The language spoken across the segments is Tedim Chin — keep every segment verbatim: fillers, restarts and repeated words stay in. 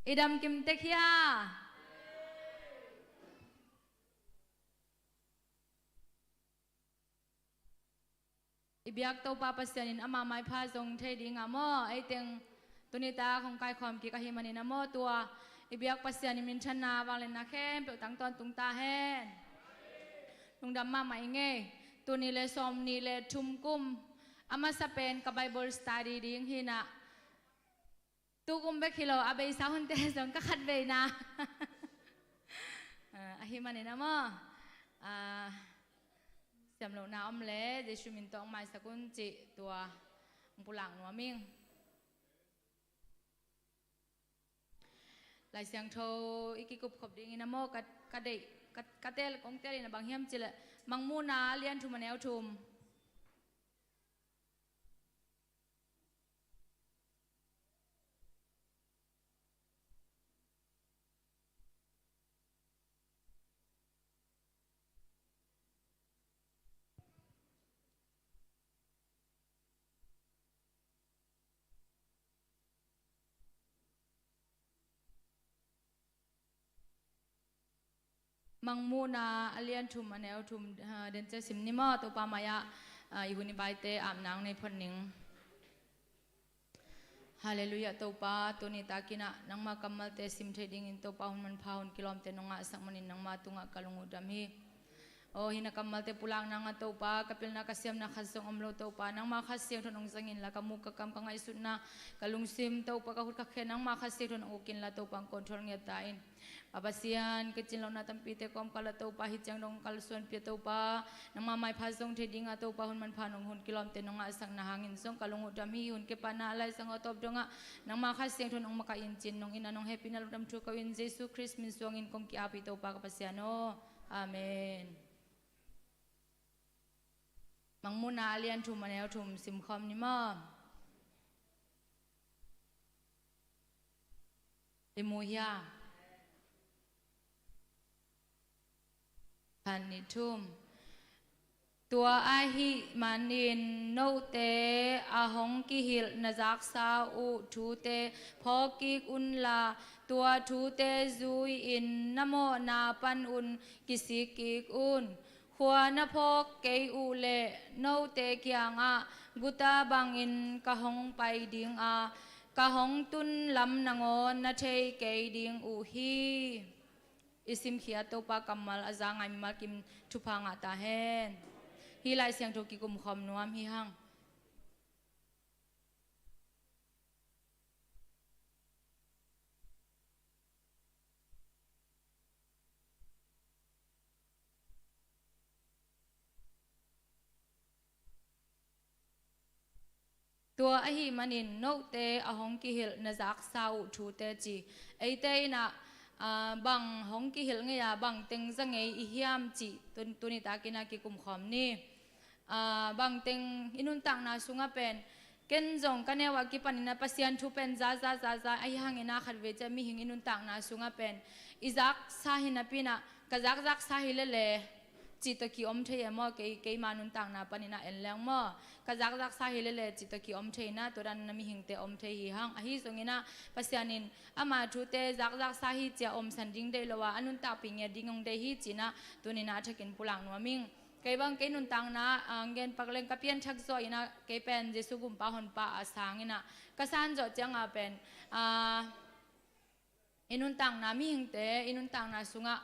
I dam kim tek hia? I biak Topa Pasian in ama maipha zong thei ding a maw, ei teng tuni tak hong kaikhawm kik ahih manin a maw, tua i biak Pasian in minthanna vangliatna khempeuh tang tawntung ta hen. Lungdam mahmah ing ei. Tuni le sawmnih le thum kum a masa pen ka Bible study ding hi-in ah, tu kum bek hi lo, a beisa hunte zong ka khat veina. Ah, ahih manin a maw, ah, siam lohna om leh Jesu min tawh hong maisak un cih tua hong pulak nuam ing. Lai Siangtho i kikup khop dingin a maw, ka, ka deih, ka, ka tel, kong tel in a bang hiam cih leh Mangmuhna a lian thum, a neu thum. Mangmuhna a lian thum, a neu thum, ah, den cia sim ni maw, Topa mai-ah, ah, i hun i vaite apna hong nei phot ning. Halleluiah, Topa, tuni takin ah nangma kammalte sim thei dingin Topa hun manpha, hun kilawmte nong ngahsak manin nangma tungah ka lung uh dam hi. Aw, hih na kammalte pulak nang a Topa, ka pilna ka siamna khat zong om lo Topa, nangma Kha Siangtho nong zang inla, ka muk ka kam ka ngaihsutna, ka lungsim Topa, ka khut ka khe nangma Kha Siangtho nong uk inla Topa, hong control ngiat ta in. Pa Pasian, ka cin lohna tampite kawmkal ah Topa, hih ciang dong kalsuanpih a Topa, nangma maipha zong thei dingah Topa, hun manpha nong, hun kilawmte nong ngahsakna hangin zong ka lung uh dam hi. Hun kipatna a Lai Siangtho tawp dongah nangma Kha Siangtho nong makaih in, cin nong in a, nong hehpihna lungdam thu ko-in Jesu Khrist min suangin kong ki-ap hi Topa ka Pasian aw. Amen. Mangmuhna a lian thum, a neu thum simkhawm ni maw. I mu hia? Khat, nih, thum. Tua ahih manin note a hong kihilh na zaksa uh thute phawk kik unla, tua thute zui-in na mawhna panun kisik kik un. Khua na phawk kei uh leh note kiangah guta bangin ka hong pai ding a, ka hong tun lam nangawn na thei kei ding uh hi. I simkhiat Topa kammal a za ngai mimal kim thupha ngah ta hen. Hih Lai Siangtho kikum khawm nuam hi hang. Tua ahih manin note a hong kihilh na zaksa uh thute ci. Eite in ah, aa, bang hong kihilh ngei a, bang teng za ngei i hiam cih tun, tuni takin ah kikum khawm ni. Aa, bang teng i nuntakna sungah pen, ken zong ka neu a kipanin ah Pasian thu pen za, za, za, za, ahi hangin ah khatvei ciah mihing i nuntakna sungah pen i zaksa hi napi-in ah, ka zak, zaksa hi lele cih tawh ki-om thei e maw, kei, keima nuntakna panin ah en leng maw, ka zak, zaksa hi lele cih tawh ki-om thei in ah, tua dan in ah mihingte om thei hi hang. Ahi zongin ah Pasian in ama thute zak, zaksa hi ci-a omsan ding deih lo a, a nuntakpih ngiat ding hong deih hi ci-in ah tuni-in ah a thakin pulak nuam ing. Kei bang kei nuntakna, ah, gen pak leng ka pianthak zawh in ah, kei pen Jesu gumpa honpa a sang in ah ka san zawh ciang a pen, ah, i nuntakna, mihingte i nuntakna sungah,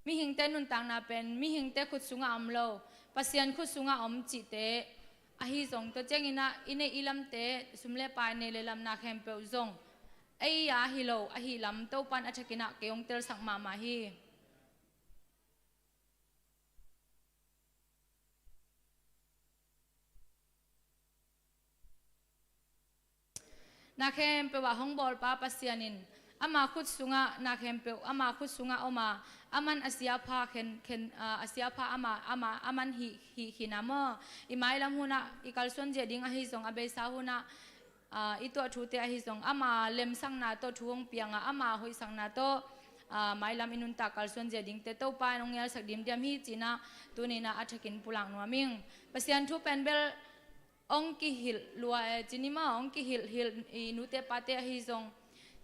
mihingte nuntakna pen mihingte khut sungah om lo, Pasian khut sungah om cihte ahi zong, tua ciangin ah i neih i lamte, sum le pai, neih le lamna khempeuh zong ei a hi lo ahih lam Topa in a thakin ah kei hong telsak mahmah hi. Na khempeuh ah hong bawlpa Pasian in ama khut sungah, na khempeuh ama khut sungah om a, aman a siapha khen, khen, ah, a siapha ama, ama, aman hih, hih khin a maw. I mailam hunah i kalsuan zia ding ahi zong, a beisa hunah, aa, i tuah thute ahi zong, ama lemsakna tawh thu hong piang a, ama hoihsakna tawh, aa, mailam i nuntak kalsuan zia dingte Topa in hong ngelsak dimdiam hi ci-in ah tuni-in ah a thakin pulak nuam ing. Pasian thu pen bel hong kihilh lua, eh, ci ni maw, hong kihilh, hilh i nute pate ahi zong,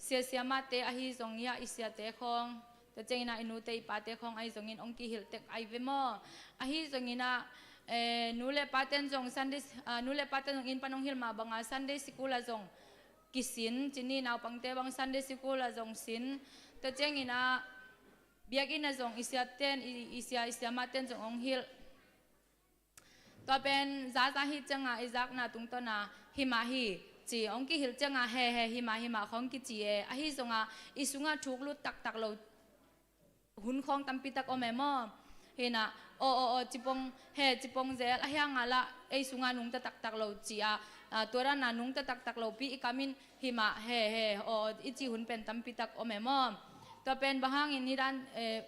sia siamahte ahi zong hiah i siate khawng, tua ciangin ah i nute i pate khawng ahi zongin hong kihilh tek ahi ve maw? Ahi zongin ah, eh, nu le paten zong Sunday, ah, nu le paten zong inn pan hong hilh mah banga Sunday school ah zong kisin, ci ni, naupangte bang Sunday school ah zong sin, tua ciangin ah biakinn ah zong i siaten, i, i sia, i siamahten zong hong hilh. Tua pen zaza hi cianga i zakna tungtawna himah hi ci, hong kihilh cianga he he himah himah khawng kici e. Ahi zonga i sunga thuk lut taktak lo hun khawng tampi tak om e maw? Hinah, aw, aw, aw, cipong, he, cipong zel, ahi hanga lah ei sunga nungta taktak lo ci a, a, tua dana nungta taktak lo pi i kamin himah, he, he, aw, aw, i ci hun pen tampi tak om e maw? Tua pen bang hangin hi dan, eh,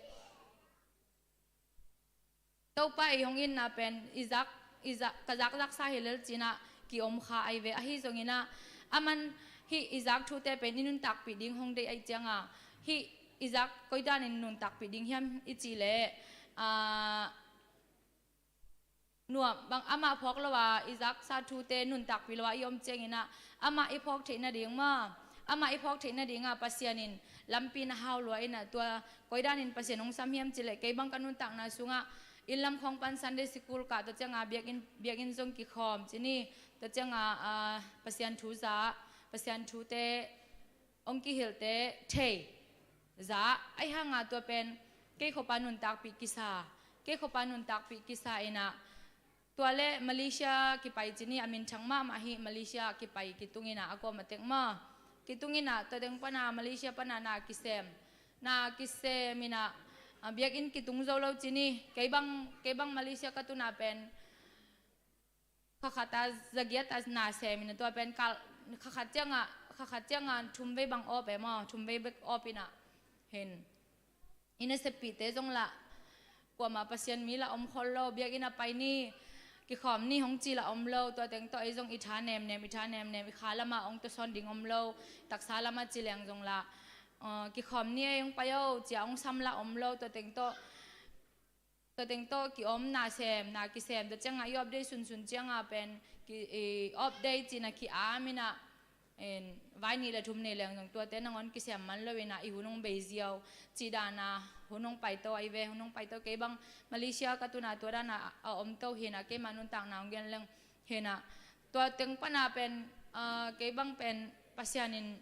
Topa i hong itna pen i zak, i zak, ka zakzaksa hi lel cinah kiom kha ahi ve. Ahi zonginah aman hih i zak thute pen i nuntakpih ding hong deih ahi cianga, hih i zak koidanin nuntakpih ding hiam i cih leh, ah, nuam bang amah phawk lo a i zaksa thute nuntakpih lo a i om cianginah amah i phawk theih nading maw? Amah i phawk theih nadinga Pasian in lampi na hau lua inah tua koidanin Pasian hong sam hiam cileh kei bang ka nuntakna sungah inn lam khawng pan Sunday school kah, tua cianga biakinn, biakinn zong kikhawm ci ni, tua cianga, ah, Pasian thu za, Pasian thute hong kihilhte thei za, ahi hanga tua pen kei khuapa nuntakpih kisa, kei khuapa nuntakpih kisa inah tua le Malaysia kipai ci ni, a minthang mahmah hi. Malaysia kipai kitung inah a kuam a tek maw? Kitung inah tua teng pana Malaysia pana na kisem, na kisem inah, ah, biakinn kitung zo lo ci ni. Kei bang, kei bang Malaysia ka tuna pen khakhat a zagiat a na sem inah tua pen kal, khakhat cianga, khakhat cianga thum vei bang awp e maw? Thum vei bek awp inah hin i naseppihte zong lah kuamah Pasian mi lah om khol lo, biakinn a pai ni, kikhawm ni hong ci lah om lo. Tua teng tawh ei zong i tha nemnem, i tha nemnem, i kha lama hong tawsawn ding om lo. Taksa lama ci leng zong lah, ah, kikhawm ni ei hong pai o cia hong sam lah om lo. Tua teng tawh, tua teng tawh kiom, na sem, na kisem, tua cianga i update sunsun cianga pen ki, i update cina ki-am inah, en, vai nih le thum nei leng zong tuate nangawn kisem man lo inah i hun hong bei ziau cih dana hun hong paito ahi ve. Hun hong paito, kei bang Malaysia ka tuna tua dana a, a omto hinah keima nuntakna hong gen leng hinah tua teng pana pen, ah, kei bang pen Pasian in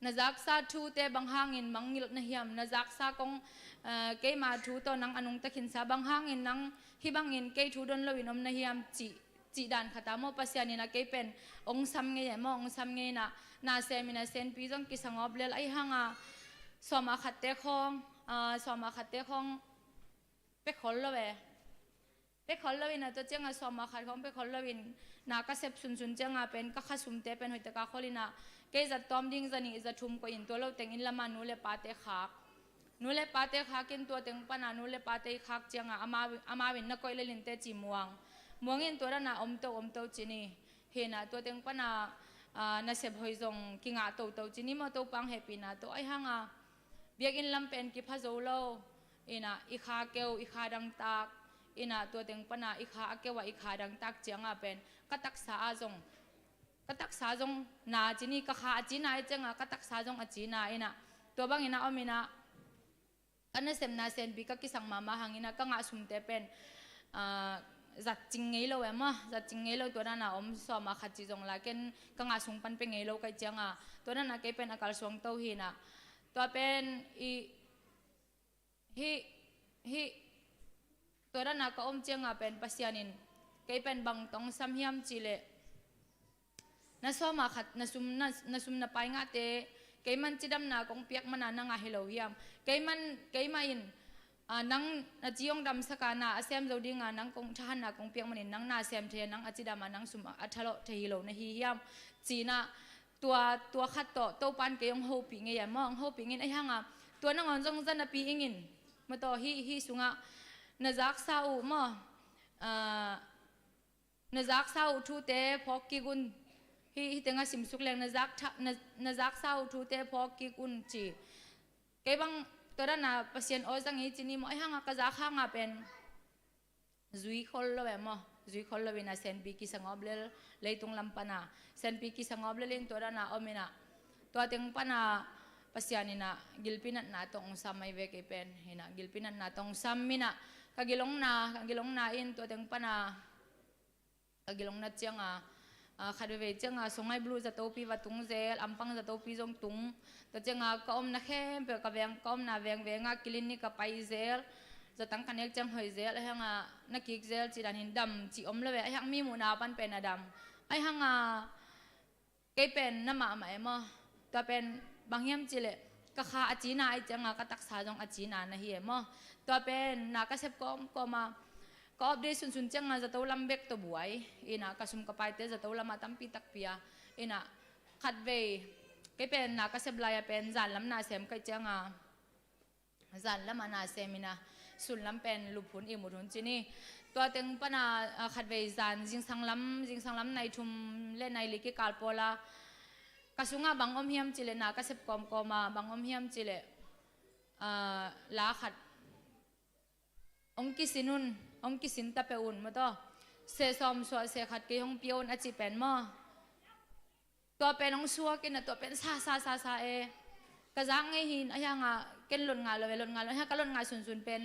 na zaksa thute bang hangin mangngilh na hiam? Na zaksa kong, ah, keima thu tawh nang a nungta khinsa bang hangin nang hih bangin kei thu don loin om na hiam cih, cih dan khata maw? Pasian inah kei pen hong sam ngei e maw? Hong sam ngei inah na sem inah senpi zong kisangawp lel, ahi hanga sawma khatte khawng, ah, sawma khatte khawng pia khol lo e. Pia khol lo inah tua cianga sawma khat khawng pia khol loin na ka sep sunsun cianga pen ka kha sumte pen hoihtaka khol inah kei za tawm ding za nih za thum koih in tua lo teng inn lama nu le pate khak. Nu le pate khak in tua teng pana nu le pate i khak cianga amau, amau in na koih lel in teci muang. Muang in tua dana omto, omto ci ni. Hinah tua teng pana, ah, nasep hoih zong kingah toto ci ni maw? Topa hong hehpihna tawh, ahi hanga biakinn lam pen kipha zo lo inah i kha keu, i kha dangtak inah tua teng pana i kha a keu a i kha dangtak cianga pen ka taksa ah zong, ka taksa zong na ci ni, ka kha a cina i cianga ka taksa zong a cina inah tua bangin a om inah ka nasepna senpi ka kisang mahmah hanginah ka ngah sumte pen, ah, zat cing ngei lo e maw? Zat cing ngei lo, tua dana om sawma khat cih zong lah ken ka ngah sung pan pia ngei lo ka hih cianga tua dana kei pen a kalsuangto hinah tua pen i, hih, hih tua dana ka om cianga pen Pasian in kei pen bang tawh hong sam hiam cihleh, na sawma khat, na sum, na, na sum na pai ngahte keiman cidamna kong piak mana na ngah hi lo hiam? Keiman, keimah in, ah, nang na ci hong damsaka na a sem zo dinga nang kong thahatna kong piak manin nang na sem thei a, nang a cidama nang sum a thalawh thei hi lo na hi hiam? Cinah tua, tua khat tawh Topan kei hong hopih ngei a maw? Hong hopih ngei in, ahi hanga tua nangawn zong zanapi ingin maw? Tawh hih, hih sungah na zaksa uh maw? Ah, na zaksa uh thute phawk kik un. Hih, hih tengah simsuk leng na zak tha, na, na zaksa uh thute phawk kik un ci. Kei bang tua dana Pasian aw zang hi ci ni maw? Ahi hanga ka zak hanga pen zui khol lo e maw? Zui khol lo inah senpi kisangawp lel, leitung lam pana senpi kisangawp lel in tua dana om inah Tua teng pana Pasian ina gilpi natna tawh ong sam ahi ve kei pen. Ina gilpi natna tawh ong sam ina ka gilongna, ka gilongna in tua teng pana ka gilong nat cianga, a, khat veivei cianga Songai Blue zatopi va tung zel, Ampang zatopi zong tung. Tua cianga ka omna khempeuh ka veng, ka omna vengvenga clinic ka pai zel. Zatang ka nek ciang hoih zel, ahi hanga na kik zel ci dan hin dam ci om lo ve, ahi hang mi muhna pan pen a dam. Ahi hanga kei pen na mahmah e maw. Tua pen bang hiam cileh ka kha a cina ahi cianga ka taksa zong a cina na hi e maw. Tua pen na ka sep kawmkawma ka off day sunsun cianga zato lam bek tawh buai. Ina ka sum ka paite zato lama tampi takpi a. Ina khatvei kei pen na ka sep lai-a pen zan lam na sem ka hih cianga zan lamah na sem ina sun lam pen lup hun ihmut hun ci ni. Tua teng pana, a, khatvei zan zingsang lam, zingsang lam nai thum le nai li kikal pawla ka sungah bang om hiam cileh na ka sep kawmkawma bang om hiam cileh, a, la khat ong kisin un, ong kisin ta peuh un maw taw. Seh sawm suah seh khat kei hong pia un a ci pen maw. Tua pen ong suak ina tua pen sa sa sa sa e. Ka zak ngei hin ahi hanga ken lot ngah lo e, lot ngah lo e, ahi hanga ka lot ngah sunsun pen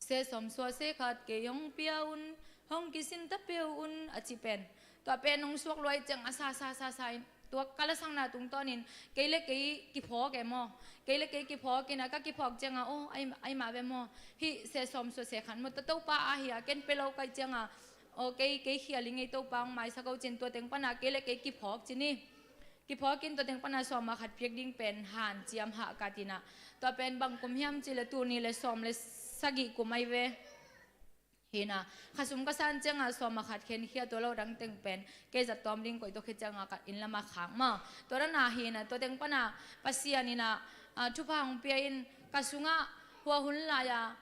seh sawm suah seh khat kei hong pia un, hong kisin ta peuh un a ci pen. Tua pen ong suak luai cianga sa sa sa sa in tua ka lasakna tungtawnin kei le kei kiphawk e maw. Kei le kei kiphawk ina ka kiphawk cianga aw ai, ai mah ve maw. Hih seh sawm suah seh khat maw, tua Topa ahi a ken pia lo ka hih cianga aw kei, kei khial i ngei Topa hong maisak o cin tua teng pana kei le kei kiphawk ci ni. Kiphawkin tua teng pana sawma khat piak ding pen hanciam hahkat ina. Tua pen bang kum hiam cileh tul nih le sawm le sagih kum ahi ve. Hina khasum ka san cianga sawma khat khen khia tua lo dang teng pen kei zat tawm ding koih tua khit cianga ka inn lama khak maw. Tua dana hina tua teng pana Pasian ina, a, thupha hong pia in ka sungah hua hun lai-a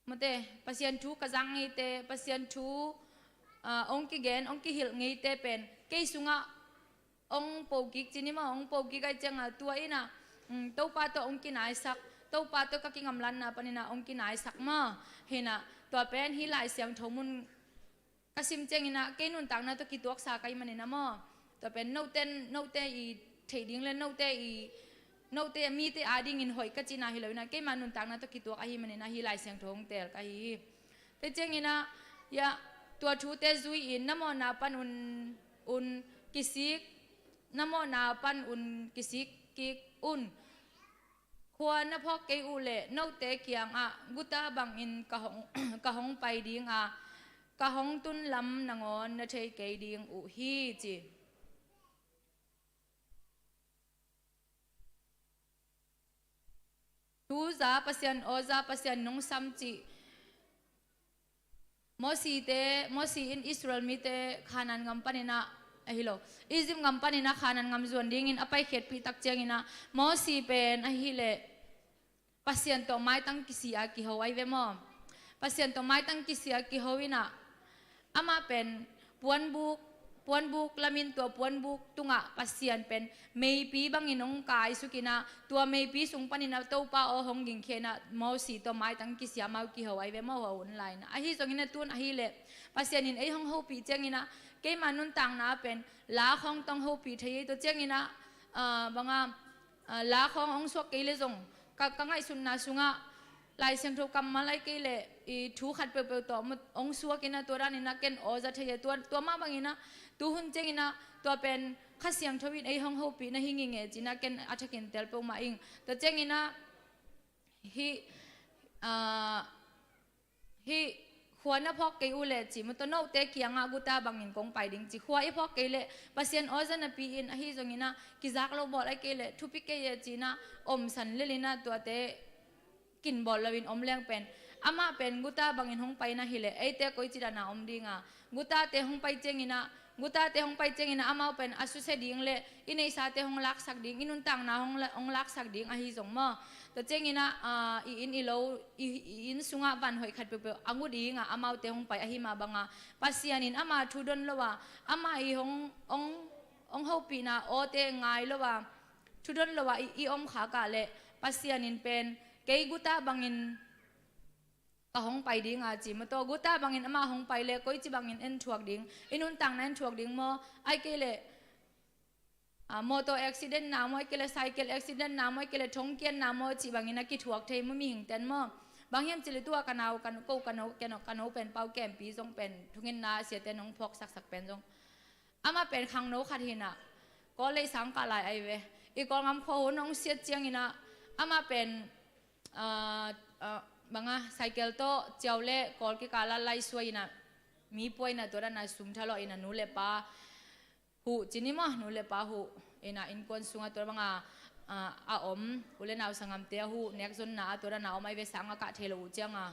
mate, Pasian thu ka zak ngeite, Pasian thu, a, ong kigen, ong kihilh ngeite pen kei sungah ong po kik ci ni maw, ong po kik ahi cianga tua ina, um, Topa tawh ong kinaisak, Topa tawh ka kingamlanna panina ong kinaisak maw. Hina tua pen hih Lai Siangtho mun ka sim ciangina kei nuntakna tawh kituaksa ka hih manina maw. Tua pen note, note i theih ding le note i, note mite adingin hoih ka cina hi lo ina keima nuntakna tawh kituak ahi manina hih Lai Siangtho hong teel ka hi hi. Te ciangina ya tua thute zui-in na mawhna pan un, un kisik, na mawhna pan un kisik kik un. Khua na phawk kei uh leh note kiangah guta bangin ka hong, ka hong pai dinga ka hong tun lam nangawn na thei kei ding uh hi ci. Thuza Pasian, awza Pasian nungsam cih Mosi te, Mosi in Israel mite Khanan ngam paninah, ahi lo, Egypt ngam paninah Khanan ngam zuan dingin a paikhiatpih tak cianginah Mosi pen ahileh Pasian tawh maitang kisia kiho ai ve maw? Pasian tawh maitang kisia kiho inah amah pen puanbuk, puanbuk lamin tua puanbuk tungah Pasian pen meipi bangin hong kaisuk inah tua meipi sung paninah Topa aw hong gingkhia inah Mosi tawh maitang kisia amau kiho ai ve maw? Hua hun lai inah ahi zongin a tun ahileh Pasian in ei hong hopih cianginah keima nuntakna pen la khawng tawh hong hopih thei ei. Tua cianginah, ah, banga, ah, la khawng hong suak kei le zong ka, ka ngaihsutna sungah Lai Siangtho kammal ai kei leh i thu khat peuhpeuh tawh hong suak inah tua daninah ken aw za thei a tua, tua mah banginah tuhun cianginah tua pen Kha Siangtho in ei hong hopih na hi ngingei cinah ken a thakin tel peuhmah ing. Tua cianginah hih, ah, hih khua na phawk kei uh leh ci maw, tua note kiangah guta bangin kong pai ding ci. Khua i phawk kei leh Pasian aw za napi-in ahi zonginah kizak lo bawl ai kei leh thupi kei e cinah omsan lelinah tuate kinbawl loin om leng pen amah pen guta bangin hong pai na hileh eite koici dana om dinga? Gutate hong pai cianginah, gutate hong pai cianginah amau pen a susia ding le i neihsate hong laksak ding, i nuntakna hong la-, hong laksak ding ahi zong maw? Tua cianginah, ah, i inn i lo, i, i inn sungah van hoih khat peuhpeuh a ngu dinga amaute hong pai ahi mah banga Pasian in ama thu don lo a, ama i hong, hong, hong hopihna awte ngai lo a, thu don lo a i, i om khakah leh Pasian in pen kei guta bangin ka hong pai dinga ci maw? Tua guta bangin amah hong pai leh koici bangin en thuak ding, i nuntakna en thuak ding maw? Ai kei leh a, motor accident na maw, ahih kei leh cycle accident na maw, ahih kei leh thongkiat na maw, cih bangin a kithuak thei maw mihingte'n maw. Bang hiam cih leh tu-a ka nau, ka, ko ka no, ka no, ka no pen Pau Kempi zong pen thungetna siate'n hong phawk saksak pen zong. Amah pen khangno khat hi-in ah, Kawl lei sang kah lai ahi ve. I Kawlgam khua hun hong siat ciangin ah, amah pen, ah, ah, bang a, cycle tawh Ciau leh Kawl kikal ah laisuai in ah, mi pua in ah, tua dan a sum thalawh in ah, nu leh pa huh ci ni maw, nu leh pa huh in ah, innkuan sungah tua bang a, ah, a om, u leh nau sanggamte a huh, nekzonna ah tua dan a om ahi ve, sang a kah thei lo uh ciang a.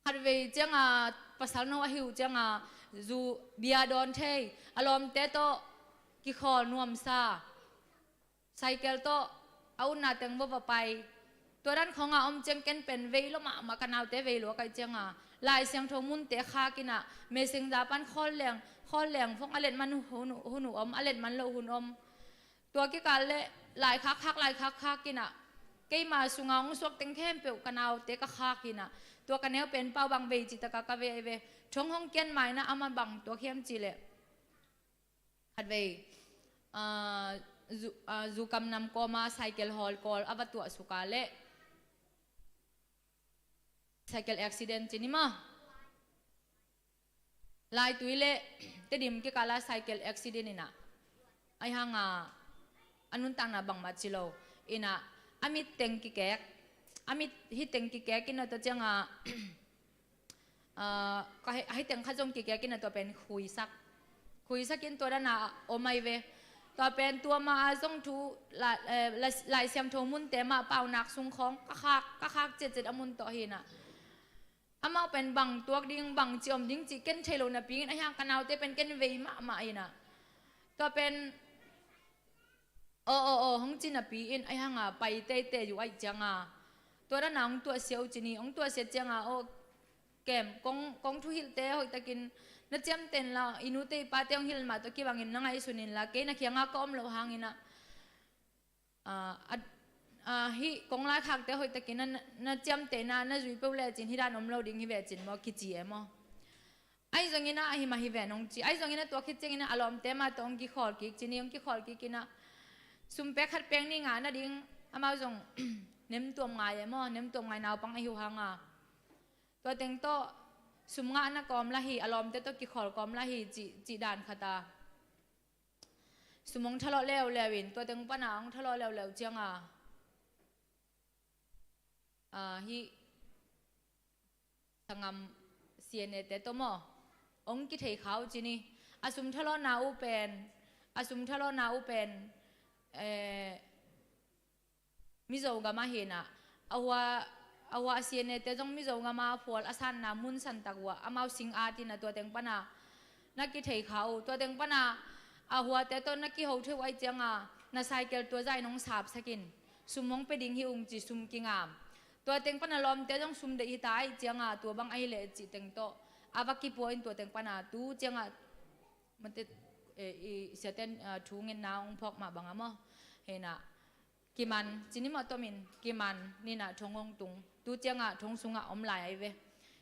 Khatvei ciang a, pasal no ahi uh ciang a, zu bia dawn thei, a lawmte tawh kikhawl nuamsa, cycle tawh a utna teng va va pai. Tua dan khawng a om ciang ken pen vei lua mahmah, ka naute vei lua ka hih ciang a, Lai Siangtho munte khak in ah, Messenger pan khawl leng, khawl leng, phone a let man hun, hun uh om, a let man lo hun om. Tua kikal leh laikhak khak, laikhak khak in ah, keima sungah hong suak teng khempeuh ka naute ka khak in ah, tua ka neu pen Pau bang vei cih tak a ka vei ahi ve. Thong hong kiat ma in ah, amah bang tuak hiam cih leh, khatvei, ah, zu, ah, Zukam nam kawm ah cycle hawl Kawl a va tuah suk a leh, cycle accident ci ni maw. Laitui leh Tedim kikal ah cycle accident in ah, ahih hang a, a nuntakna bangmah ci lo in ah, a mit teng kikek, a mit hi teng kikek in ah, tua ciang a, ah, ka hi, hi teng khat zong kikek in ah, tua pen khuisak, khuisak in tua dan a om ahi ve. Tua pen tua ma a zong thu la, eh, la, Lai Siangtho munte mah paunak sung khawng ka khak, ka khak ciatciat a mun tawh hi-in ah, amau pen bang tuak ding, bang ci om ding cih ken thei lo napi in, ahih hang ka naute pen ken vei mahmah in ah, tua pen aw, aw, aw, hong ci napi in, ahih hang a pai teitei uh ahih ciang a, tua dan a hong tuahsia uh ci ni, hong tuahsia ciang a, aw, kem, kong, kong thuhilhte hoihtakin na ciamteh inla, i nute i pate hong hilh mah tawh kibangin na ngaihsun inla, kei na kiangah ka om loh hangin ah, ah, ah, hih kong laikhakte hoihtakin na, na, na ciamteh inla, na zui peuh lecin hih dan om lo ding hi vecin maw, kici e maw. Ahi zongin ah, ahi mah hi ven hong ci. Ahi zongin ah, tua khit ciangin ah, a lawmte mah tawh hong kikhawl kik ci ni, hong kikhawl kik in ah, sum pek khat pek nih ngah nading, amau zong nemtuam ngai e maw, nemtuam ngai naupang ahi uh hang a, tua teng tawh sum ngahna kawm lah hi, a lawmte tawh kikhawl kawm lah hi, cih, cih dan khat a, sum hong thalawh leuleu in, tua teng pan a hong thalawh leuleu ciang a, ah, hih sanggam C N A te tawh maw, hong kithei kha uh ci ni. A sum thalawhna uh pen, a sum thalawhna uh pen, eh, Mizo gam ah hi-in ah, a hua, a hua a C N A te zong Mizo gam ah phual a sanna mun santak uh ah, amau sing at in ah, tua teng pan a na kithei kha uh. Tua teng pan a, a huate tawh na kiho thei uh ahih ciang a, na cycle tua zah in hong sapsak in, sum hong pia ding hi ung ci, sum kingam. Tua teng pan a lawmte zong sum deih hi ta ahih ciang a, tua bang ahi leh cih teng tawh a va kipua in, tua teng pan a tu ciang a, mate, eh, i siate'n, ah, thungetna hong phawk mah bang a maw, hi-in ah, kiman ci ni maw, tomin kiman in ah thong hong tung. Tu ciang a thong sungah om lai ahi ve.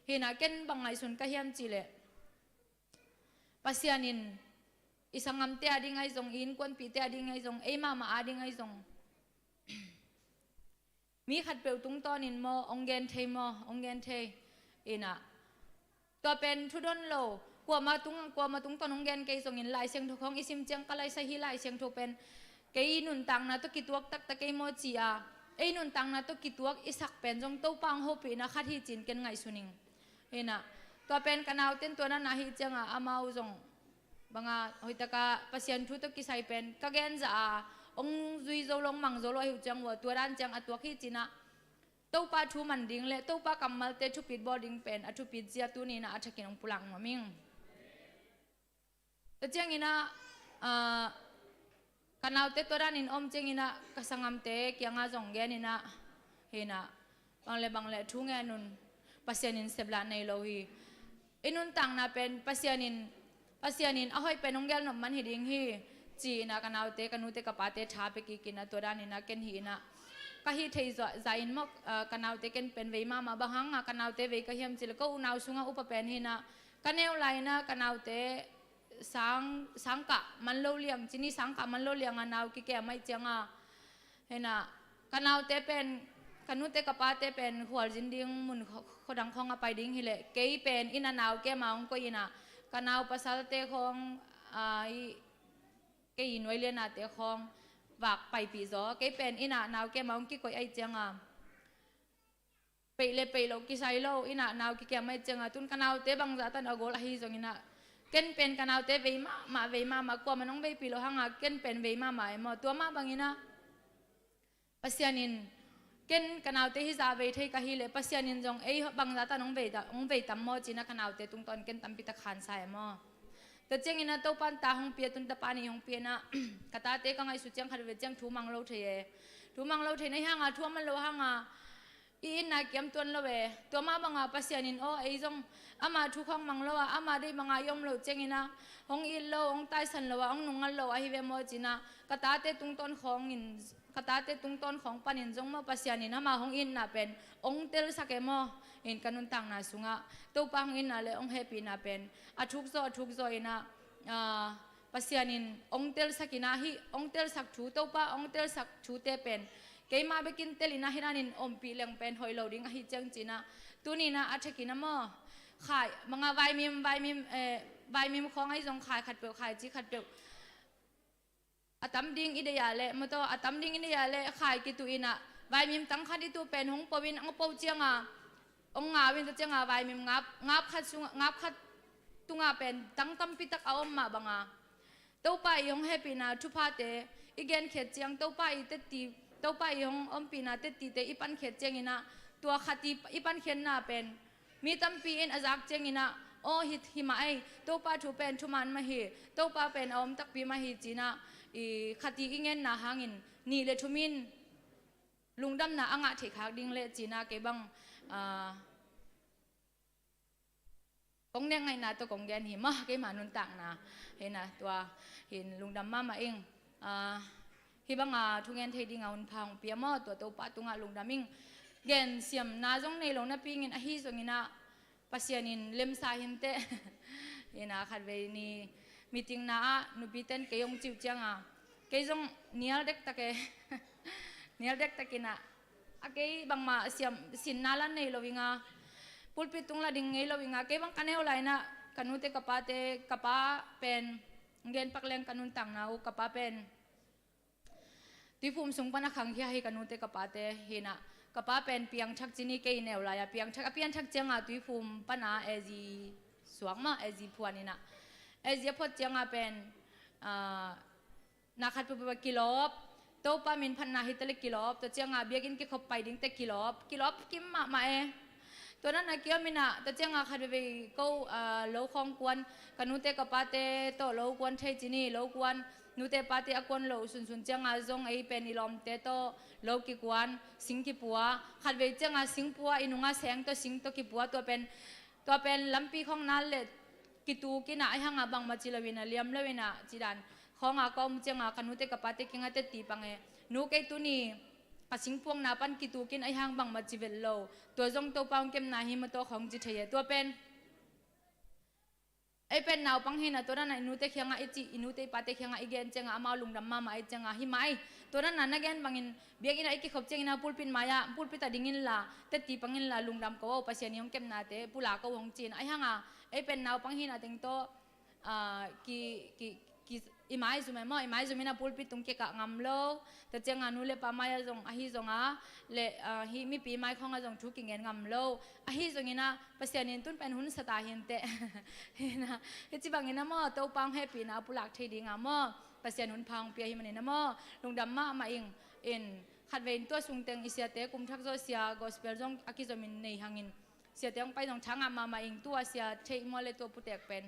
Hi-in ah, ken bang ngaihsun ka hiam cih leh, Pasian in i sanggamte a ding ahi zong, i innkuanpihte a ding ahi zong, ei mahmah a ding ahi zong, mi khatpeuh tungtawnin maw hong gen thei, maw hong gen thei in ah, tua pen thudon lo, kuamah tung, kuamah tungtawn hong gen kei zongin, Lai Siangtho khawng i sim ciang ka laisai hi, Lai Siangtho pen kei nuntakna tawh kituak taktak kei maw ci a, ei nuntakna tawh kituak i sak pen zong Topa hong hopihna khat hi ci-in ken ngaihsun ing. Hi-in ah, tua pen ka naute'n tua dan a hih ciang a, amau zong bang a, hoihtak a Pasian thu tawh kisai pen ka gen zah a, hong zui zo lo, hong mang zo lo ahi uh ciang uh a, tua dan ciang a tuak hi ci-in ah, Topa thu man ding leh Topa kammalte thupit bawl ding pen a thupit zia tuni-in ah a thakin hong pulak nuam ing. Tua ciangin ah, ah, ka naute tua danin om ciangin ah, ka sanggamte kiangah zong genin ah, hi-in ah, bang leh bang leh thu ngen un, Pasian in seplah nei lo hi. I nuntakna pen Pasian in, Pasian in a hoih pen hong gelnop man hi ding hi, ci-in ah ka naute, ka nute, ka pate tha pia kik in ah, tua danin ah ken hi-in ah, ka hih theih zah, zah in maw, ah, ka naute ken pen vei mahmah. Bang hang a ka naute vei ka hiam cih leh, ka unau sungah upa pen hi-in ah, ka neu lai-in ah ka naute sang, sangkah man lo liang, cini sangkah man lo liang a nau kikem aih cianga, hena, ka naute pen, ka nute ka pate pen khualzin ding mun kho-, khuadang khawng a pai ding hileh, kei pen inn a nau kem a hong koih ina, ka nau pasalte khawng, a, i, kei i nuai lianate khawng vak paipih zaw, kei pen inn a nau kem a hong kikoih aih cianga, peih le peih loh kisai lo, inn a nau kikem aih cianga, tun ka naute bangzah tan a gol ahi zongina, ken pen ka naute vei mahmah, vei mahmah, kuaman hong veipih loh hanga, ken pen vei mahmah e maw, tua mah bangina, Pasian in, ken ka naute hizah vei thei ka hileh, Pasian in zong ei bangzah tan hong vei ta, hong vei tam maw, cina ka naute tungtawn ken tampi tak khansa e maw. Tua ciangina Topan ta hong pia, tun tapa nih hong piana, ka tate ka ngaihsut ciang khat veve ciang thu mang lo thei e. Thu mang lo thei na hi hanga, thu a man lo hanga, i itna kiam tuan lo e. Tua mah banga Pasian in aw, ei zong ama thu khawng mang lo a, ama deih banga i om loh ciangina, hong it lo, hong taisan lo a, hong nungngat lo ahi ve maw cina, ka tate tungtawn khawngin, ka tate tungtawn khawng panin zong maw Pasian in ama hong itna pen hong telsak e maw. In ka nuntakna sungah Topa hong itna le hong hehpihna pen a thuk zaw, a thuk zaw ina, a, Pasian in hong telsak ina, hih hong telsak thu, Topa hong telsak thute pen keima bekin tel ina, hih danin ompih leng pen hoih lo ding ahi ciang cina, tunina a thekina maw, khai, manga vaimim, vaimim, eh, vaimim khawng ahi zong khai khatpeuh, khaici khatpeuh a tam ding i deih a leh, maw taw, a tam ding i deih a leh khai kituh ina, vaimim tang khat i tuh pen hong po in, hong po cianga, hong ngau in, tua cianga vaimim ngap, ngap khat sung, ngap khat tunga pen tang tampi tak a om mah banga, Topa i hong hehpihna thuphate i genkhiat ciang, Topa i tetti, Topa i hong ompihna tettite i pankhiat ciangina, tua khat i, i pankhiatna pen mi tampi in a zak ciangina, aw, hi, hi mah ei, Topa thu pen thuman mah hi, Topa pen a om takpi mah hi cina, i khat i i ngenna hangin nih le thum in lungdamna a ngah theih khak ding le cina kei bang, a, kong nek ngaihna tawh kong gen hi maw, keima nuntakna. Hena, tua hin lungdam mahmah ing. A, hih banga thungen thei dinga hunpha hong pia maw, tua Topa tungah lungdam ing. Gen siamna zong nei lo napi ingin ahi zongina Pasian in lemsa hinteh. Hena, khatvei ni meeting na ah nupiten kei hong ciuh cianga kei zong nial dektak e. Nial dektak ina, a kei bangmah siam, sinna la nei lo inga, pulpit tung la ding ngei lo inga, kei bang ka neu lai ina, ka nute ka pate, ka pa pen, gen pak leng ka nuntakna uh, ka pa pen Tuiphum sung pana khangkhia hi ka nute ka pate hina, ka pa pen piangthak cini kei neu lai a piangthak, a piangthak cianga Tuiphum pana A Z suak mah, A Z phuan ina, A Z a phot cianga pen, ah, na khat peuhpeuh kilawp, Topa min phatna hi tale kilawp, tua cianga biakinn kikhop pai dingte kilawp, kilawp kim mahmah e. Tua nana kiom ina, tua cianga khat veivei ko, ah, lo khawng kuan, ka nute ka pate tawh lo kuan thei cini, lo kuan, nute pate a kuan lo sunsun cianga zong ei pen i lawmte tawh lo kikuan, sing kipua, khatvei cianga sing pua, i nunga seng tawh sing tawh kipua, tua pen, tua pen lampi khawng nal le kituk ina, ahi hanga bangmah ci lo ina, liam lo ina, cidan khawnga ka om cianga ka nute ka pate kinga tetti pang e. Nu kei tuni ka singpuakna pan kitukin ahi hang bangmah ci vet lo. Tua zong Topa hong kepna hi maw, tua khawng ci thei e. Tua pen ei pen naupang hina, tua dana i nute khianga i cih, i nute i pate khianga i gen cianga amau lungdam mahmah ei cianga hi mah ei. Tua dana na gen bangin biakinn a i kikhop ciangina pulpit mai-ah, pulpit a dingin la, tetti pangin la lungdam ko o, Pasian i hong kepnate pula ko hong cina. Ahi hanga ei pen naupang hina teng tawh, ah, ki, ki, ki, i maizum e maw, i maizum ina pulpit tung kikah ngam lo. Tua cianga nu le pa mai-ah zong ahi zonga le, ah, hih mipi mai khawnga zong thu kingen ngam lo. Ahi zongina Pasian in tun pen hun sata hinteh. Hina, hici bangina maw, Topa hong hehpihna a pulak thei dinga maw, Pasian hunpha hong pia hi manina maw, lungdam mahmah ing. In khatvei in tua sungteng i siate kumthak zawh sia gospel zong a kizomin nei hangin siate hong pai zong thangah mahmah ing, tua sia theih maw le tua putek pen.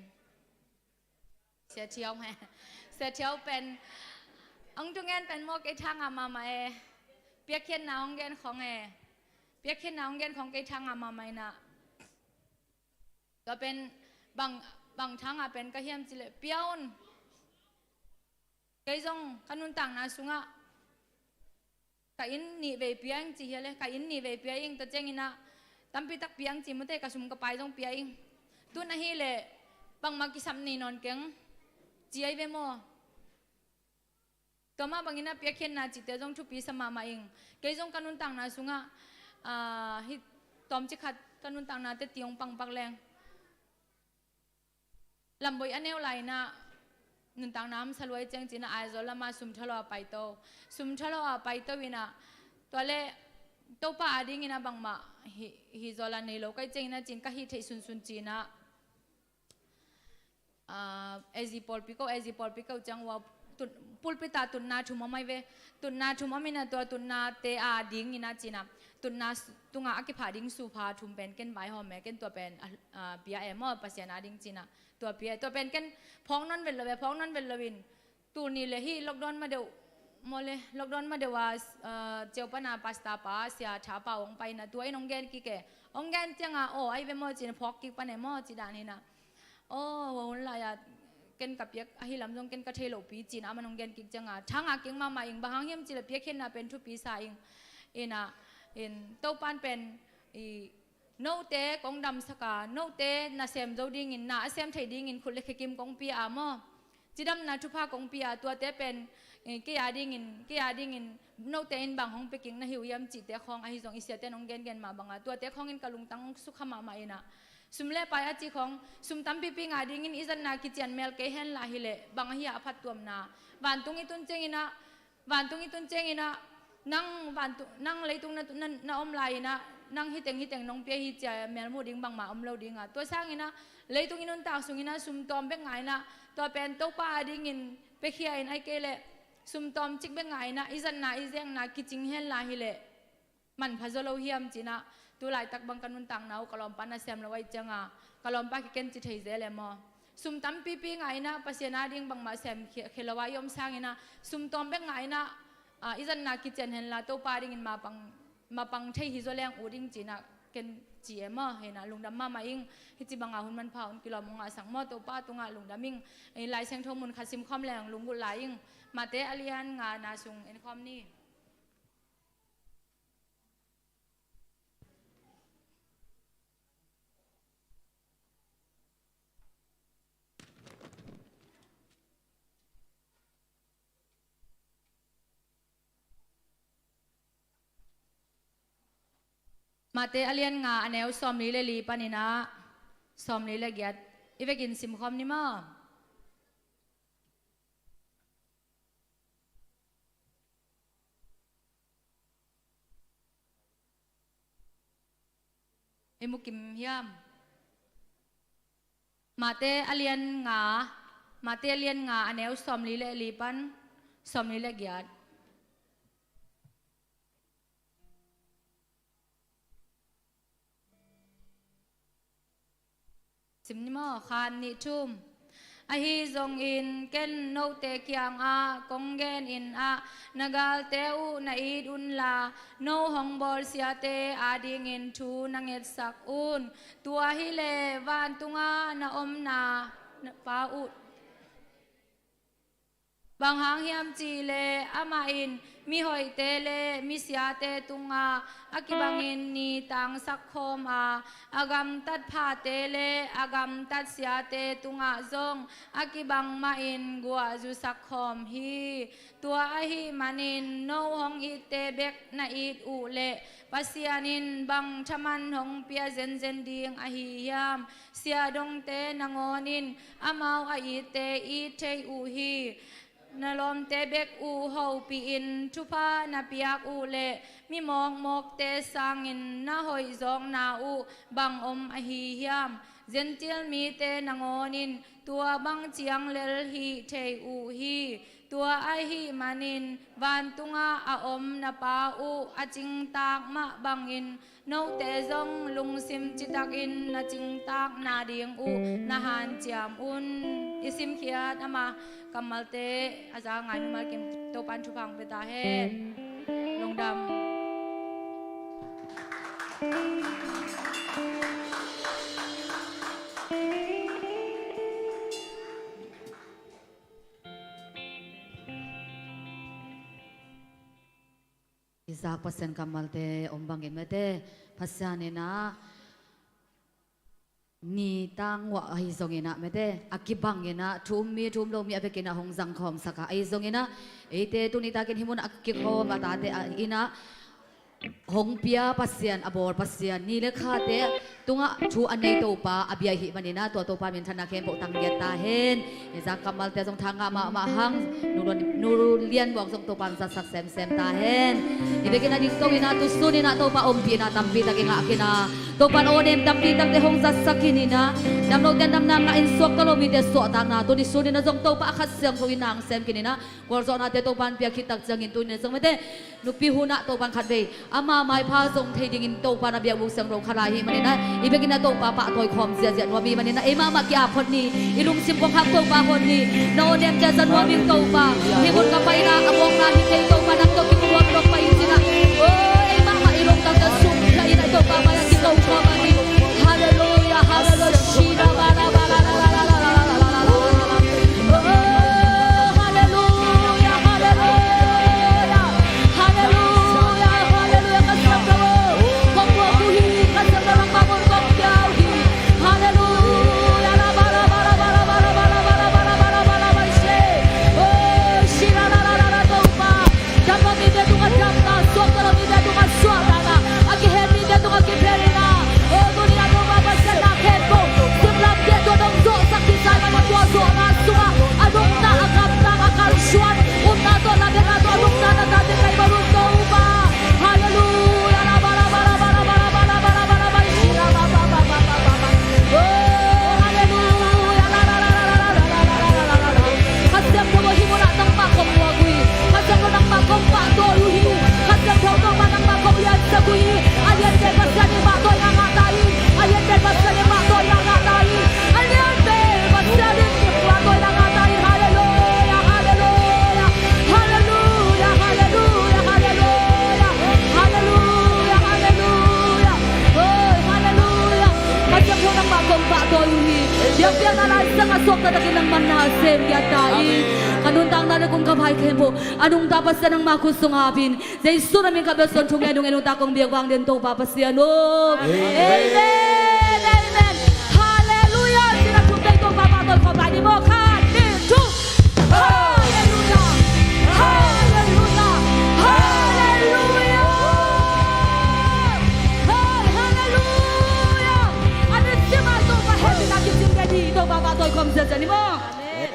Sia Thiau he. Sia Thiau pen hong thungen pen maw kei thangah mahmah e. Piakkhiatna hong gen khawng e. Piakkhiatna hong gen khawng kei thangah mahmah ina. Tua pen bang, bang thangah pen ka hiam cileh pia un. Kei zong ka nuntakna sungah ka inn nih vei pia ing ci hia le, ka inn nih vei pia ing, tua ciangina tampi tak pia ing ci mute, ka sum ka pai zong pia ing. Tun ahileh bangmah kisam nei nawn keng. ci ai ve maw? Tua mah bangin a piakkhiatna cihte zong thupi sa mahmah ing. Kei zong ka nuntakna sungah, ah, hih tawmcik khat ka nuntakna teti hong pangpak leng, lamboih a neu lai-in ah nuntakna hamsa lua ahih ciang ci-in ah Aizawl lamah sum thalawh a paito. Sum thalawh a paito in ah, tua leh Topa adingin ah bangmah hih, hih zawla nei lo ka hih ciangin ah ci-in ka hih theih sunsun ci-in ah, ah, A Z pawlpi ko, A Z pawlpi ko ciang uh a tut-, pulpit ah tutna thum om ai ve. Tutna thum om in ah tua tutnate adingin ah ci-in ah tutna s-, tungah a kiphah ding supha thum pen ken vaihawm e, ken tua pen, ah, ah, pia e maw, Pasian ading ci-in ah tua pia e. Tua pen ken phawk nawn vet lo ve, phawk nawn vet lo in, tul nih leh hih lockdown ma deuh maw leh, lockdown ma deuh a, ah, Ceu pan a pastor pa Sia Tha Pau hong pai in ah tua in hong gen kik e. Hong gen ciang ah, aw, ai ve maw ci-in ah phawk kik pan e maw ci dan hi in ah. Aw, hua hun lai-a ken ka piak ahi lam zong ken ka thei lopi ci-in ah aman hong gen kik ciang ah, thangah kik mahmah ing. Bang hang hiam cih leh piakkhiatna pen thupi sa ing. In ah, in Topa'n pen i note kong damsak a, note nasem zo dingin, na a sem thei dingin khut leh khekim kong pia a maw, cidamna thupha kong pia a, tuate pen, eh, kei adingin, kei adingin note in bang hong pia kik na hi uh hiam cihte khawng ahi zong i siate in hong gengen mah bang a, tuate khawngin ka lungtang hong sukha mahmah in ah, sum leh pai a cih khawng, sum tampipi ngah dingin i zatna kician mel kei hen lah hi leh bang ahi a phattuamna? Vantung i tun ciangin ah, vantung i tun ciangin ah, nang vantung, nang leitung na, na, na om lai-in ah, nang hih teng hih teng nong pia hi ci-a mel muh ding bangmah om lo ding a. Tua sangin ah, leitung i nuntak sungin ah sum tawm bek ngah in ah, tua pen Topa adingin piakhia in, ahih kei leh sum tawmcik bek ngah in ah i zatna i zekna kicing hen lah hi leh manpha zaw lo hiam ci-in ah, tu laitak bang ka nuntakna uh ka lawmpa nasem lo ahih ciang ah, ka lawmpa kiken ci thei zel e maw? Sum tampipi ngah in ah Pasian ading bangmah sem khia, khia lo a i om sangin ah, sum tawm bek ngah in ah, ah, i zatna kician hen lah, Topa adingin mapang, mapang thei hi zaw leng ut ing ci-in ah ken ci e maw? Hi in ah lungdam mahmah ing. Hih ci bang a hun manpha hun kilawm hong ngahsak maw, Topa tungah lungdam ing. Eh, Lai Siangtho mun khat simkhawm leng lunggulh lai ing. Mate a lian ngana sung en khawm ni. Mate a lian nga a neu sawmli le li panin ah sawmli le giat i vekin simkhawm ni maw? I mu kim hiam? Mate a lian nga, Mate a lian nga a neu sawmli le li pan sawmli le giat. Sim ni maw, khat nih thum. Ahi zongin ken note kiangah kong genin ah, na galte uh na it unla, no hong bawlsiate adingin thu na ngetsak un. Tua hileh vantungah na omna Pa uh Bang hang hiam cihleh amah in mihoihte le misiate tungah a kibangin ni tangsak khawm a, a gamtat phate le a gamtat siate tungah zong a kibang mahin guah zusak khawm hi. Tua ahih manin no hong itte bek na it uh leh Pasian in bang thaman hong pia zenzen ding ahi hiam? Siahdongte nangawn in amau a itte it thei uh hi. Na lawmte bek uh hopihin thupha na piak uh leh mi mawkmawkte sangin na hoihzawkna uh bang om ahi hiam? Gentile mite nangawn in tua bang ciang lel hih thei uh hi. Tua ahih manin vantungah a om na Pa uh a cingtak mah bangin note zong lungsim citakin na cingtak nading uh na hanciam un. I simkhiat ama kammalte a za ngai mimal kim Topan thupha hong pia ta hen. Lungdam. Isaac Pasian kammalte om bangin mate Pasian in ah Ni tanguah ahi zongin ah, mete, a kibangin ah, thu um mi, thu um lo mi a vekin ah hong zangkhawmsak a, ahi zongin ah, eite tuni takin hih mun a kikhawm a tate ah in ah, hong pia Pasian, a bawl Pasian, ni le khate tungah thu a nei Topa a bia ahih manin ah, tua Topa minthanna khempeuh tanggiat ta hen. Hih zah kammalte zong tha ngah mahmah hang, nu Lian, nu Lian Muak zong Topa in zatsak semsem ta hen. Hih bekin a dingto in ah, tusun in ah Topa ompihna tampi tak i ngah khin a, Topa in awnem tampi takte hong zatsak khin in ah, damlote in damna ngah in, suakta lo mite suahtakna, tuni sun in ah zong Topa a Kha Siangtho in na hong sem khin in ah, gualzawhnate Topa in pia khit tak ciangin tuni in ah zong, mete, nupi hun ah Topa in khatvei ama maipha zong thei dingin Topa in a biakbuk siangtho kha lai ahih manin ah, hih bekin ah Topa pahtawi khawm ziahziah nuam ahih manin ah, ei mahmah ki-ap phot ni, i lungsim kong khak Topa phot ni, na awnemte za nuam ing Topa. Hih mun ka paina a mawkna hi kei Topa, nang tawh kimuak dong pai in ci-in ah, oh, ei mahmah i lungtang ka sum ka in ah Topa mai ah kiko khawm a ni. Halleluia, halleluia, shira bara bara bara bara bara bara bara. Oh, halleluia, halleluia. Halleluia, halleluia. Ka siangtho, kong muak uh hi, ka siangtho nangmah mun kong pia uh hi. Halleluia, la ba la ba la ba la ba la ba la ba la ba la ba la ba la ba she. Oh, shira la la la la Topa. Damlo mite tungah damna, suakta lo mite tungah suahtakna, a kihen mite tungah kiphelna. Oh, tuni a Topa Pasian na khempeuh, simlamteh tua dong zawhsak kisai mah tua zawhna sungah a nungta, a gamtang, a kalsuan, upna tawh lametna tawh a nungta na tate kai bang un Topa. Halleluia, la ba la ba la ba la ba la ba la ba la ba la ba la ba la ba la ba. Oh, halleluia, la la la la la la. Kha Siangtho aw, hih munah nangmah kong muak uh hi. Kha Siangtho nangmah kong pahtawi uh hi. Kha Siangtho Topa nangmah kong liansak uh hi. A lianpen Pasian in pahtawina ngah ta hi. A lianpen Pasian in pahtawina ngah ta hi. A lianpen Pasian in pahtawina ngah ta hi. Halleluia, halleluia. Halleluia, halleluia, halleluia. Halleluia, halleluia. Oi, halleluia. Kha Siangtho nangmah kong pahtawi uh hi. Biakpiakna laisang a suakta takin nangmah na sem giat ta hi. Amen. Ka nuntakna le kong ka vai khempeuh a nungta Pasian nangmah khut sungah ap in. Jesu na min ka bia suan thu ngen nung en nungta kong biak vang den Topa Pasian aw. Amen. Amen. Amen. Halleluia. Cina thum tei Topa pahtawi khawm lai ni maw. Khat, nih, thum. Halleluia. Halleluia. Halleluia. Hei, halleluia. A nisim a Topa hehpihna kicing den hi. Topa pahtawi khawm ziahziah ni maw. Amen.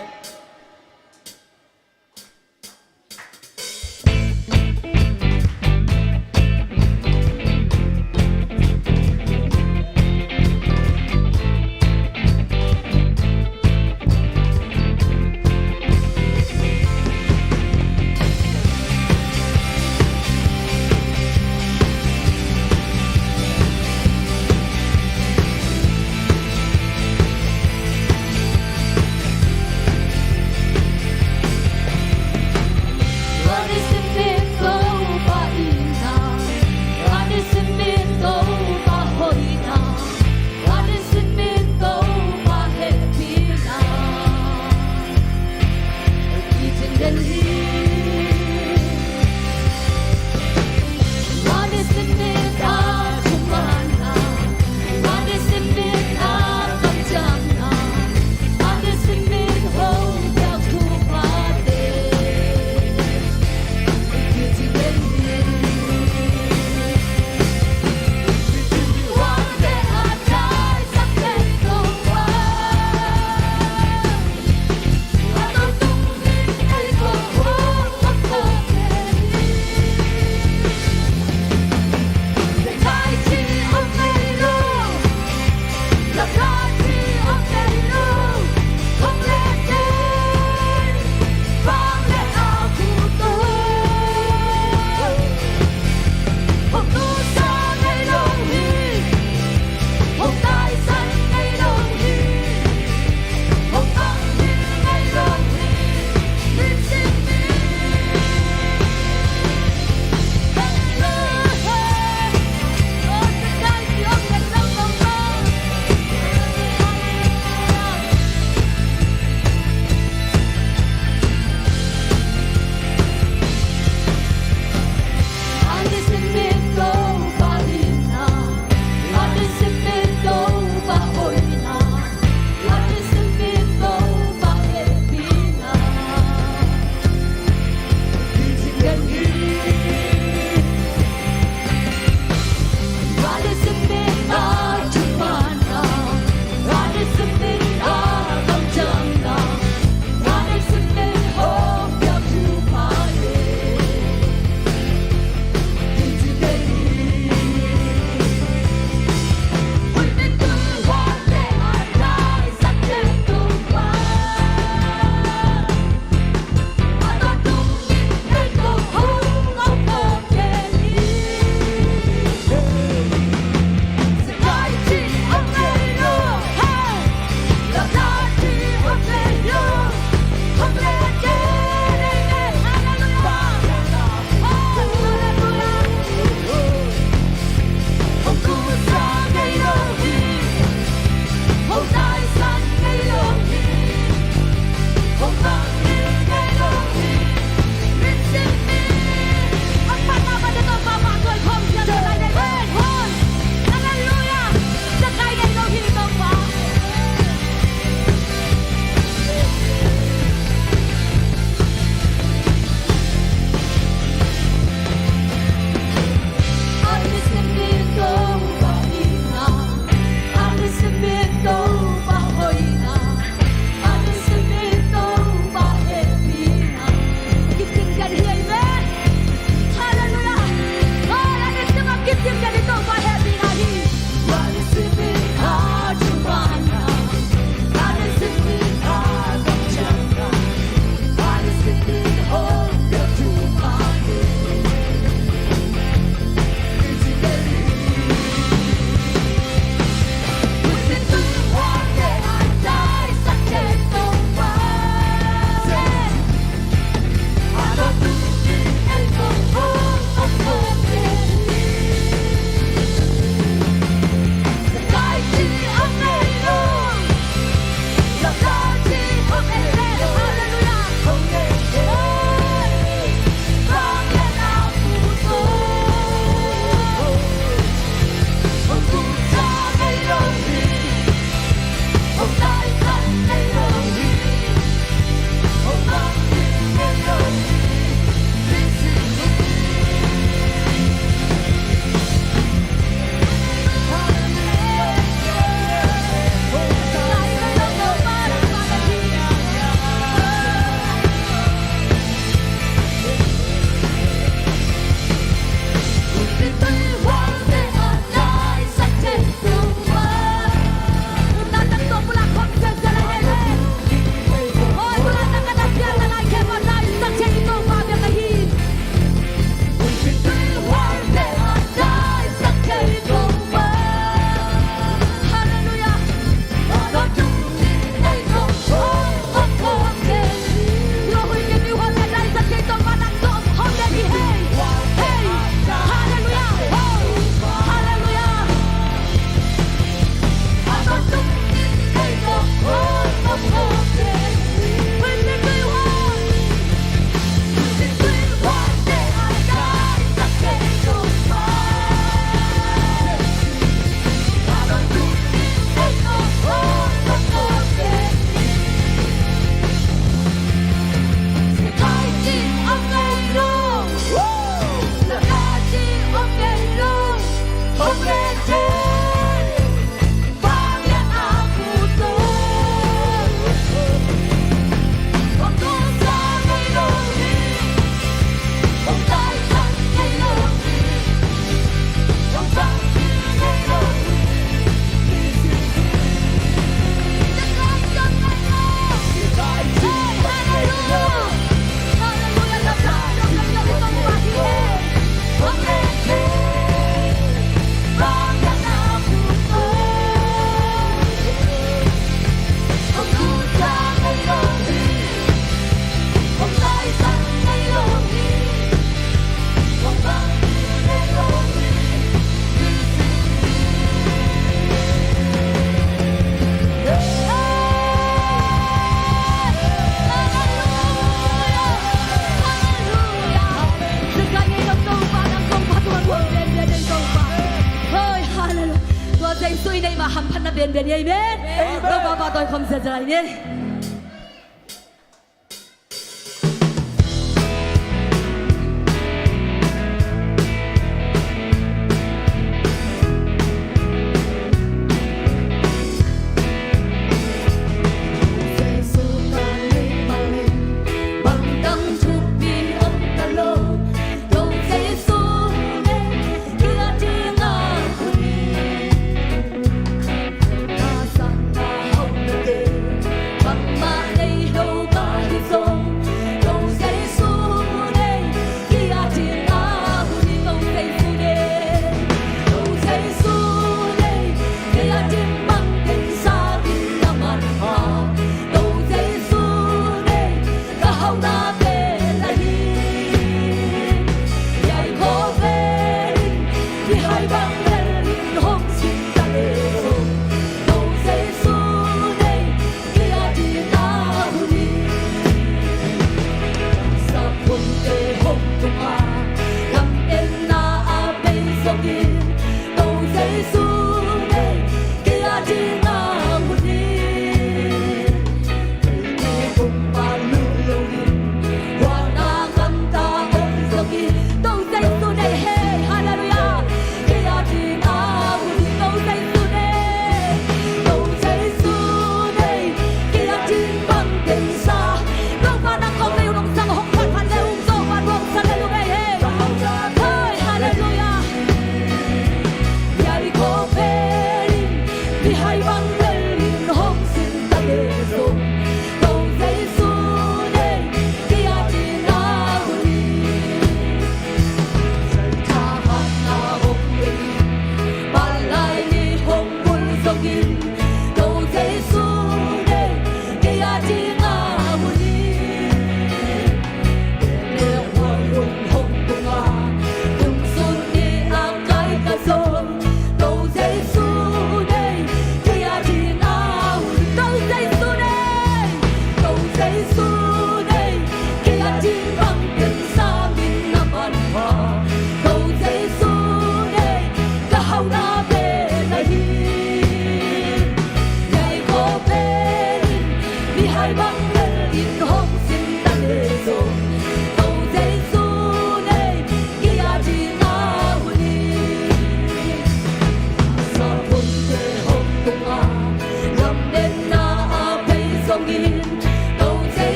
Hamphatna penpen hi. Amen. Amen. Topa pa tawi khawm ziazia lai ni.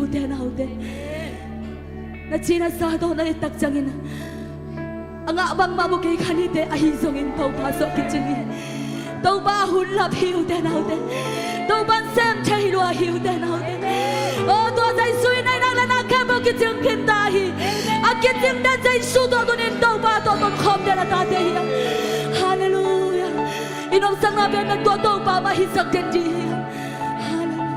ute naute. Na ci na sa tawh na et tak ciangin a ngah bangmah mu kei kha nite ahi zongin Topa sawh kicing hi. Topa hun lap hi ute naute. Topa in sem thei hi lua hi ute naute. Aw, tua Jesu in na in na na khempeuh kicing khin ta hi. A kicing den Jesu tawh tunin Topa tawh tonkhawm den a tate hi. Halleluiah. I nopsakna pen bek tua Topa mah hisak den ding hi. Halleluiah.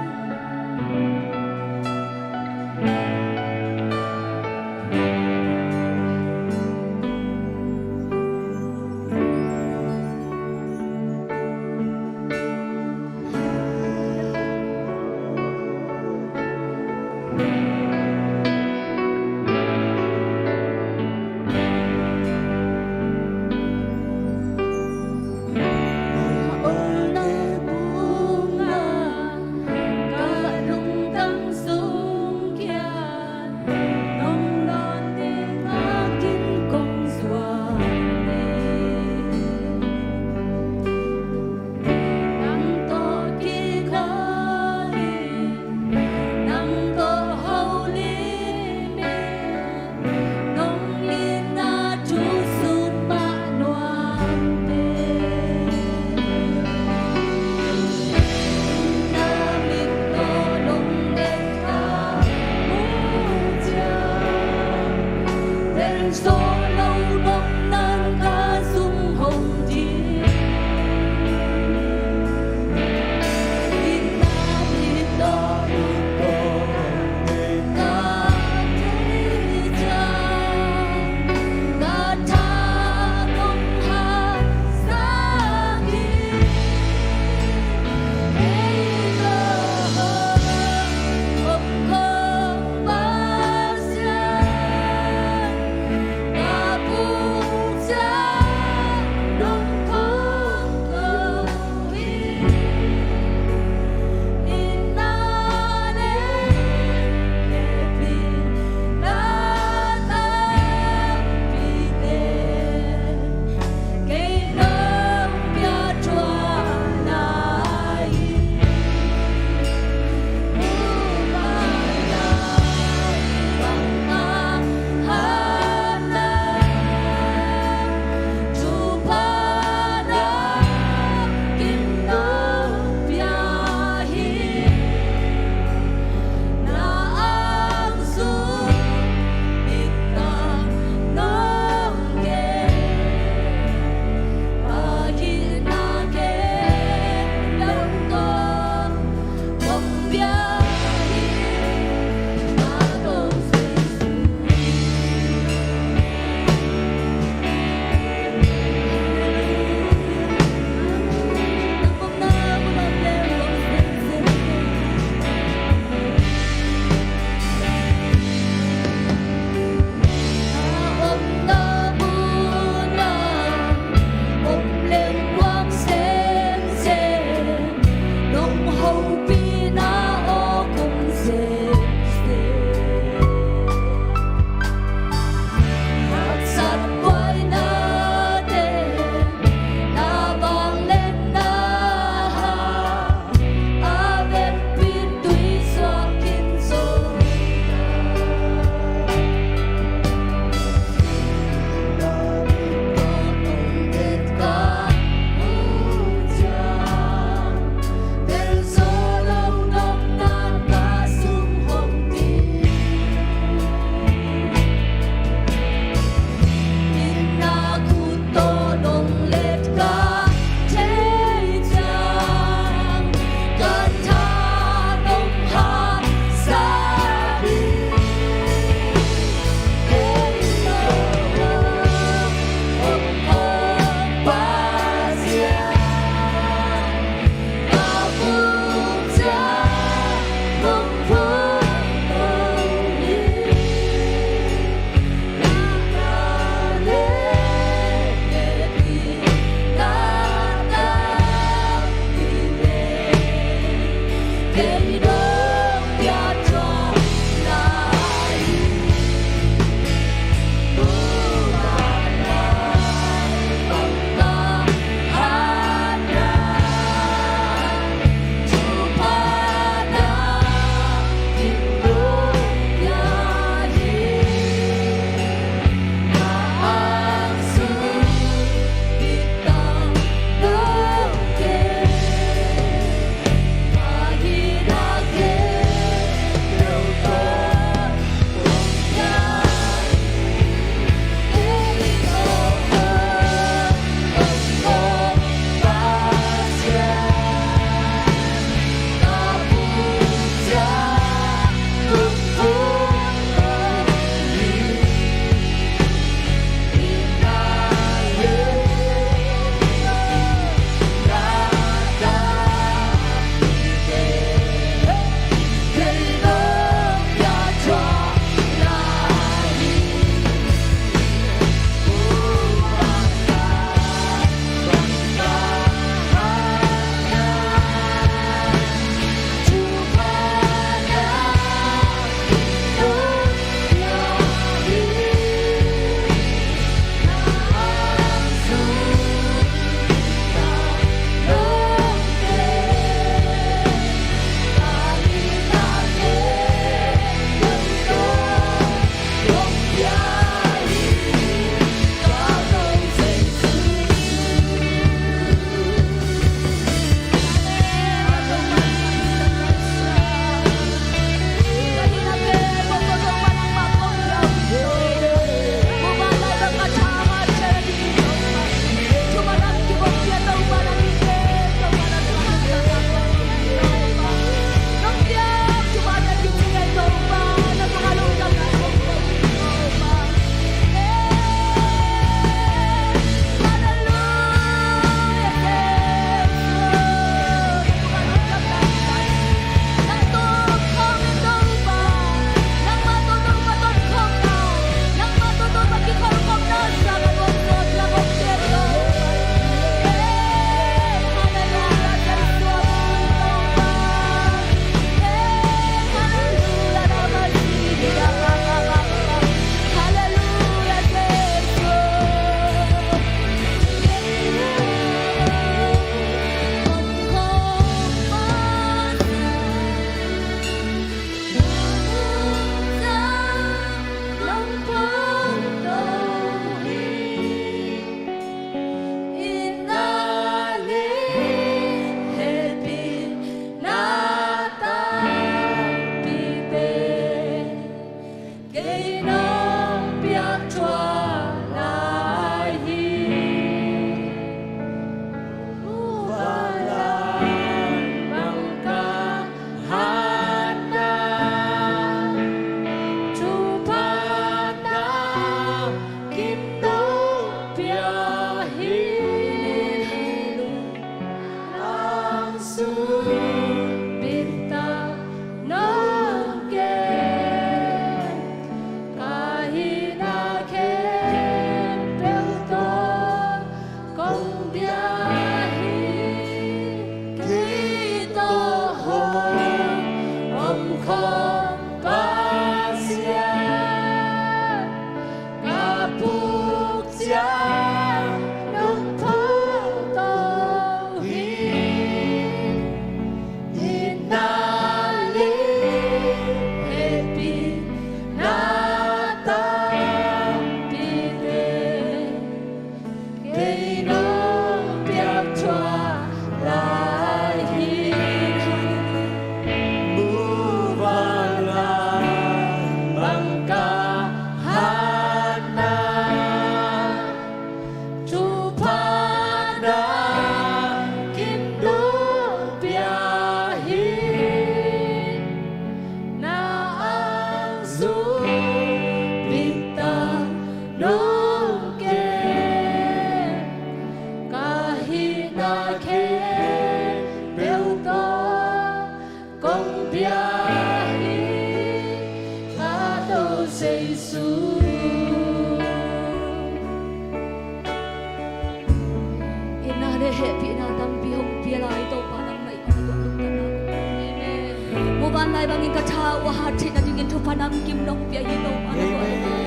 Itna le hehpihna tampi hong pia lai Topa, nangmah i pan a tuah lungdamna kong ko. Amen. Muban lai bangin ka tha uh a hat theih nadingin thupha namkim nong pia hi Topa, na tuah lungdam.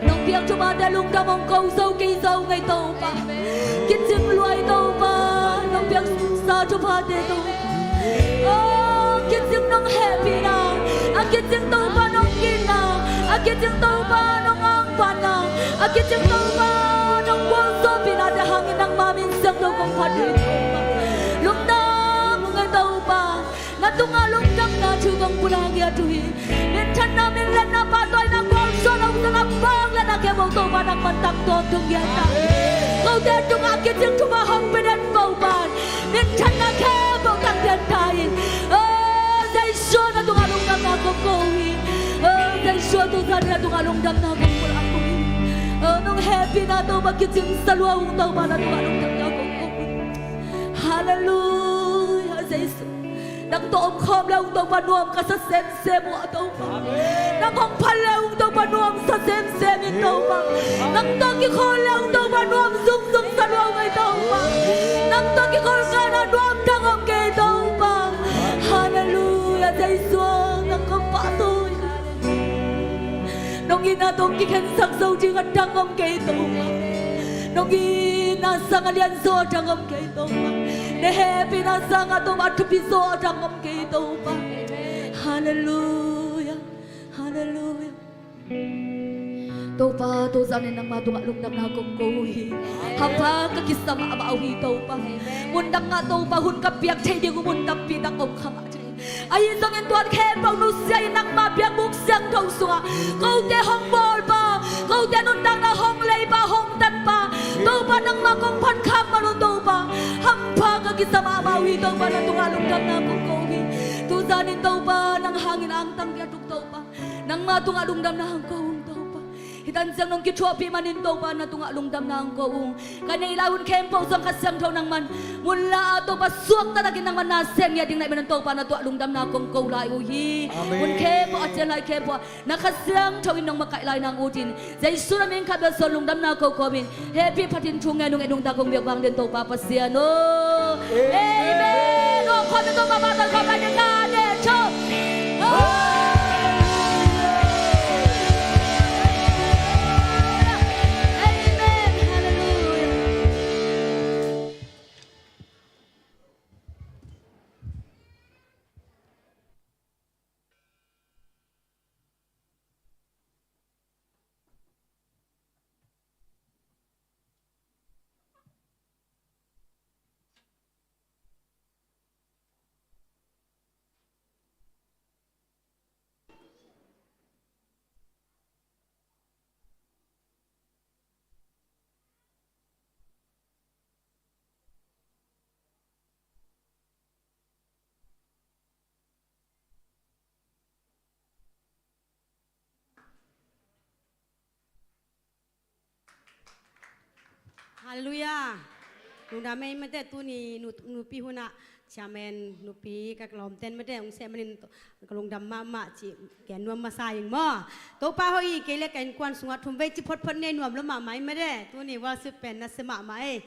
Nong piak thuphate lungdam hong ko zo kei zo ngei Topa. Kicing luai Topa, nong piaksa thuphate Topa. Oh, kicing nong hehpihna, a kicing Topa nong itna, a kicing Topa nong angpanna, a kicing Topa nong gualzawhpihnate hangin nangma min siangtho kong phat hi Topa. Lungdam ngei Topa. Na tungah lungdamna thu kong pulak ngiat uh hi. Minthanna, minliatna, pahtawina, gualzawhna, hong zang a bang le na khempeuh Topa nangman tangtawn thungetna. Kote tungah kicing thupha hong pia den Topa. Minthanna khempeuh tangtawn ta in. Oh, Jesu na tungah lungdamna kong ko hi. Oh, Jesu tu zan na tungah lungdamna kong pulak uh hi. Oh, nong hehpihna Topa kicing sa lua ung Topa na tungah lungdamna kong ko hi. Halleluiah, Jesu. Nang tawh om khawm le ung Topa nuam ka sa semsem uh a Topa. Nang hong phal le ung Topa nuam sa semsem in Topa. Nang tawh kikhawl le ung Topa nuam zungzung sa lua ung ei Topa. Nang tawh kikhawl kal a nuam dang om kei Topa. Halleluiah, Jesu nang kong pahtawi. Nong itna tawh kikhensak zo ding a dang om kei Topa. Nong itna sang a lianzaw a dang om kei Topa. Na hehpihna sang a Topa a thupi zaw a dang om kei Topa. Halleluiah. Halleluiah. Topa, tu zanin nangma tungah lungdamna kong ko uh hi. Hampha ka kisa mahmah uh hi Topa. Mun dang ah Topa hun ka piak thei ding uh mun tampi tak om kha mah thei. Ahi zongin tua khempeuh nusia in nangma biakbuk siangtho sungah kote hong bawlpa, kote nuntakna hong leipa, hong tanpa Topa nangma kong phat khak man uh Topa. Hampha ka kisa mahmah uh hi Topa, na tungah lungdamna kong ko uh hi. Tu zanin Topa nang hangin angtang kiat ung Topa. Nangma tungah lungdamna hong ko ung Topa. Hih tan ciang nong kithuahpih manin Topa na tungah lungdamna hong ko ung. Ka neih lai hun khempeuh zong Kha Siangtho nangman mun la a Topa suakta takin nangman na sem ngiat ding na hih manin Topa na tungah lungdamna kong ko lai uh hi. Amen. Hun khempeuh a cian lai khempeuh ah na Kha Siangtho in nong makaih lai nang ut in. Jesu na min khat bel suan lungdamna ko kawmin hehpih phatin thu ngen ung, en ung ta kong biak vang den Topa Pasian aw. Amen. Amen. Aw, khawm in Topa mah tawh khawm lai ding ka deh tho. Amen. Halleluiah. Halleluiah. Lungdam ei mate, tuni nu-, nupi hunah chairman nupi ka lawmten mate hong seh manin ka lungdam mahmah cih gen nuam masa ing maw. Topa hoih hi, kei le ka innkuan sungah thumvei ci photphot nei nuam lua mahmah ei mate. Tuni worship pen nasia mahmah ei.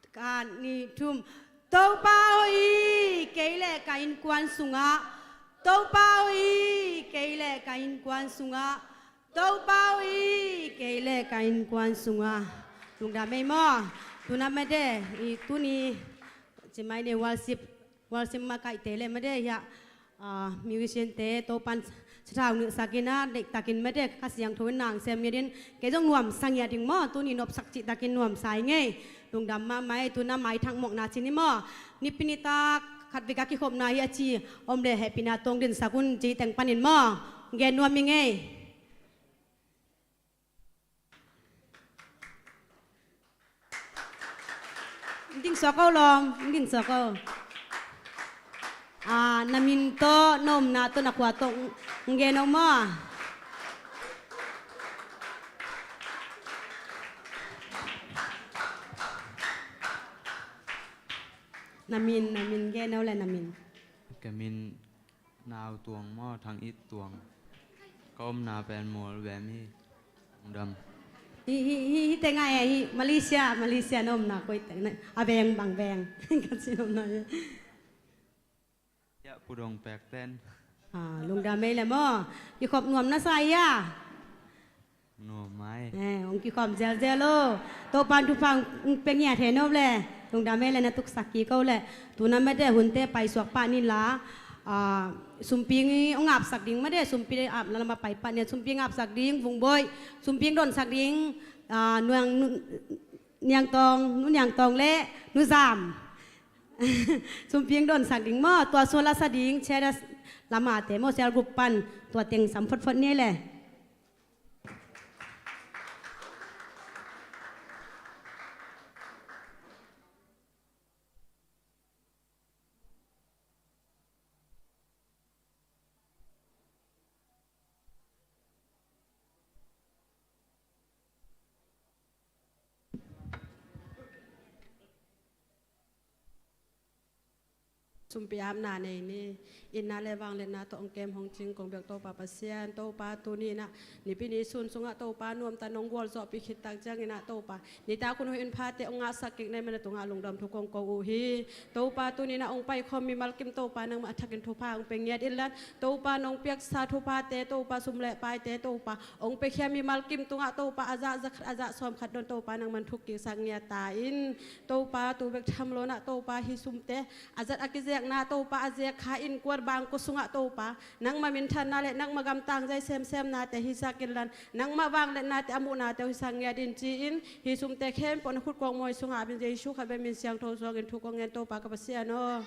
Khat, nih, thum. Topa hoih hi, kei le ka innkuan sungah. Topa hoih hi, kei le ka innkuan sungah. Topa hoih hi, kei le ka innkuan sungah. Lungdam ei maw. Tuna mate, i tuni ci mai ni worship, worship makaihte le mate hiah. Ah, musician te Topan sathau nilhsak in a, deihtakin mate Kha Siangtho in nang sem ngiat in, kei zong nuamsa ngiat ding maw, tuni nopsak cihtakin nuamsa ing ei. Lungdam mahmah ei, tuna maithak mawkna ci ni maw. Nipi nitak khatvei ka kikhopna hi a ci om le hehpihna tawng dinsak un, ci teng panin maw. Gen nuam ing ei. Ding suak o lawm, ding suak o. Ah, na min tawh, na omna tawh, na khua tawh, ng gen o maw. Na min, na min gen o le na min. Ka min Nau Tuang maw, Thang It Tuang. Ka omna pen Mualveng hi. Lungdam. Hi, hi, hi, hi teng ah, hi Malaysia, Malaysia na omna koi teng na, a veng bang veng. Ka cih omna hi. Ya, Pu Dong Pek ten. Ah, lungdam ei le maw. Kikhop nuam na sa hia? Nuam mai. Eh, hong kikhawm zelzel o. Topa'n thupha hong pia ngiat hen o le. Lungdam ei le na tuksak kik o le. Tu na mate hunte paisuak pah ni la. Ah, sumping hong apsak ding mate, sumping apna lam a pai pah ni a, sumping apsak ding Vung Boih. Sumping donsak ding, ah, Nuang, Nu, Niang Tawng, Nu Niang Tawng le Nu Zam. Sumping donsak ding maw, tua sung la sa ding, chorus lam a te maw, cell group pan, tua teng sam photphot ni le. Sumpi apna nei ni. Itna le vangliatna tawh hong kem hong cing kong biak Topa Pasian, Topa tuni in ah nipi ni sun sungah Topa nuamta nong gualzawhpih khit tak ciangin ah Topa, nitak hun hoih hun phate hong ngahsak kik na hih manin na tungah lungdam thu kong ko uh hi. Topa tuni in ah hong paikhawm mimal kim Topa nangmah a thakin thupha hong pia ngiat inla, Topa nong piaksa thuphate Topa, sum le paite Topa hong piakhia mimal kim tungah Topa a zah za khat a zah sawm khat dong Topa nangman thuk kiksak ngiat ta in. Topa tu bek tham lo in ah Topa hih sumte a zat a kizekna Topa a zek kha innkuan bangkua sungah Topa nangma minthanna le nangma gamtang zai semsemnate hisak inla, nangma vangliatnate a muhnate uh hisak ngiat in ci-in hih sumte khempeuh na khut kong mawi sungah a bin Jesu Khazih min siangtho suangin thu kong ngen Topa ka Pasian aw.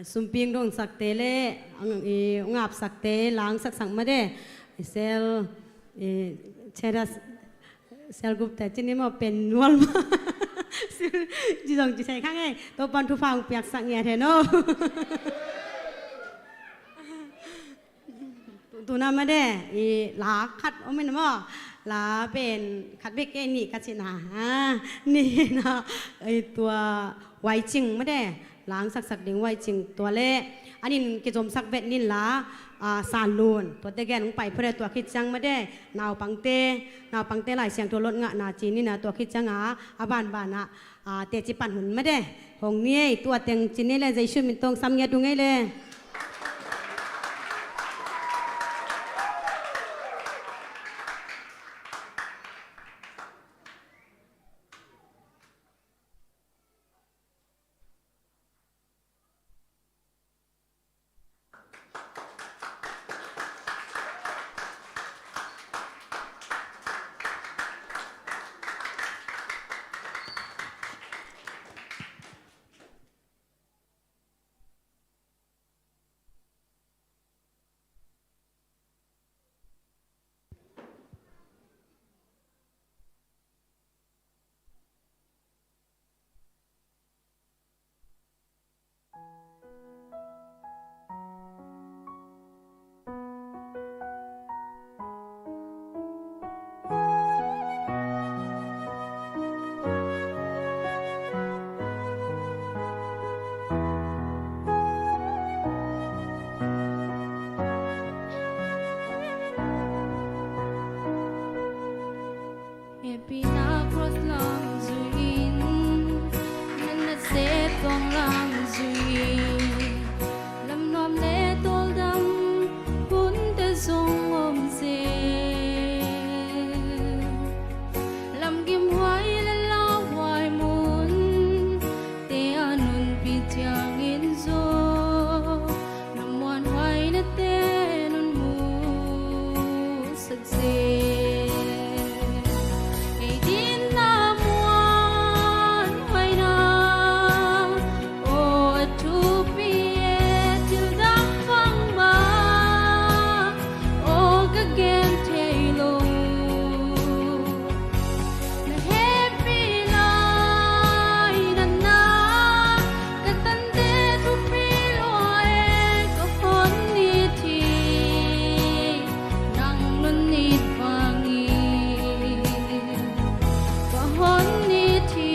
Sumping dong sakte le, ang, i, ngap sakte, lang saksak made. Sel, i, cheras, sel group te cin ni maw pen nual ma. Ci zong ci sai kha ngei. Topan thupha hong piaksak ngiat hen aw. Tuna made, i la khat om in maw, la pen khat bek kei nih ka cihna, a, nih na, i tua waiching made, lang saksak ding waiching tua le, an in kizomsak vet nin la, a, sanlun, tuate gen hong pai phot e tua khit ciang made, naupangte, naupangte Lai Siangtho lot ngahna ci nin a tua khit ciang a, a banban a, a, teci pan hun made. Hong ni ei, tua teng ci ni le, Jesu min tawh sam ngiat ung ei le. Hehpihna cross lam zui-in, na nasep tawng lam zui-in, lam nuam le tawldam hunte zong om zel. Lamgim huai le lauhuai munte a nunpi ciangin zaw, na muanhuai nate nun musak zel. Ei dinna muanhuaina, aw a thupi e, thil dang bangmah aw ka gen thei lo. Na hehpih lai natna, ka tante thupi lua e, ka hon it hi, nang non it vangin. Ka hon it hi,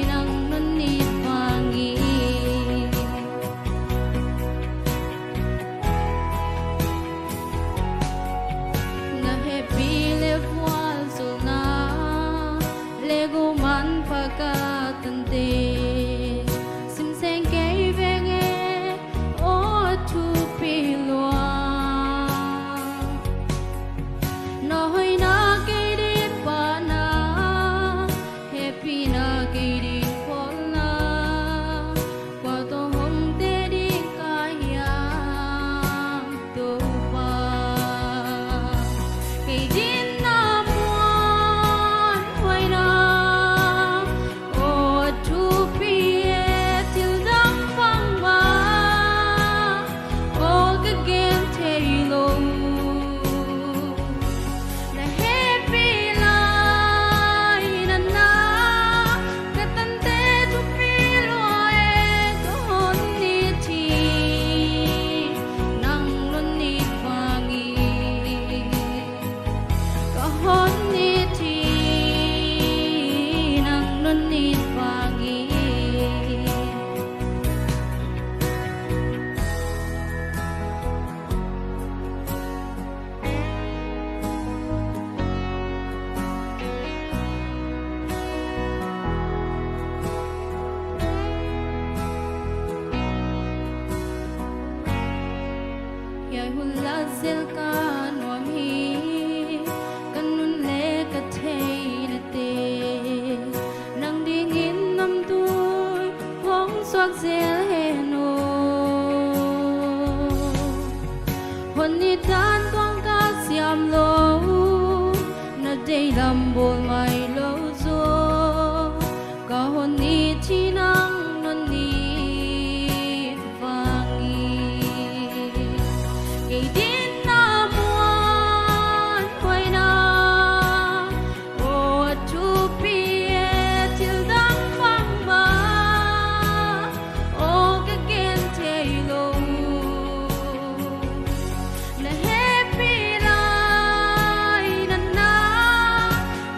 nang non it vangin. Na hehpih le vualzawlna le go manpha ka tante, simseng kei veng e, aw a thupi lua. Na hoihna kei ding pahna, hehpihna kei ding pholna, kua tawh hong teh ding ka hiam Topa. Kei dinna muanhuaina, aw a thupi e, thil dang bangmah aw ka gen thei lo. Na hehpih lai natna, ka tante thupi lua e, ka hon it hi, nang non it vangin. Ka hon it hi, nang non it vangin. Hiai hun la zel ka nuam hi, ka nun le ka theinate, nang dingin namtui hong suak zel hen aw. Hon it dan tuang ka siam lo, na deih lam bawl mai lo zaw, ka hon it hi, nang non it Kei dinna muanhuaina, aw a thupi e, thil dang bangmah aw ka gen thei lo. Na hehpih lai natna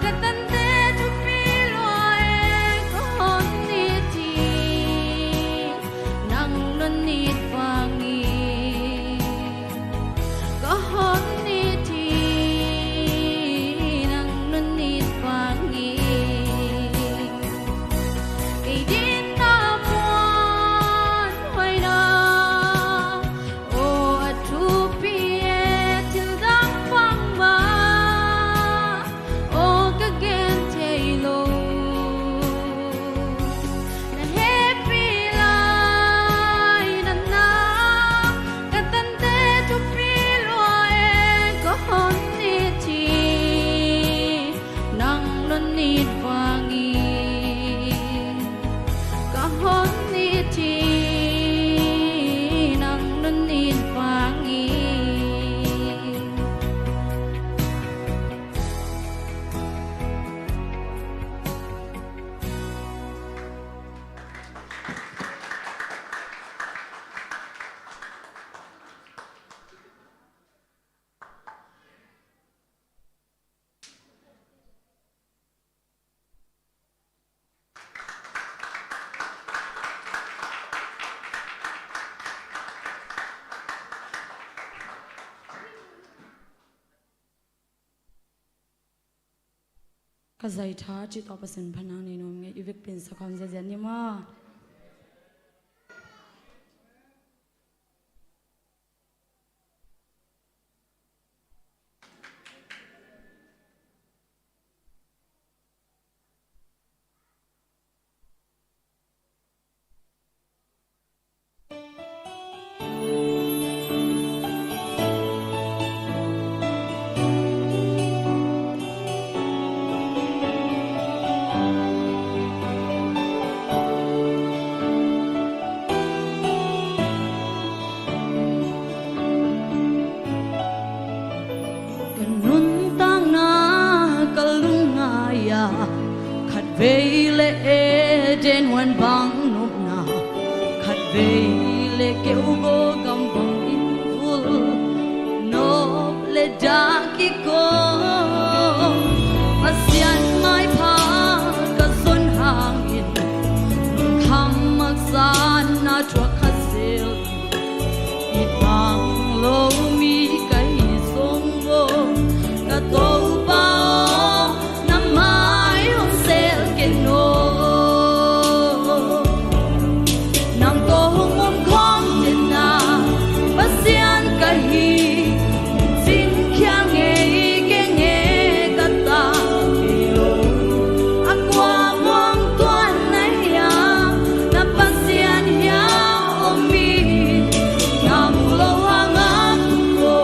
ka tante thupi lua e, ka hon it hi nang nunit vangin. Ka hon it hi nang nunit vangin. Kei dinna muanhuaina, aw a thupi e, thil dang bangmah aw ka gen thei lo. Na hehpih lai natna ka tante thupi lua e, ka hon it hi nang nunit vangin. Ka hon it hi nang nunit vangin. Ka zaitha cih tawh Pasian phatna nei nuam ing ei. I vekpi in sakhawm ziahziah ni maw. Ka nuntakna ka lungngai-a, khatvei leh Eden huan bang nopna, khatvei leh keugaw gam bang in vul, nop leh dah kikawm. Pasian maipha ka zon hangin, lungkham makzana thuak kha zel. I bang lo mi ka hi zong maw, ka Topa aw, na mai hong sel ken aw. Nang tawh hong om khawm den a, Pasian ka hi, cingkhia ngei keng e ka ta kei lo. A kua muang tuan na hiam, na Pasian hiam om hi. Ngam lo hang a tung lo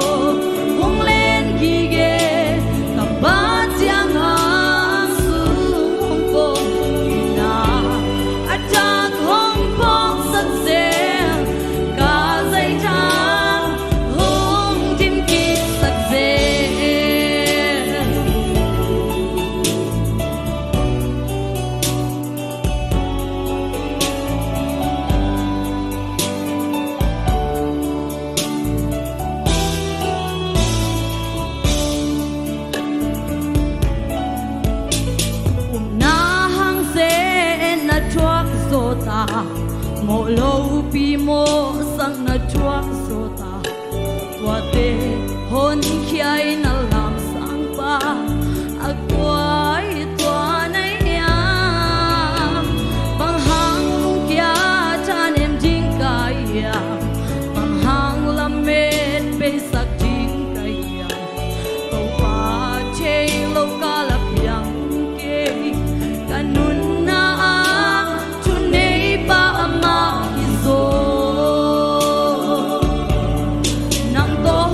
hong len gige, ka Pasian hang sung hong kong ina, a tak hong phawksak zel, ka zaitha hong dim kiksak zel. Upna hang zen na thuak zawh ta, mawh lopi mawhsak na thuak zawh ta. Tuate honkhia-in na lamsang pa, a kua hi tua na hiam? Bang hang lungkia thanem ding ka hiam? Bang hang lamet beisak ding ka hiam? Topa thei lo ka la piang kei, ka nunna ah thuneipa amah hi zaw. Nang tawh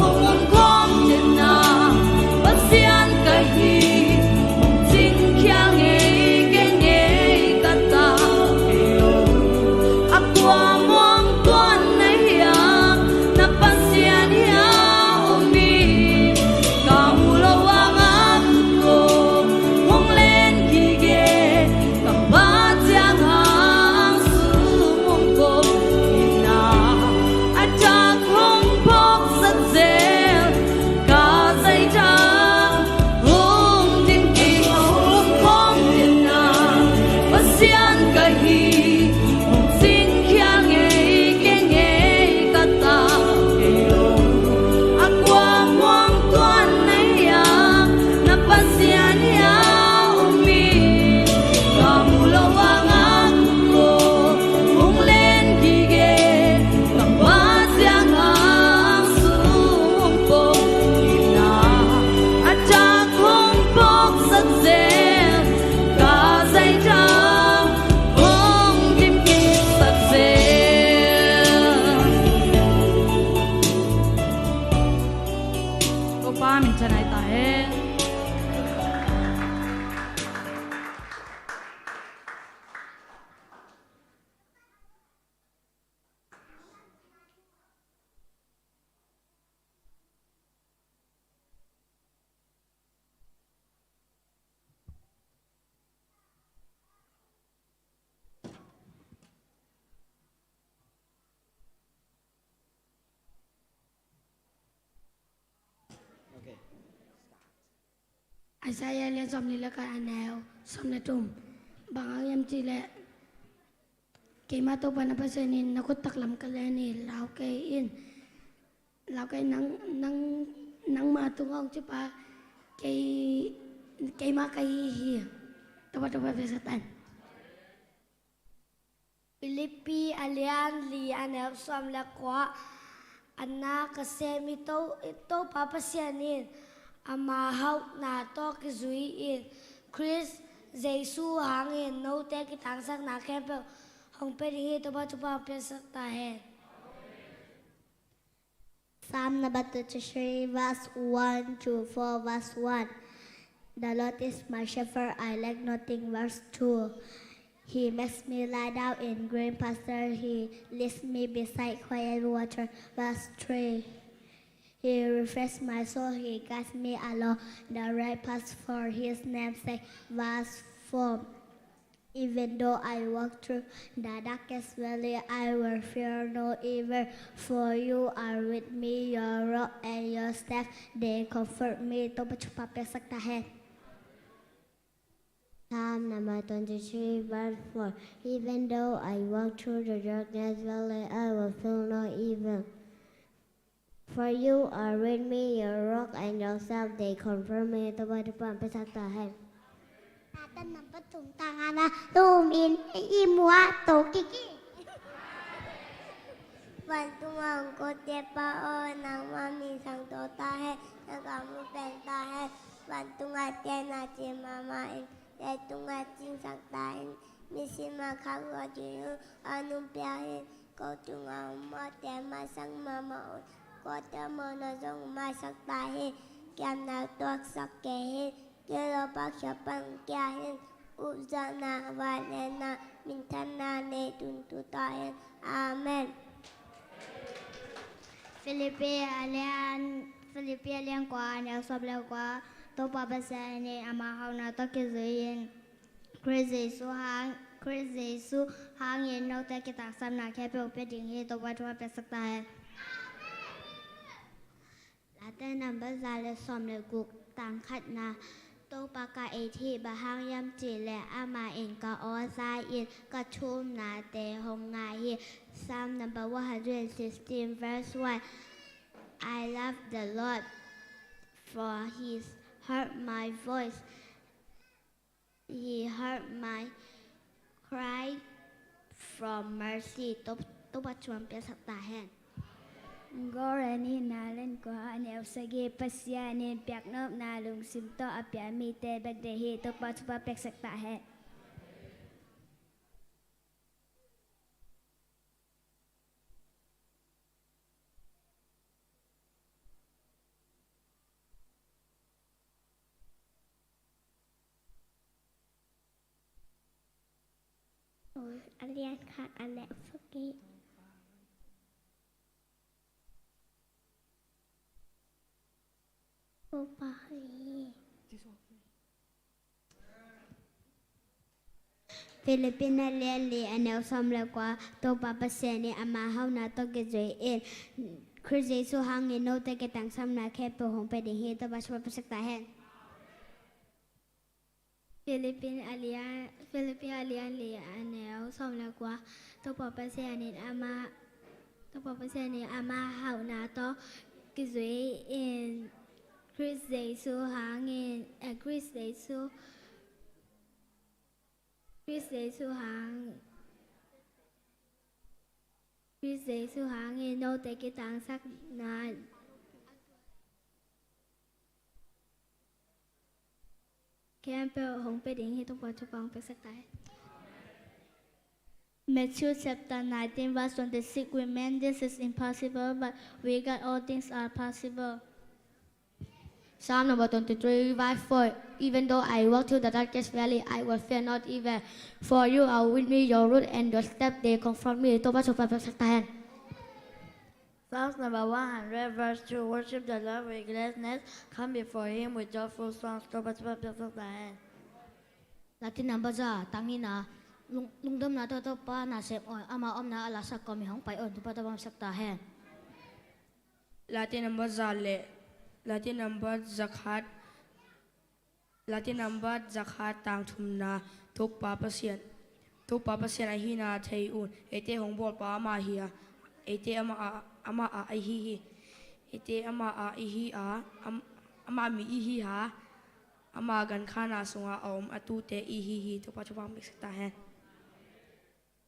Min chanai ta hen. Isaiah lian sawm li le khat, a neu sawm le thum. Bang hang hiam cih leh, keimah Topa na Pasian in na khut taklam ka len hi. Lau kei in, lau kei, nang, nang, nangma tungah hong cipa kei, keimah ka hi hi. Topa, Topa piaksak ta hen. Philippi a lian li, a neu sawm le kua. A na ka sem i To, i Topa Pasian in ama hauhna tawh kizui-in Khrist Jesu hangin note kitangsakna khempeuh hong pia ding hi. Topa thupha piaksak ta hen. Psalm number twenty-three, verse one to four, verse one. The Lord is my shepherd, I lack nothing. Verse two. He makes me lie down in green pasture. He leads me beside quiet water. Verse three. He refreshes my soul. He guides me along the right path for his name's sake. Verse four. Even though I walk through the darkest valley, I will fear no evil, for you are with me, your rod and your staff, they comfort me. Topa thupha piaksak ta hen. Psalm number twenty-three, verse four. Even though I walk through the darkest valley, I will fear no evil. For you are with me, your rod and your staff, they comfort me. Topa thupha piaksak ta hen. Late number thum, tang nga na, tum in i mua to kiki. Vantung a hong kote Pa aw, nangma min siangtho ta hen, na gam hong pen ta hen. Vantung a te na cing mahmah in, leitung a cingsak ta hen. Misi ma khak lua ding uh a nung pia hen. Ko tungah hong mawhte maisak mahmah un, kote mawhna zong maisak ta hen. Kiamna tuaksak kei hen. Gilo pakhiap pan kia hen. Upzakna, vangliatna, minthanna nei tun tu ta hen. Amen. Philippi a lian, Philippi a lian kua, a neu sawm le kua. Topa Pasian in ama hauhna tawh kizui-in Khrist Jesu hang, Khrist Jesu hangin note kitangsapna khempeuh pia ding hi. Topa thupha piaksak ta hen. Late number za le sawm le guk, tang khatna. Topa ka it hi, bang hang hiam cih leh amah in ka aw za in ka thumnate hong ngai hi. Psalm number one hundred and sixteen, verse one. I love the Lord, for he heard my voice. He heard my cry from mercy. Topa, Topa thupha piaksak ta hen. Goran in a lian kua, a neu sagih. Pasian in piaknopna lungsim tawh a pia mite bek deih hi. Topa thupha piaksak ta hen. A lian khat, a neu sagih. Topa hi. Philippi a lian li, a neu sawm le kua. Topa Pasian in ama hauhna tawh kizui-in Khrist Jesu hangin note kitangsapna khempeuh hong pia ding hi. Topa thupha piaksak ta hen. Philippi a lian, Philippi a lian li, a neu sawm le kua. Topa Pasian in ama, Topa Pasian in ama hauhna tawh kizui-in Khrist Jesu hangin, eh, Khrist Jesu, Khrist Jesu hang, Khrist Jesu hangin note kitangsakna khempeuh hong pia ding hi. Topa thupha hong piaksak ta hen. Matthew chapter nineteen, verse twenty-six. With man this is impossible, but with God all things are possible. Psalm number twenty-three, verse four. Even though I walk through the darkest valley, I will fear not evil. For you are with me, your rod and your staff, they comfort me. Topa thupha piaksak ta hen. Psalms number one hundred, verse two. Worship the Lord with gladness. Come before him with joyful songs. Topa thupha piaksak ta hen. Late number za, tang nihna, lung, lungdamna tawh Topa nasem aw in, ama omna a lasak kawmin hong pai aw in, Topa thupha piaksak ta hen. Late number za le, Late number za khat, Late number za khat, tang thumna, Topa Pasian, Topa Pasian ahihna thei un. Eite hong bawlpa amah hi a, eite amah a, amah a i hi hi. Eite amah a i hi a, am, amah mi i hi a, ama gankhana sungah a om a tuute i hi hi. Topa thupha piaksak ta hen.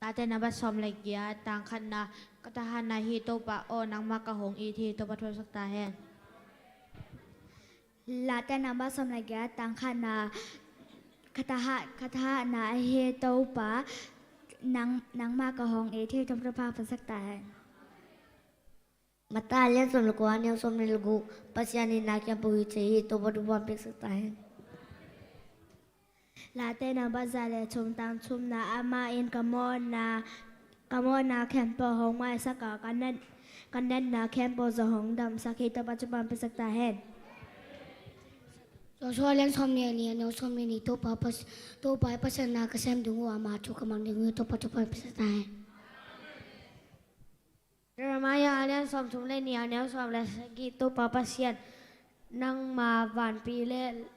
Late number sawm le giat, tang khatna, ka thahatna hi Topa aw, nangmah ka hong it hi. Topa thupha piaksak ta hen. Late number sawm le giat, tang khatna, ka thahat, ka thahatna hi Topa, nang, nangmah ka hong it hi. Topa thupha piaksak ta hen. Mate a lian sawm le kua, a neu sawm le guk. Pasian in na khempeuh hong it thei hi. Topa thupha piaksak ta hen. Late number za le thum, tang thumna, amah in ka mawhna, ka mawhna khempeuh hong maisak a, ka nat, ka natna khempeuh zong hong damsak hi. Topa thupha piaksak ta hen. Joshua a lian sawm le nih, a neu sawm le nih. Topa Pas-, Topa i Pasian na ka sem ding uh, ama thu ka mang ding uh hi. Topa thupha piaksak ta hen. Jeremiah a lian sawmthum le nih, a neu sawm le sagih. Topa Pasian, nangma vanpi le,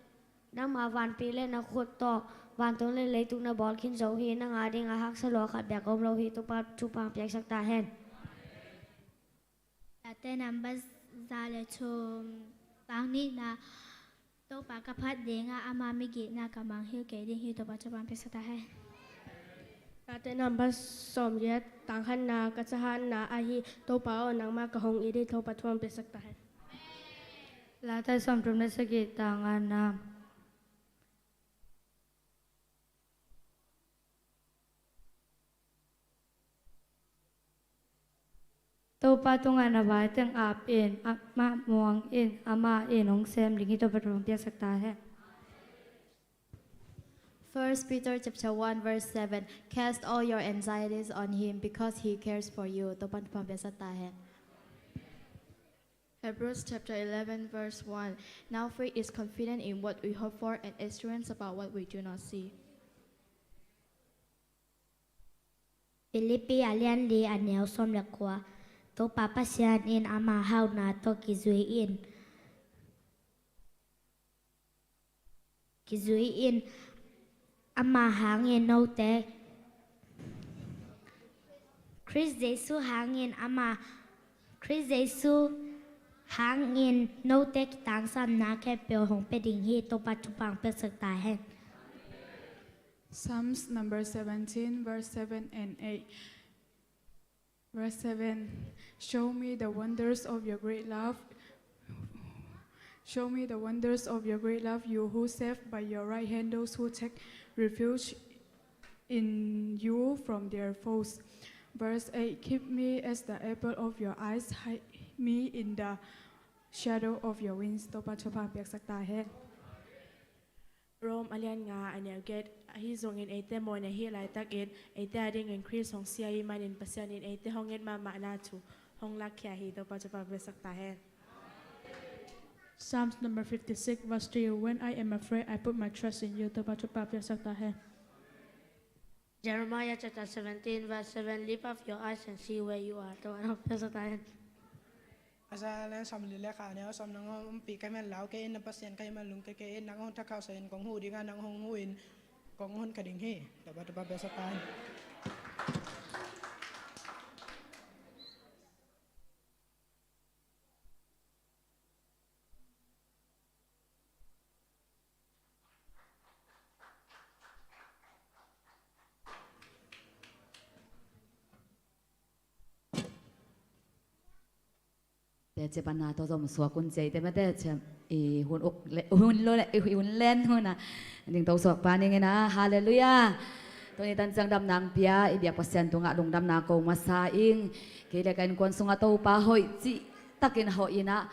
nangma vanpi le na khut tawh vantung le leitung na bawl khin zo hi. Nang a dingah haksa lua khat bek om lo hi. Topa thupha piaksak ta hen. Late number za le thum, tang nihna, Topa ka phat dingah ama migitna ka mangngilh kei ding hi. Topa thupha piaksak ta hen. Late number sawm giat, tang khatna, ka thahatna ahi Topa aw, nangmah ka hong it hi. Topa thupha piaksak ta hen. Late sawmthum le sagih, tang ngana. Topa tungah na vai teng ap in, amah muang in, amah in hong sem ding hi. Topa thupha piaksak ta hen. First Peter chapter one verse seven. Cast all your anxieties on him because he cares for you. Topa thupha piaksak ta hen. Hebrews chapter eleven verse one. Now faith is confident in what we hope for and assurance about what we do not see. Philippi a lian li, a neu sawm le kua. Topa Pasian in ama hauna tawh kizui in, kizui in, ama hangin note, Khrist Jesu hangin ama, Khrist Jesu hangin note kitangsamna khempeuh hong pia ding hi. Topa thupha piaksak ta hen. Psalms number seventeen, verse seven and eight. Verse seven. Show me the wonders of your great love. Show me the wonders of your great love, you who save by your right hand those who take refuge in you from their foes. Verse eight. Keep me as the apple of your eyes, hide me in the shadow of your wings. Topa thupha piaksak ta hen. Rom a lian nga, a neu giat. Ahi zongin eite mawhna hih laitakin eite a dingin Khrist hong si ahih manin Pasian in eite hong it mahmahna thu hong lakkhia hi. Topa thupha piaksak ta hen. Psalms number fifty-six verse three. When I am afraid, I put my trust in you. Topa thupha piaksak ta hen. Jeremiah chapter seventeen verse seven. Lift up your eyes and see where you are. Topa thupha piaksak ta hen. Isaiah a lian sawmli le khat, a neu sawm. Nang hong ompih ka hih man lau kei in, na Pasian ka hih man lungkia kei in. Nang hong thakhauhsak in kong huh ding a, nang hong huh in kong honkhia ding hi. Topa thupha piaksak ta hen. Te cia pana to zom suak un cia i te mate cia i hun uk le, hun lo le, i hun len hun a. Ding to suak pa ning ina. Halleluiah. Tuni tan ciang damna hong pia i biak Pasian tungah lungdamna ko masa ing. Kei le ka innkuan sungah Topa hoih cih takin hoih ina.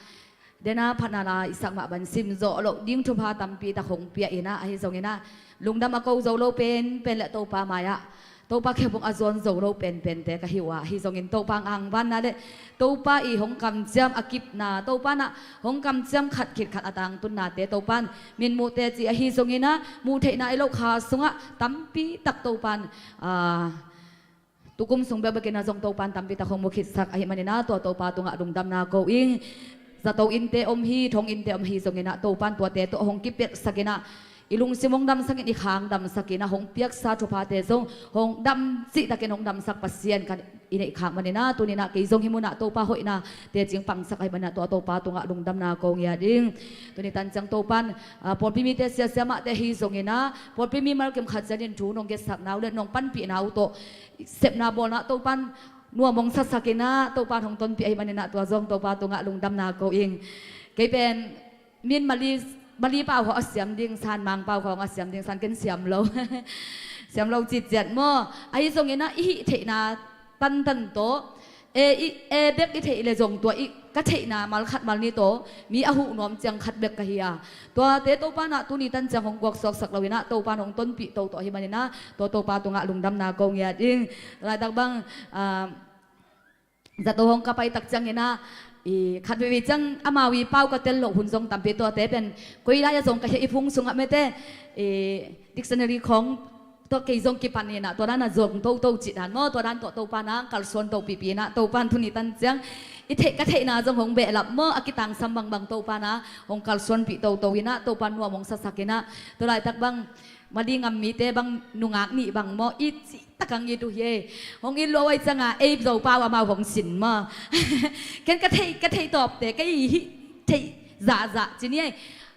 Dena phatna la i sak mah ban sim zawh loh ding thupha tampi tak hong pia inah, ahi zonginah lungdam a ko zo lo penpen le Topa mai-ah Topa khempeuh a zuan zo lo penpente ka hi uh a, ahi zongin Topa angvanna le Topa i hong kamciam a kipna, Topa nah hong kamciam khat khit khat a tangtunnate Topan min muh teci ahi zonginah muh theihna i loh kha sungah tampi tak Topan, aa, tukum sung bekbekin a zong Topan tampi tak hong mu khitsak ahih maninah tua Topa tungah lungdamna ko ing. Zato innte om hi, thong innte om hi zonginah Topan tuate tawh hong kipelhsakinah i lungsim hong damsakin, i khang damsakinah hong piaksa thuphate zong hong dam cihtakin hong damsak Pasian kan i neih khak maninah tuninah kei zong hih munah Topa hoihna tecing pangsak ahih maninah tua Topa tungah lungdamna ko ngiat ing. Tuni tanciang Topan, aa, pawlpi mite siasia mahte hi zonginah pawlpi mimal kim khat cianin thu nong getsakna uh le nong panpihna uh tawh sepna bawlna Topan nuam hong sasakinah Topan hong tonpih ahih maninah tua zong Topa tungah lungdamna ko ing. Kei pen min Mali, Mali pau khawng a siam ding san, Mang pau khawng a siam ding san, ken siam lo. Siam lo citciat maw? Ahi zonginah i hih theihna tantan tawh e, i e bek i theih le zong tua i ka theihna mal khat mal ni tawh mi a huh nuam ciang khat bek ka hi a, tuate Topa nah tuni tanciang hong guaksuaksak loinah Topan hong tonpih toto ahih maninah tua Topa tungah lungdamna ko ngiat ing. Laitak bang, aa, zato hong ka paitak cianginah i khat veivei ciang amau i pau ka tel loh hun zong tampi, tuate pen koi lai-ah zong ka hia i phung sungah mete i dictionary khawng tawh kei zong kipan inah tua dan a zong toto cih dan maw, tua dan tawh Topa nah kalsuan to pihpih inah Topan tuni tanciang i theih ka theihna zong hong behlap maw, a kitangsam bangbang Topa nah hong kalsuanpih toto inah Topan nuam hong sasakinah tua laitak bang Mali ngam mite bang nungak nih bang maw, it cihtak ang it uh hi ei. Hong it lua uh ai cianga ei Zopau amau hong sin maw? Ken ka theih, ka theih tawpte kei hih theih zahzah ci ni ei.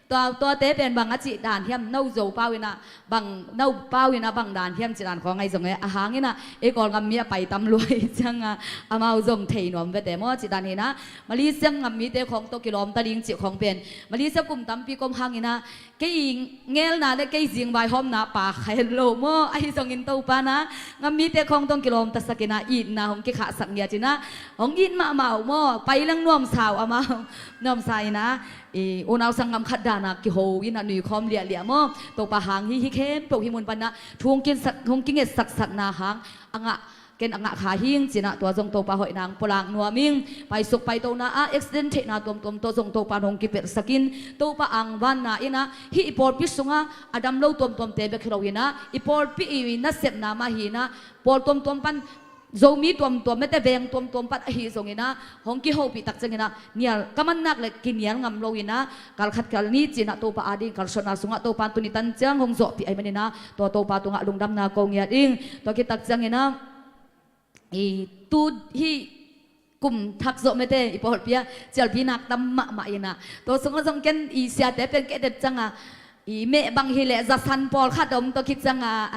Tua, tuate pen bang a cih dan hiam, no Zopau inah bang, no pau inah bang dan hiam cih dan khawng ahi zong e, a hang inah ei Kawlngam mi a pai tam lua i cianga amau zong thei nuam vete maw cih dan hinah, Malaysia ngam mite khawng tawh kilawmta ding cih khawng pen Malaysia kum tampi kom hang inah kei ngelna le kei zingvaihawmna pa kha het lo maw, ahi zongin Topa nah ngam mite khawng tawh kilawmta sakinah itna hong kikhahsak ngiat inah hong it mahmah uh maw, pai leng nuamsa uh amau, nuamsa inah i unau sanggam khat dana kiho inah nuikhawm liahliah maw, Topa hang hi, hi khempeuh hih mun panah thu hong kinsak, hong kingetsaksakna hang a ngah, ken a ngah kha hing cinah tua zong Topa hoihna hong pulak nuam ing. Paisuk paitona ah accident theihna tuamtuam tawh zong Topa hong kipelhsakin Topa angvanna inah hih i pawlpi sungah a dam lo tuamtuamte bek hi lo inah i pawlpi i nasepna mah hinah pawl tuamtuam pan Zomi tuamtuam mete veng tuamtuam pat ahi zonginah hong kihopih tak cianginah nial ka mannak le kinial ngam lo inah kal khat kal ni cinah Topa ading kalsuanna sungah Topa tuni tanciang hong zawhpih ahi maninah tua Topa tungah lungdamna ko ngiat ing. Tua khit tak cianginah i tu hih kum thak zawh mete i pawlpi ah cialpi nak tam mahmah inah tua sungah zong ken i siate pen kei det cianga i meh bang hileh zasan pawlkhat om tawh khit cianga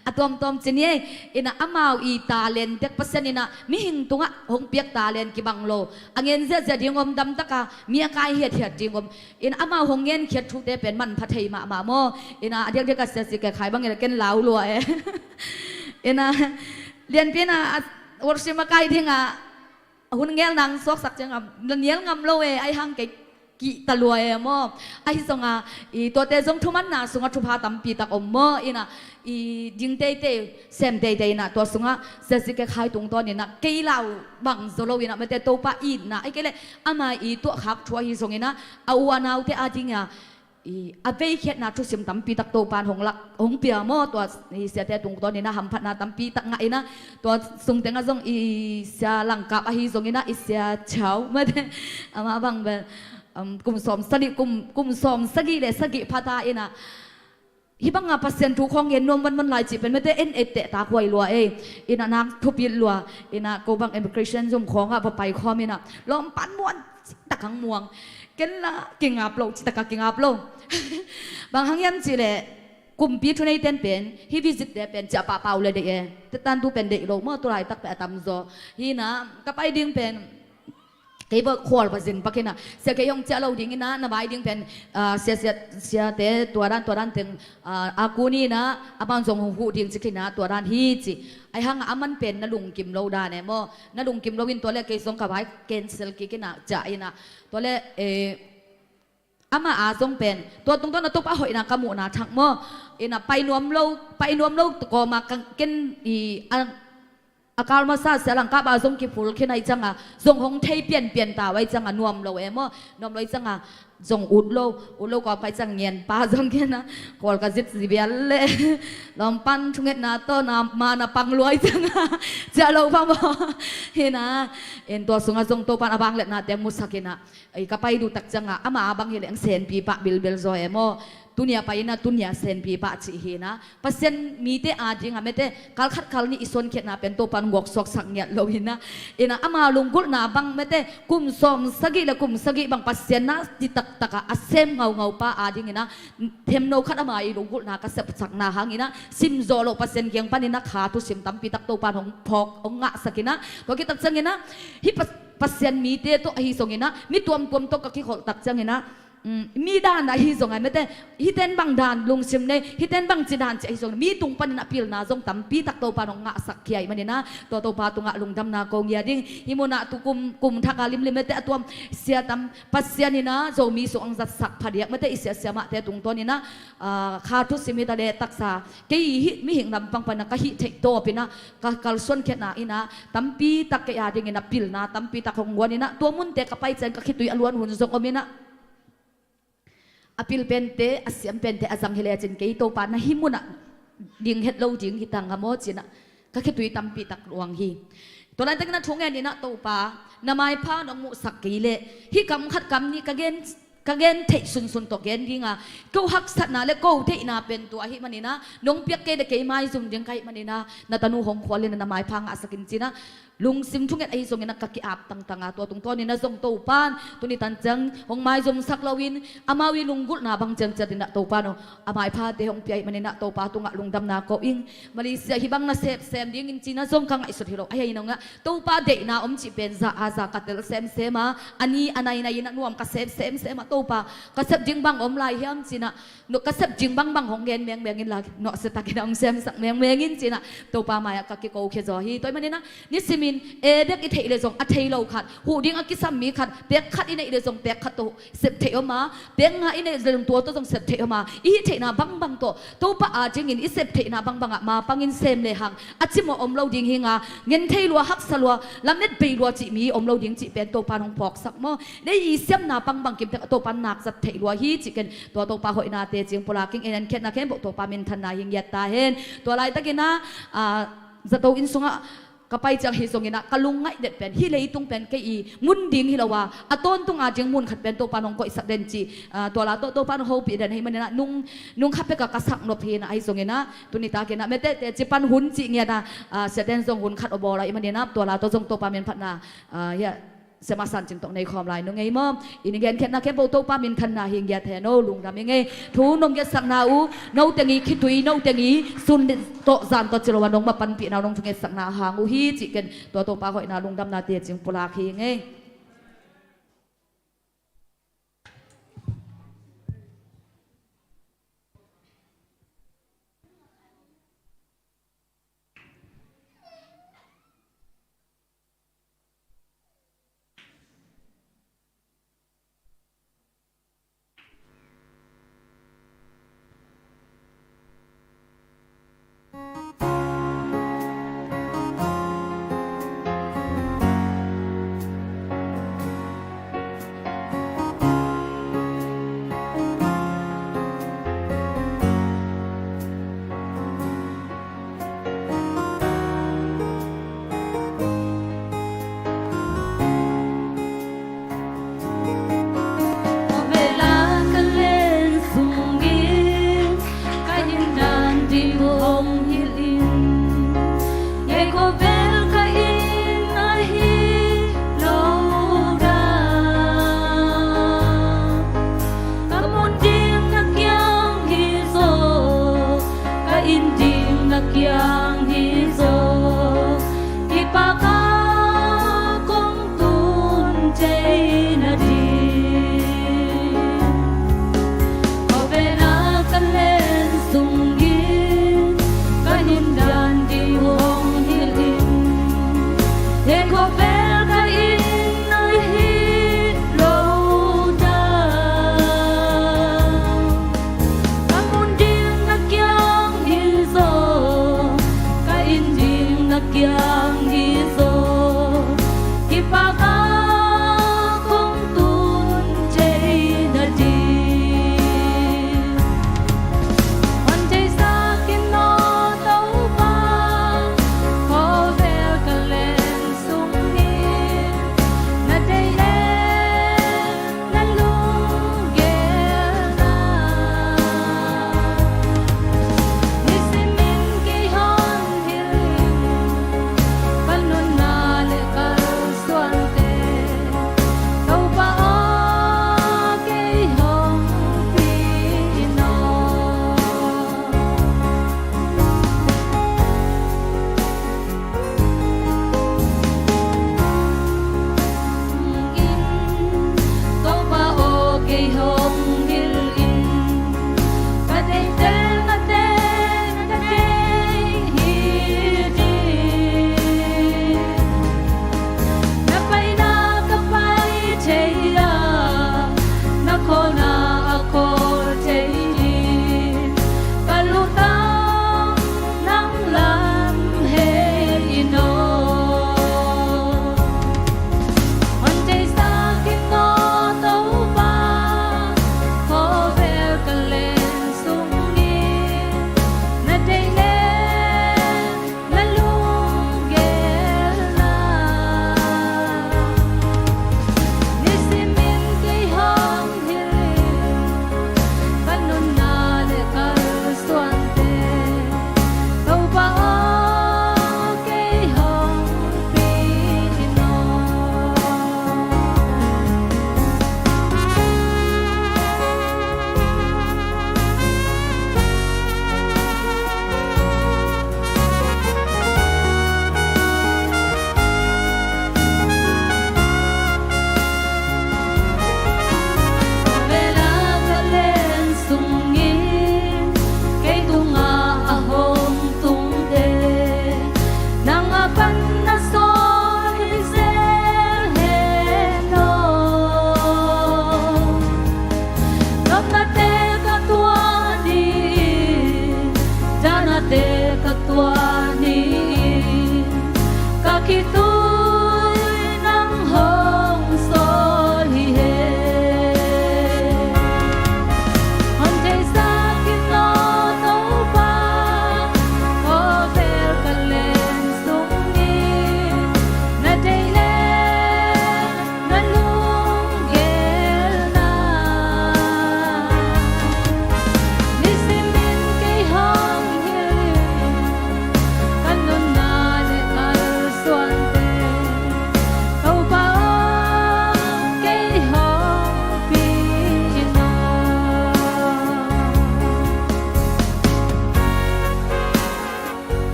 a tuamtuam ci ni ei. Inah amau i talent tek Pasian inah mihing tungah hong piak talent kibang lo, a ngen ziahziah ding om, damtaka mi a kai hiathiat ding om. Inah amau hong ngenkhiat thute pen manpha thei mahmah maw. Inah a diakdiak a sia si ke khai bang inah ken lau lua e. Inah lianpi inah a worship a kai dingah a hun ngel nang suaksak cianga na nial ngam lo e, ai hang kei kihta lua e maw. Ahi zonga i tuate zong thumanna sungah thupha tampi tak om maw. Inah i ding teitei sem teitei inah tua sungah sia si ke khai tungtawn inah kei lau bang zo lo inah mete Topa itna ai kei le ama i tuahkhak thu ahi zonginah a u a naute adinga i a veikhiatna thusim tampi tak Topan hong lak hong pia maw. Tua i siate tungtawn inah hamphatna tampi tak ngah inah tua sungtengah zong i sia Langkap ahi zonginah i sia Chau mate amah bang bel, um, kum sawm sagih, kum, kum sawm sagih le sagih phata inah hih banga Pasian thu khawng ngen nuam vanvan lai cih pen mete en etteh tak huai lua ei. Inah nak thupit lua inah ko bang immigration zum khawngah va pai khawm inah lawmpan muan takang muang. Ken la kingap lo, citaka kingap lo. Bang hang hiam cihleh kumpi thuneiten pen hih visit te pen ciah pahpah uh le deih e. Tetantu pen deih lo maw, tu laitak pen a tamzaw. Hinah ka pai ding pen kei bawh khual va zin pak inah sia kei hong ciah lo ding inah na vai ding pen, ah, sia, sia, siate tua dan tua dan teng, ah, a kun inah a man zong hong huh ding ci khinah tua dan hi ci. Ai hangah a man pen na lungkim lo dan e maw. Na lungkim lo in tua le kei zong ka vai cancel kik inah ciah inah tua le, eh, Ama a zong pen tua tungtawn a Topa hoihna ka muhna thak maw? Ina pai nuam lo, pai nuam lo kawma ka ken i a, a kalmasa sia langkap a zong kipul khin ai cianga zong hong thei pianpian ta ai cianga nuam lo e maw? Nuam lo ai cianga zong ut lo, ut lo kawm kai ciang ngian pa zong khin a kawl ka zit zibial le lawmpan thungetna tawh na ma na pang luai cianga ciah lo pa maw? Hina in tua sunga zong Topan a bang letna teng musak ina ei ka pai duh tak cianga ama a bang hileh ang senpi pah bilbil zaw e maw? Tunia pai ina tunia senpi pah cih hina Pasian mite a dinga mete kal khat kal nih i suankhiatna pen Topan guaksuak sak ngiat lo hina ina ama lunggulhna bang mete kum sawm sagih le kum sagih bang Pasian na ti taktaka a sem ngaungau pa a dingina themno khat ama i lunggulhna ka sepsakna hangina simzawh loh Pasian kiang panina kha thusim tampi tak Topan hong phawk hong ngahsakina tua kitak ciangina hih Pas- Pasian mite tawh ahi zongina mi tuamtuam tawh ka kikholh tak ciangina mi dan ahi zong ai mete hiten bang dan lungsim nei hiten bang ci dan ci ahi zong mi tung panin a pilna zong tampi tak Topa nong ngahsak khia ih manina tua Topa tungah lungdamna ko ngia ding hih munah tu kum kum thaka limlim mete a tuam sia tam Pasian ina Zomi sung ang zatsak phadiak mete i siasia mahte tungtawn ina kha thusim hita le taksa kei hih mihing lampang pana ka hih theih tawpina ka kalsuan khiatna ina tampi tak kei a dingin a pilna tampi tak hong guan ina tua munte ka pai cian ka khitui a luan hun zong om ina a pil pente a siam pente a zang hi lecin kei Topa na hih munah ding het lo ding hi tanga maw cinah ka khitui tampi tak luang hi. Tua laitakin a thu ngen inah Topa na maipha nong muhsak kei leh hih kam khat kam nih ka gen ka gen theih sunsun tawh gen dinga ko haksatna le ko theihna pen tua ahi manina nong piak kei le kei maizum ding ka hih manina na tanu hong khual inah na maipha ngahsakin cinah lungsim thunget ahi zongin a ka ki-ap tangtanga tua tungtawnin a zong Topan tuni tanciang hong maizumsak loin amau i lunggulhna bang cianciat inah Topan a maiphate hong pia ih maninah Topa tungah lungdamna ko ing. Malaysia hih bang na sepsem dingin cina zong ka ngaihsut hi lo ahi nongah Topa deihna om cih pen za a za ka tel semsema a ni a nainai inah nuam ka sepsemsema Topa ka sep ding bang om lai hiam cinah no ka sep ding bangbang hong gen mengmeng inla nawhsiatakin hong semsak mengmeng in cinah Topa mai-ah ka kiko khia zaw hi. Tua ih manina nisimin e dek i theih le zong a thei lo khat huh ding a kisam mi khat pek khat i neih le zong pek khat tawh sep theih om a pek nga i neih le zong tua tawh zong sep theih om a i hih theihna bangbang tawh Topa a dingin i sep theihna bangbangah ma pangin sem le hang a cimawh om lo ding hi nga ngen thei lua haksa lua lamet bei lua cih mi om lo ding cih pen Topa nong phawksak maw? Dei i siamna bangbang kimtek a Topa nak zat theih lua hi cih ken tua Topa hoihnate cing pulak ing en en khiatna khempeuh Topa minthanna hi ngiat ta hen. Tua laitakinah zato inn sungah ka pai ciang hi zonginah ka lungngaih det pen hih leitung pen kei i mun ding hi lo a a tawntung a ding mun khat pen Topa nong koihsak den cih tua la tawh Topa nong hopih den hi maninah nung nung kha pekah ka saknop hinah ahi zonginah tunitakinah metehte cipan hun cih ngiatah siaten zong hun khat aw bawl ahi maninah tua la tawh zong Topa minphatna hiah Sema san cing tawh nei khawm lai nung ei maw? I ni genkhiatna khempeuh Topa minthanna hi ngiat hen o lungdam i ngei. Thu nong ngiatsakna uh no teng i khitui no teng i sun tawh zan tawh cilo a nong mapanpihna uh nong thu ngiatsakna hang uh hi cih ken tua Topa hoihna lungdamna te cing pulak hi ngei.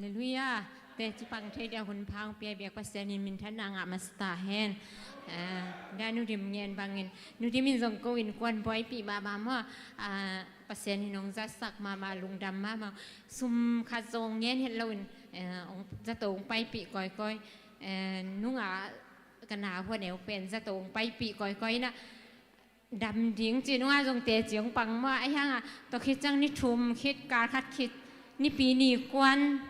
Halleluiah. Teci pang thei dia hun pha hong pia biak Pasian in minthanna ngah masa ta hen. Ah, da Nu Dim ngen bangin, Nu Dim in zong ko innkuan buaipih mahmah maw. Ah, Pasian in hong zatsak mahmah, lungdam mahmah. Sum khat zong ngen het loin, eh, hong zato hong paipih kawikawi. Eh, nungah ka na huan eu pen zato hong paipih kawikawi na. Dam ding ci nungah zong teci hong pang maw, ahi hangah tua khit ciang ni thum khit, kal khat khit, Nipi ni kuan,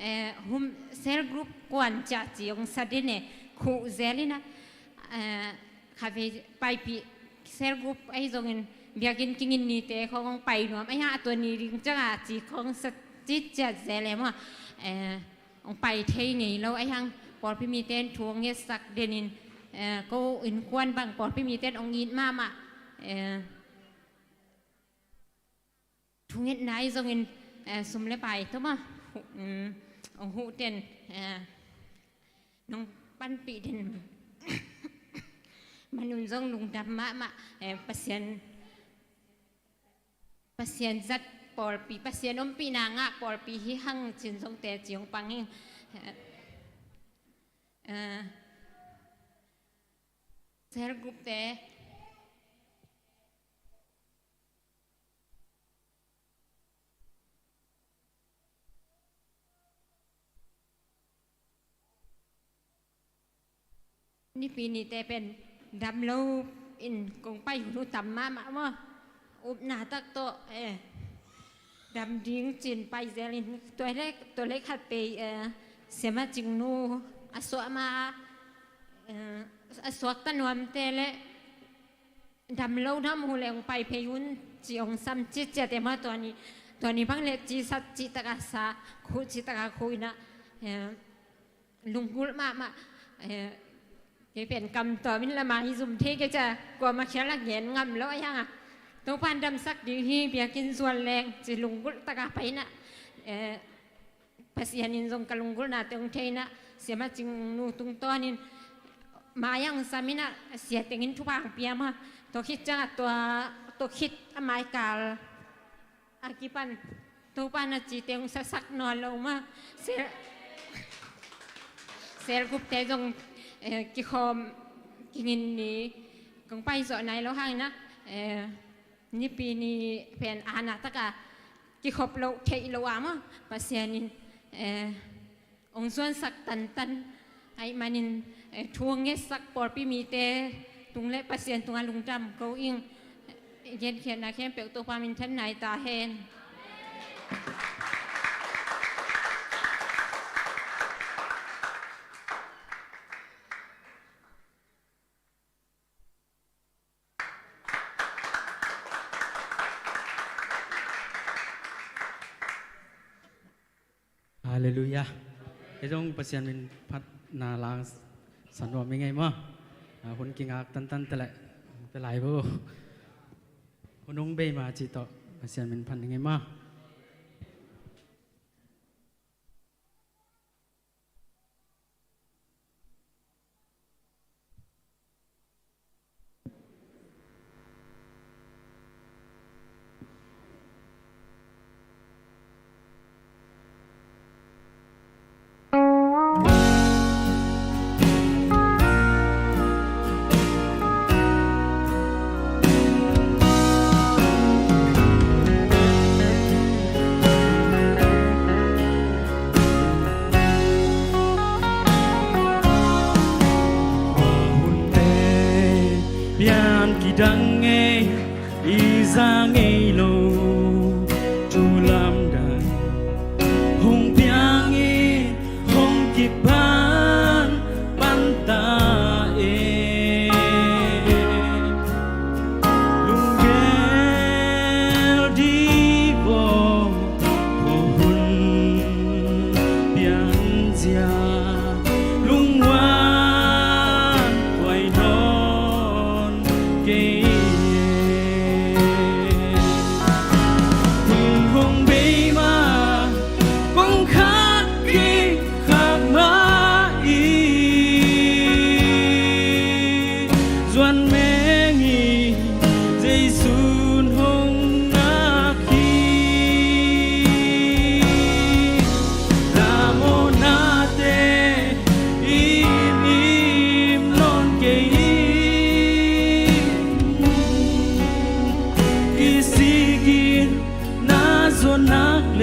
eh, hum, cell group kuan ciah ci hong sa den e, khuh zel in a, eh, khatvei paipih cell group ahi zongin biakinn kingin nite khawng hong pai nuam, ahi hangah tua ni ding ciangah ci khawng sa citciat zel e maw. Eh, hong pai thei ngei lo, ahi hang pawlpi mite in thu hong ngetsak denin, eh, ko innkuan bang pawlpi mite in hong it mahmah, eh, thungetna ahi zongin, eh, sum le pai tawh maw, hu-, um, hong huh ten, eh, nong panpih den manun zong lungdam mahmah, eh, Pasian Pasian zat pawlpi, Pasian ompihna ngah pawlpi hi hang cin zong teci hong pang ing. Eh, cell group te. Nipi nite pen dam lo in kong pai hun uh tam mahmah maw. Upna tak tawh, eh, dam ding cin pai zel in tua le, tua le khat pei, eh, Siama Cingnu a suah ma, eh, a suakta nuamte le dam lo na mu leng pai phei un ci hong sam citciat e maw. Tua ni, tua ni bang le ci sat cih taka sa, khuh cih taka khuh in a, eh, lunggulh mahmah, eh, kei pen kam tuam in lama hi zum thei kei cia, kuama khial a ngen ngam lo ahi hangah Topa in damsak ding hi, biakinn zuan leng ci lunggulh taka pai in a, eh, Pasian in zong ka lunggulhnate hong thei in a, Siama Cingnu tungtawnin mai-ah hong sam in a, sia tengin thupha hong pia maw. Tua khit ciangah tua, tua khit a maikal a kipan Topa in a cite hong sasak nawn lo maw. Cell, cell group te zong, eh, kikhawm kingin ni kong pai zawh nai lo hang in a, eh, Nipi ni pen ana taka kikhop loh theih loh a maw, Pasian in, eh, hong zuansak tantan ahih manin, eh, thu hong ngetsak pawlpi mite tung le Pasian tungah lungdam ko ing. Genkhiatna khempeuh Topa minthanna hi ta hen. Halleluiah. Kei zong Pasian min phatna la sa nuam ing ei maw. Ah, hun kingak tantan te leh pe lai bo. Hun hong bei ma ci tawh Pasian min phat ing ei maw. Pian kidang ngei, i za ngei lo, thu lamdang hong piang in, hong kipan pan ta e. Lunggel dih vawng khua hun pianzia, lungwan kuai nawn kei e.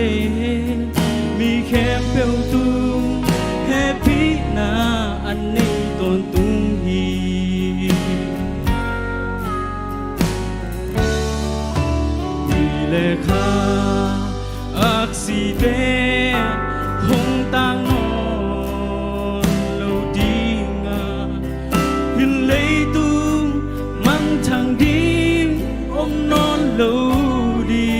Mi khempeuh tung hehpihna an nei tawntung hi. Ni le kha aksite hong tang nawn lo ding a, hih leitung mangthang ding om nawn lo ding.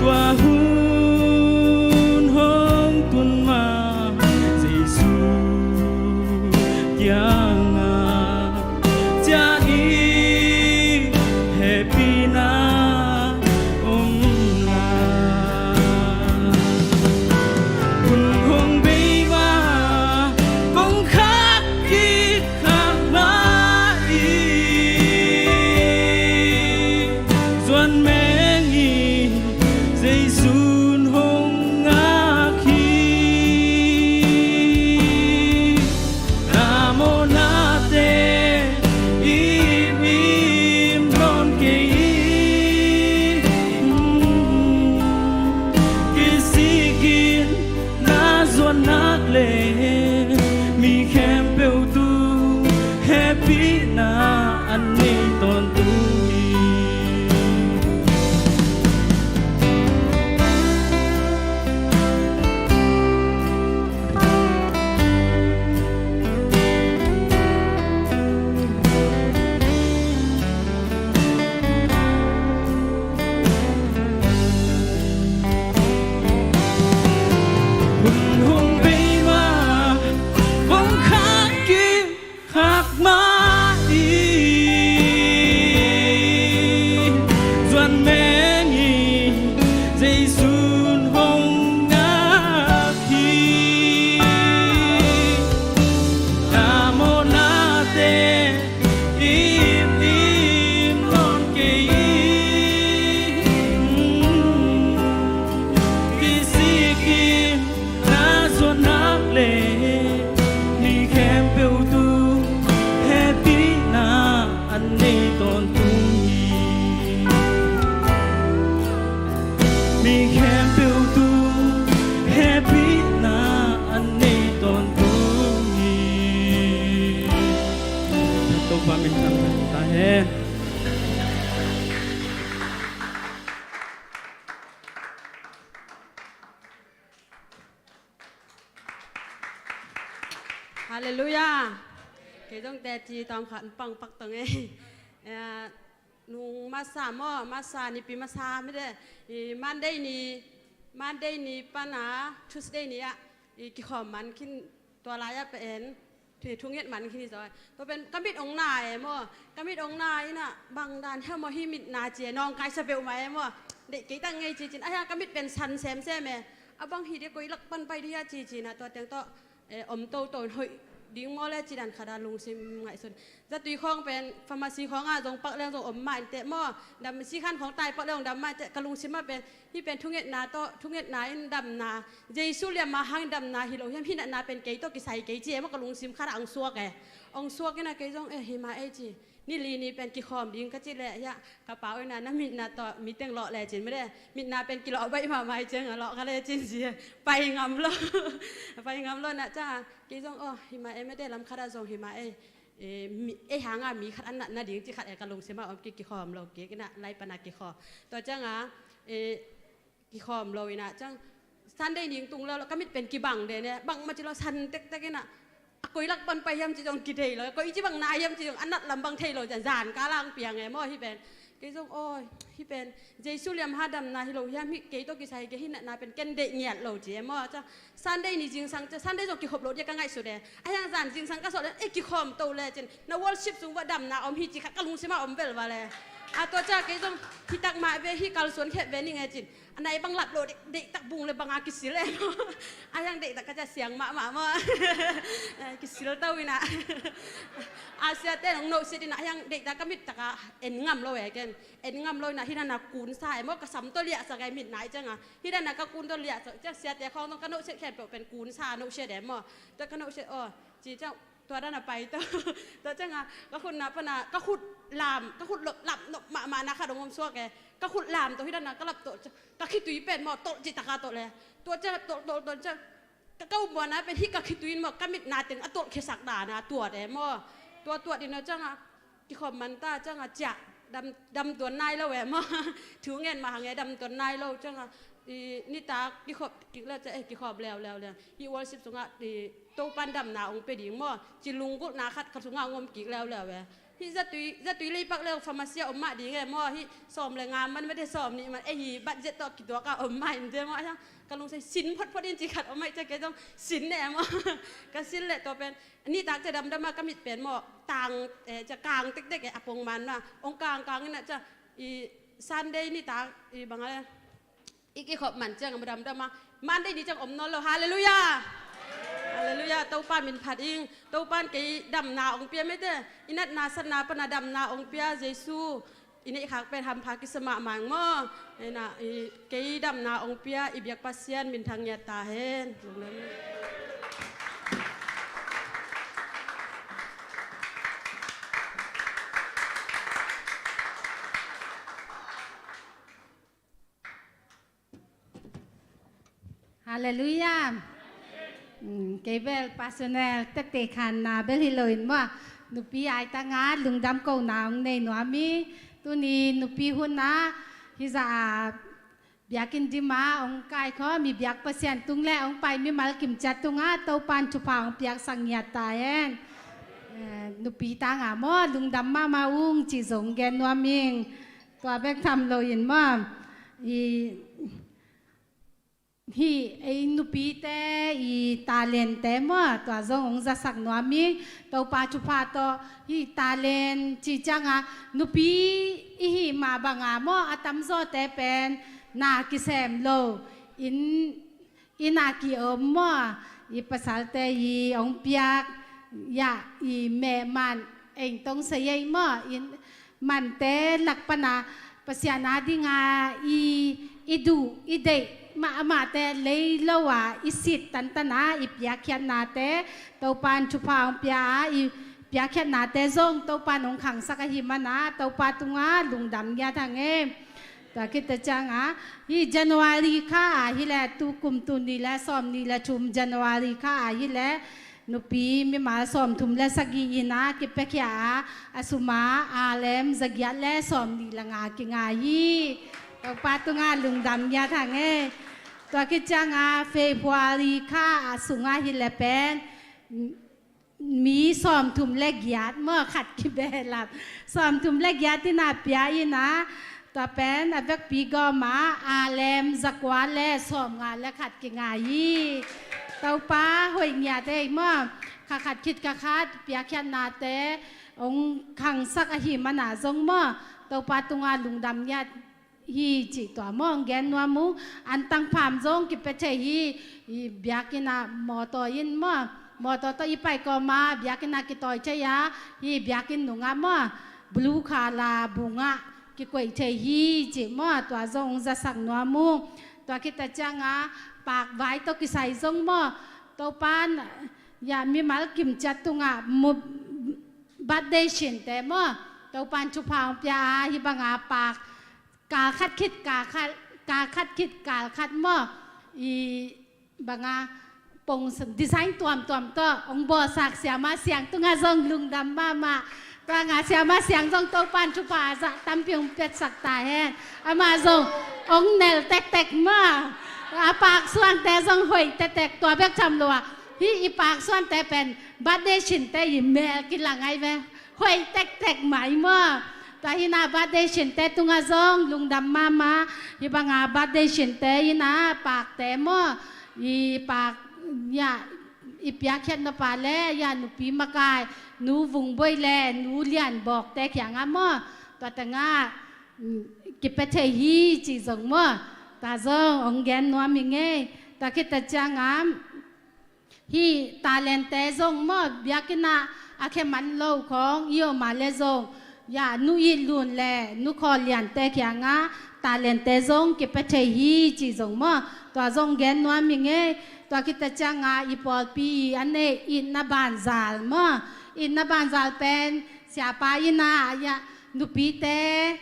Tua hun hong tun ma Jesu kiangah ciah in, hehpihna om lai. Hun hong bei ma, kongkhak kik khak mah hi. Zuan meng in, Jesu'n hong ngak hi. Na mawhnate im im nawn kei hi. Kisik in na zuan nak leh, mi khempeuh tung hehpihna an nei tawntung hi. Hun hong bei ma, kongkhak kik khak mah hi. Zuan meng in, Jesu'n hong ngak hi. Na mawhnate im im nawn kei hi. Kisik in na zuan nak leh, mi khempeuh tung hehpihna an nei tawntung hi. Mi khempeuh tung hehpihna an nei tawntung hi. Topa min thang ta hen. Halleluiah. Kei zong teci tawm khat pang pak tong ei. Eh, nung masa maw, masa, nipi masa mite. I Monday ni, Monday ni pana Tuesday ni ah i kikhawm man khin, tua lai-ah pen thu, thunget man khin hi zaw. Tua pen ka mit ong na e maw. Ka mit ong na in ah bang dan hiam maw hih mit na ci e, nawngkaisa peuhmah e maw. Deih kei tak ngei ci cin, ahi hang ka mit pen san semsem e. A bang hi dia, koi lak pan pai dia ci cin ah, tua teng tawh eh, om toto in hoih ding maw le ci dan khat a lungsim ngaihsun. Zatui khawng pen pharmacy khawngah zong pak leng zong om mah inteh maw. Dam, sikhan khawng tai pak leng zong dam mah inteh, ka lungsim ah pen hih pen thungetna tawh, thungetna in damna, Jesu liamma hangin damna hi lo hiam, hih natna pen kei tawh kisai kei ci e maw, ka lungsim khat ah ong suak e. Ong suak in ah kei zong, eh, hi mah ei ci. Ni li ni pen kikhawm ding ka cih leh, hiah ka pa uh in ah, na mitna tawh mi teng lawh lecin mede, mitna pen kilawh baih mahmah hi ciang a lawh kha lecin ci. Pai ngam lo. Pai ngam lo na ciang a, kei zong, aw, hi mah e mede, lam khat ah zong hi mah e. Eh, mi, ei hang a mi khat a natna ding ci khat e ka lungsim ah om kik, kikhawm lo kik in ah, lai pan a kikhawm. Tua ciang a, eh, kikhawm lo in ah ciang, Sunday ning tung lo, ka mit pen kibang de ne, bang ma ci lo, san tektek in ah, a koi lak pan pai hiam ci zong kithei lo, koi ci bang na hiam ci zong a nat lam bang thei lo, zan zan ka lang piang e maw hih pen. Kei zong, aw, hih pen Jesu liamma damna hi lo hiam, hih kei tawh kisai kei, hih natna pen ken deih ngiat lo ci e maw. Ciang Sunday ni zingsang ciang, Sunday zong kikhop lo dia ka ngaihsut e. Ahi hang zan zingsang ka sawh le, eh, kikhawm to lecin, na worship sung uah damna om hi ci khat ka lungsim ah om velval e. A tua ciang kei zong, hi tak mah ve, hih kalsuan khep ve ning e cin. A nai bang lap lo, deih, deihtak bung le banga kisil e maw. Ahi hang deihtak ka ciah siang mahmah maw. Eh, kisil to in ah. A siate nong nohsiat in ah, ahi hang deihtak ka mit tak a en ngam lo e ken. En ngam lo in ah, hih dan a kun sa e maw, ka sam tawh liahsak e, mit nai ciang a. Hih dan a ka kun tawh liahsak ciang, siate khawng zong ka nohsiat khempeuh pen kun sa nohsiat e maw. Tua ka nohsiat, aw, ci ciang, Tua dan a pai to. Tua ciang a ka khut na pana ka khut lam, ka khut lop lam nop mahmah na khat hong om suak e. Ka khut lam to hi dan a ka lap to, ka khitui pen maw tolh cih taka tolh e. Tua ciang a tolh tolh tolh ciang ka, ka um buana pen hih ka khitui in maw ka mit na teng a tolh khiasak dan a tuat e maw. Tua tuat in a ciang a kikhop man ta ciang a ciah dam, dam tuan nai lo e maw. Thu ngen mah hang e dam tuan nai lo ciang a, i, nitak kikhop kik le ciah e kikhop leuleu le. Hih worship sungah, i, Topan damna hong pia ding maw. Ci lunggulhna khat ka sungah hong om kik leuleu e. Hih zatui, zatui leipak leu pharmacy ah om mah ding e maw. Hih sawm le nga man mate sawm nih man e hih budget tawh kituak a om mah in te maw. Ka lungsim sin photphot in ci khat om mah ciah kei zong sin ne maw. Ka sin le tua pen nitak ciah damdam a ka mit pen maw tang, eh, ciah kang tektek e a pong man na. Hong kang kang in a ciah i Sunday nitak i bang a le i kikhop man ciang a damdam a Monday ni ciang om nawn lo. Halleluiah. Halleluiah. Topa min phat ing. Topan kei damna hong pia mete. I natna satna pana damna hong pia Jesu. I neih khak pen hampha kisa mahmah ing maw. Ena, i, kei damna hong pia i biak Pasian minthang ngiat ta hen. Halleluiah. Mm, kei bel personal tektek khanna bel hi loin maw. Nupi aitanga lungdam kona hong nei nuam hi. Tuni nupi hun a hizah a biakinn dim a hong kaikhawm i biak Pasian tung le hong pai mimal kimciat tungah Topan thupha hong piaksak ngiat ta hen. Eh, nupi tanga maw lungdam mahmah ung ci zong gen nuam ing. Tua bek tham loin maw i hih ei nupite i talente maw tua zong hong zasak nuam ing. Topa thupha tawh hih talent ci cianga nupi i hih mah banga maw a tamzawte pen na kisem lo. Inn, inn a ki-om maw i pasalte i hong piak ya i meh man eng tong sei ei maw in mante lak pana Pasian a dinga i, i duh i deih mah amahte lei lo a i sit tantana i piakkhiatnate Topan thupha hong pia a i piakkhiatnate zong Topan hong khangsak ahi mana Topa tunga lungdam ngiat hang e. Tua khit ta cianga hih January kha a hileh tukum tul nih le sawm nih le thum January kha a hileh nupi mimal sawmthum le sagih ina kipiakhia a a suma a lem zagiat le sawmnih le nga kinga hi. Topa tunga lungdam ngiat hang e. Tua khit cianga February kha a sunga hileh pen mi sawmthum le giat maw khat kibehlap sawmthum le giat ina pia ina tua pen a vekpi gawma a lem zakua le sawmnga le khat kinga hi. Topa hoih ngiat ei maw kha khat khit kha khat piakkhiatnate hong khangsak ahi mana zong maw Topa tunga lungdam ngiat hi cih tua maw hong gen nuam uh. Antang pham zong kipia thei hi. I biakinn ah mawtaw in maw mawtaw tawh i pai kawma biakinn ah kitawi thei a hi biakinn nungah maw blue collar bungah kikoih thei hi cih maw tua zong hong zasak nuam uh. Tua khit ta cianga pakvai tawh kisai zong maw Topan ya mimal kimciat tungah mu birthday sinte maw Topan thupha hong pia a hi banga pak kal khat khit kal khat kal khat khit kal khat maw i banga pong design tuamtuam tawh hong bawlsak siama siang tunga zong lungdam mahmah. Tua nga siama siang zong Topan thupha zah tampi hong piatsak ta hen. Amah zong hong nel tektek maw a pak suante zong hoih tektek tua bek tham lo a hi i pak suante pen birthday sinte i mel kilang ai ve. Hoih tektek mai maw. Tua hina birthday sinte tunga zong lungdam mahmah. Hi banga birthday sinte hina pakte maw i pak ya i piakkhiat nop a le ya nupi makai nu Vungboi le nu Lianbawkte kiangah maw tua tengah kipia thei hi cih zong maw tua zong hong gen nuam hi ngei. Tua khit ta cianga hih talente zong maw biakinn ah a khe man lo khawng i om a le zong Ya, nu It Lun le nu Khawl Liante kiangah talente zong kipia thei hi ci zong maw. Tua zong gen nuam hi ngei. Tua khit a ciangah i pawlpi i a neih itna banzal maw. Itna banzal pen siapa in ah, ya, nupite,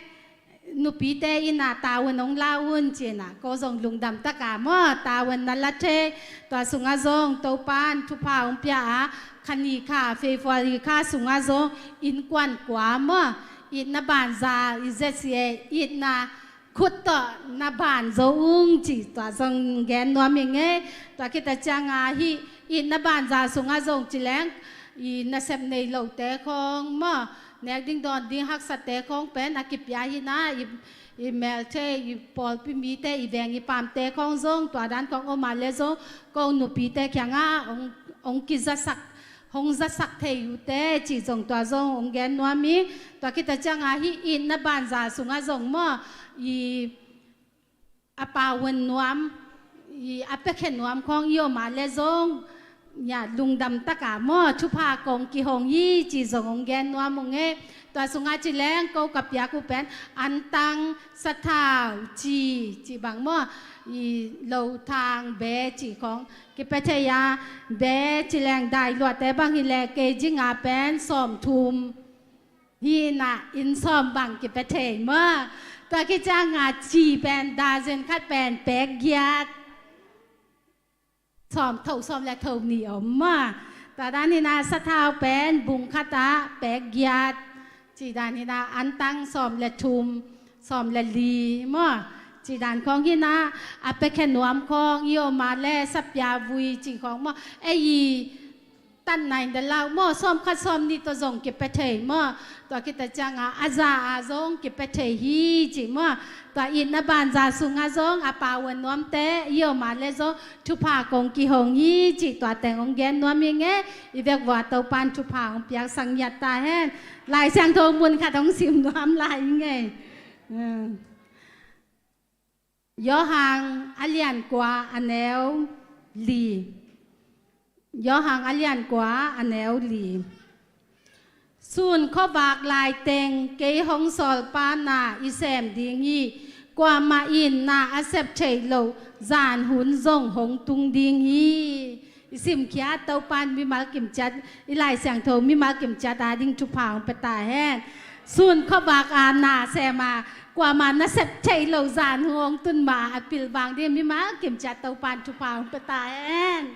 nupite in ah tavuan hong la un ci-in ah, ko zong lungdam taka maw, tavuan na la thei. Tua sungah zong Topan thupha hong pia a, kha ni kha, February kha sungah zong innkuan kua maw, itna banzal, i Z C A, itna khut tawh na ban zo ung ci, tua zong gen nuam hi ngei. Tua khit a ciangah hih itna banzal sungah zong ci leng, i nasep nei lote khawng maw, nek ding dawn ding haksate khawng pen a kipia hi na, i, i melthei, i pawlpi mite, i veng i paamte khawng zong tua dan khawng om a le zong, ko nupite kiangah hong, hong kizasak, hong zasak thei uh teh ci zong tua zong hong gen nuam hi. Tua khit a ciangah hih itna banzal sungah zong maw, i a pavuan nuam, i a piakhia nuam khawng i om a le zong, ya, lungdam taka maw, thupha kong kihong hi ci zong hong gen nuam ung e. Tua sungah ci leng ko ka piak uh pen antang, sathau, ci, ci bang maw, i lothang, be ci khawng kipia thei a, be ci leng dailuate bang hi leh kei zingah pen sawmthum hi na, inn sawm bang kipia thei maw. Tua khit ciangah ci pen dazen khat pen pek giat, sawm tho, sawm le tho nih om maw. Tua dan hi na, sathau pen bung khat ah pek giat, ci dan hi na, antang sawm le thum, sawm le li maw, ci dan khawng hi na, a piakhia nuam khawng i om a le, sapia vui ci khawng maw, ei i tan nai da lau maw, sawm khat sawm nih tawh zong kipia thei maw. Tua khit a ciangah a za a zong kipia thei hi ci maw. Tua itna banzal sungah zong a pavuan nuamte i om a le zong thupha kong kihong hi ci, tua teng hong gen nuam hi ngei. I vekpi-a Topan thupha hong piaksak ngiat ta hen. Lai Siangtho mun khat hong sim nuam lai hi ngei. Hmm. Johan a lian kua a neu li. Johan a lian kua a neu li. Sun khuavak laiteng kei hong sawlpa na i sem ding hi. Kuamah in na a sep theih loh zan hun zong hong tung ding hi. I simkhiat Topan mimal kimciat, i Lai Siangtho mimal kimciat a ding thupha hong pia ta hen. Sun khuavak a na sem a, kuamah na sep theih loh zan hun hong tun ma a pilvang ding mimal kimciat Topan thupha hong pia ta hen.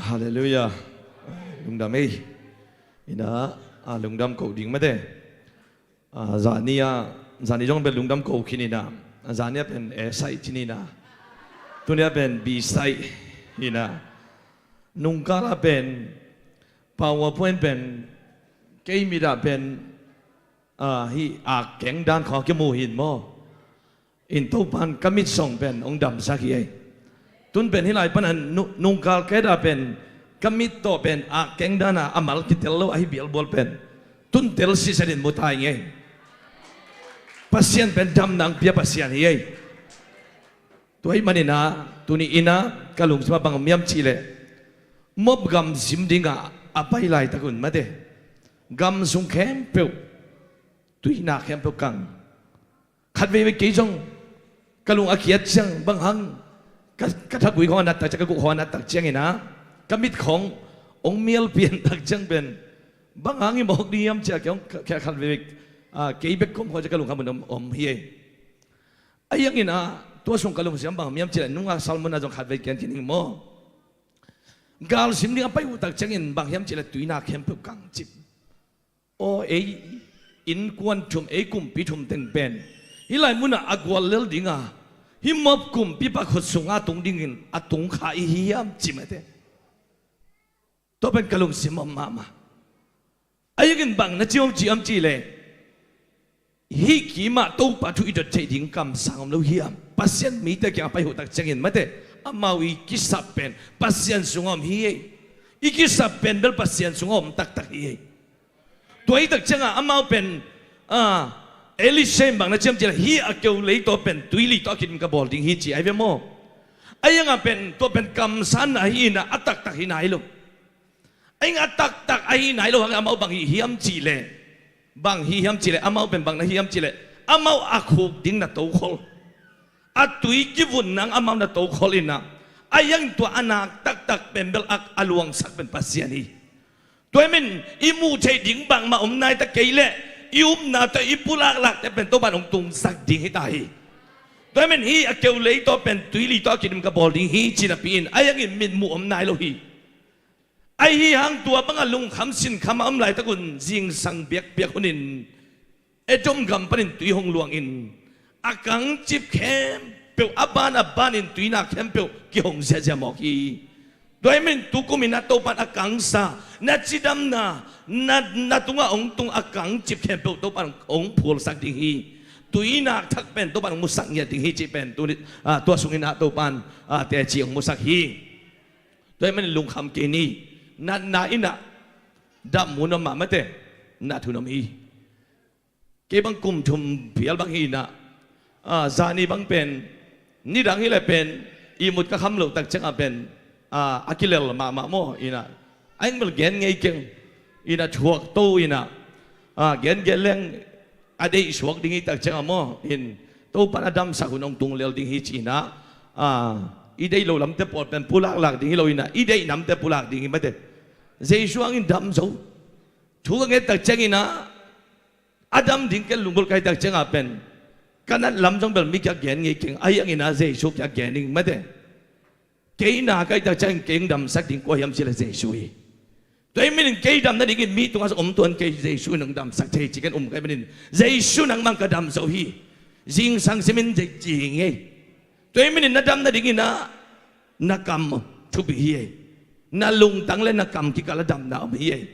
Halleluiah. Lungdam ei. Ina, a lungdam ko ding mate. A, zani a, zani zong pen lungdam ko khin ina. A, zani a pen A side cin ina. Tuni a pen B side ina. Nungkal a pen, PowerPoint pen, kei mit a pen, a, hih a keng dan khawng kimu hin maw. In Topan ka mit song pen hong damsak hi ei. Tun pen hih lai pan a nu-, nungkal kei da pen ka mit tawh pen a keng dana a mal kitel lo ahi bialbual pen tun tel sisan in mu ta hi ngei. Pasian pen damna hong pia Pasian hi ei. Tua ahih manin a tuni in a ka lungsim a bang om hiam cih leh Moab gam sim dingah a pai laitak un mate, gam sung khempeuh tuinak khempeuh kang. Khat veivei kei zong ka lung a kiat ciang bang hang ka, ka thagui khawng a nat tak ciang, ka guh khawng a nat tak ciangin a ka mit khawng hong mial pian tak ciang pen bang hang i mawk ding hiam ci-a kei hong ka, ka khat veivei, a, kei bek kawm khawng ciang ka lungkham mun om, om hi ei. Ahi hangin a tua sung ka lungsim bang om hiam cih leh nungak salmon a zong khat vei kian khin ing maw. Gal sim ding a pai uh tak ciangin bang hiam cih leh tuinak khempeuh kang cip. Aw, ei innkuan thum, ei kumpi thum teng pen hih lai munah a gual lel dinga hih Moab kumpipa khut sunga tung dingin a tung kha i hi hiam ci mate. Tua pen ka lungsim om mahmah. Ahi hangin bang na ci om ci om cih leh hih kimah Topa thu i dot theih ding kamsang om lo hiam? Pasian mite kiang a pai uh tak ciangin mate, amau i kisap pen Pasian sungah om hi ei. I kisap pen bel Pasian sungah om taktak hi ei. Tua hi tak ciangah amau pen, a, Elisha in bang na ciam cih leh, hih a keu lei tawh pen tuili tawh a kidim ka bawl ding hi ci ahi ve maw. Ahi hangah pen tua pen kamsanna hi inah a taktak hi nai lo. Ahi hangah a taktak ahi nai lo hangah amau bang hi hiam cih leh, bang hi hiam cih leh, amau pen bang na hi hiam cih leh, amau a khuk ding na tokhol, a tui kivun nang amau na tokhol inah, ahi hangin tua a nak taktak pen bel a, a luangsak pen Pasian hi. Tua hi manin i muh theih ding bangmah om nai ta kei leh, i upna tawh i pulaklakte pen Topa'n hong tungsak ding hi ta hi. Tua hi manin hih a keu lei tawh pen tuili tawh a kidim ka bawl ding hi ci napi in, ahi hangin mitmuh om nai lo hi. Ahi hang tua bangah lungkham sinkham a om laitakun zingsang biakpiak hunin Edom gam panin tui hong luangin a kangcip khempeuh, a ban a banin tuinak khempeuh kihong ziahziah mawk hi. Tua hi manin tukum inah Topa'n a kangsa, na cidamna, na, na tungah hong tung a kangcip khempeuh Topa'n hong phulsak ding hi. Tuinak thak pen Topa'n hong musak ngiat ding hi cih pen tu, ah, tua sung inah Topa'n, ah, teci hong musak hi. Tua hi manin lungkham kei ni. Natna inah dam hun om mahmah teh, nat hun om hi. Kei bang kum thum phial bang hi inah, ah, zani bang pen, nidang hi leh pen ihmut ka kham loh tak ciangah pen, ah, a kilel mahmah maw inah, a eng bel gen ngei keng inah, thuak to inah, ah, gen gen leng a deih suak ding hi tak ciangah maw in, Topa'n a damsak hun hong tung lel ding hi ci inah, ah, i deih loh lamte pawl pen pulaklak ding hi lo inah, i deih namte pulak ding hi mate. Jesu hangin dam zo. Thu ka nget tak ciang inah, a dam ding ken lunggulh ka hih tak ciangah pen ka nat lam zong bel mi kiang gen ngei keng, ahi hangin ah Jesu kiang gen ing mate. Kei na ka hih tak ciangin kei hong damsak ding kua hiam cih leh Jesu hi. Tua hi manin kei dam nadingin mi tungah zong om tuan kei, Jesu in hong damsak thei ci ken um ka hih manin Jesu nangmah ka dam zo hi. Zingsang simin ci hi ngei. Tua hi manin na dam nadingin ah na kam thupi hi ei. Na lungtang le na kam kikal ah damna om hi ei.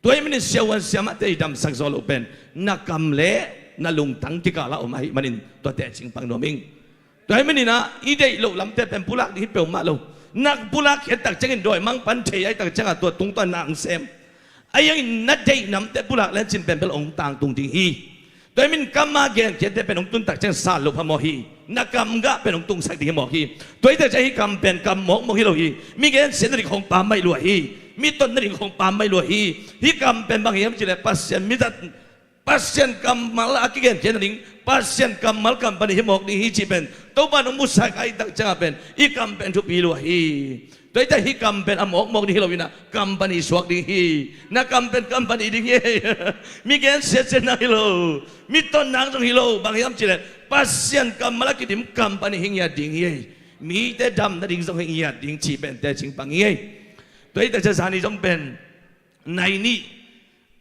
Tua hi manin siavuan siamahte i damsak zaw loh pen na kam le na lungtang kikal ah om ahih manin tua teci pang nuam ing. Tua hi manin ah i deih loh lamte pen pulak ding hi peuhmah lo. Na pulak khiat tak ciangin dawimangpa'n thei ahih tak ciangah tua tungtawn na hong sem. Ahi hangin na deih namte pulak le cin pen bel hong tangtung ding hi. Tua hi manin kam a genkhiatte pen hong tun tak ciang sal loh phamawh hi. Na kam gah pen hong tungsak ding hi mawk hi. Tua hi tak ciang hih kam pen kam mawkmawk hi lo hi. Mi gensiat nading khong pammaih lua hi. Mi ton nading khong pammaih lua hi. Hih kam pen bang hiam cih leh Pasian mizat, Pasian kammal a kigenkhiat nading, Pasian kammal company hi mawk ding hi cih pen Topa'n hong musak ahih tak ciangah pen hih kam pen thupi lua hi. Tua hi tak hih kam pen a mawkmawk ding hi lo inah company suak ding hi. Na kam pen company ding hi. Mi gensiatsia na hi lo, mi ton nang zong hi lo, bang hiam cih leh Pasian kammal a kidim company hi ngiat ding hi. Mite dam nading zong hi ngiat ding cih pen teci pang hi. Tua hi tak ciang zani zong pen nai nih,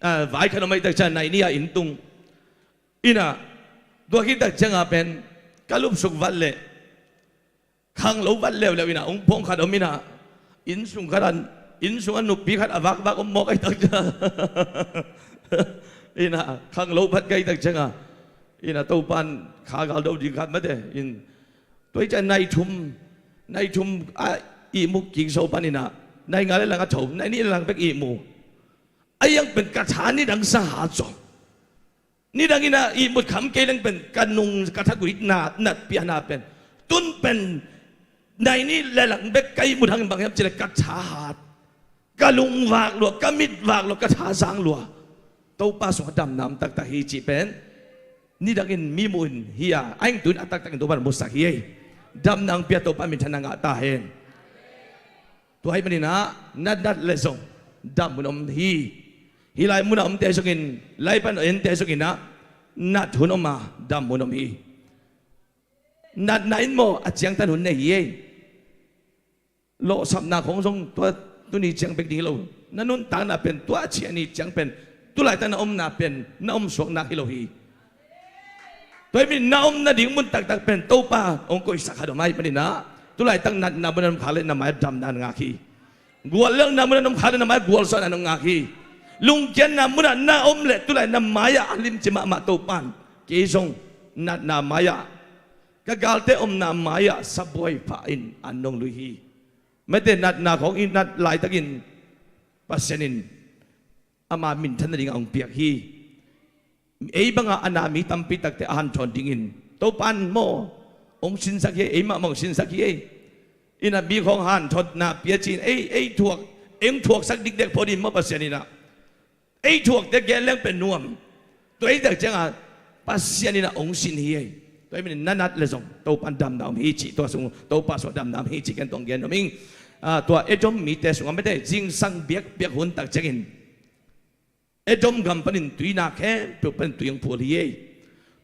ah, vai khat om ahih tak ciang nai nih a inn tung inah, tua khit tak ciangah pen ka lupsuk vat leh khanglo vat leuleu inah hong phawng khat om inah, inn sung khat ah, inn sungah nupi khat a vakvak om mawk ahih tak ciangah inah khanglo vat ka hih tak ciangah inah Topa'n kha gal do ding khat mate in, tua hi ciang nai thum, nai thum a ihmu kik zo pan inah nai nga le lang a tho, nai nih le lang bek ihmu. Ahi hang pen ka tha nidang sa hat zaw. Nidang inah ihmut kham kei leng pen ka nung ka thagui na natpiakna pen tun pen nai nih le lang bek ka ihmut hangin bang hiam cih leh ka tha hat, ka lung vak lua, ka mit vak lua, ka tha zang lua. Topa sungah damna om taktak hi cih pen nidangin mi muh in hi a, a eng tu in a taktakin Topa na musak hi ei. Damna hong pia Topa minthanna ngah ta hen. Tua ahih manin ah na nat leh zong dam hun om hi. Hih lai munah omte zongin, lai pan ente zongin ah nat hun om a, dam hun om hi. Natna in maw a ciangtan hun nei hi ei. Lawhsapna khong zong tua tuni ciang bek ding hi lo. Na nuntakna pen tua a ciah ni ciang pen tulaitak na omna pen na om suak nak hi lo hi. Tua hi manin na om nading mun taktak pen Topa hong koihsak khat om ahih manin ah tulaitak natna munah na om khak leh na mai-ah damna na ngak hi. Guallelhna munah na om khak leh na mai-ah gualzawhna na ngak hi. Lungkiatna munah na om leh tulai na mai-ah a limci mahmah Topa'n kei zong natna mai-ah, ka galte omna mai-ah sabuai pha in an nong lui hi. Mate, natna khong i nat laitakin Pasian in ama minthan nadingah hong piak hi. Ei banga a na mi tampi takte a hanthawn dingin Topan maw hong sinsak hi ei, ei mahmah hong sinsak hi ei. Ina mi khawng hanthotna pia cin ei, ei thuak, ei hong thuaksak dikdek phot in maw Pasian ina. Ei thuakte gen leng pen nuam. Tua ei tak cianga Pasian ina hong sin hi ei. Tua ei manin na nat le zong Topan damna om hi ci, tua sung Topa sung damna om hi ci ken tong gen nuam ing. Ah, tua Edom mite sungah mete zingsang biakpiak hun tak ciangin Edom gam panin tuina khempeuh panin tui hong phul hi ei.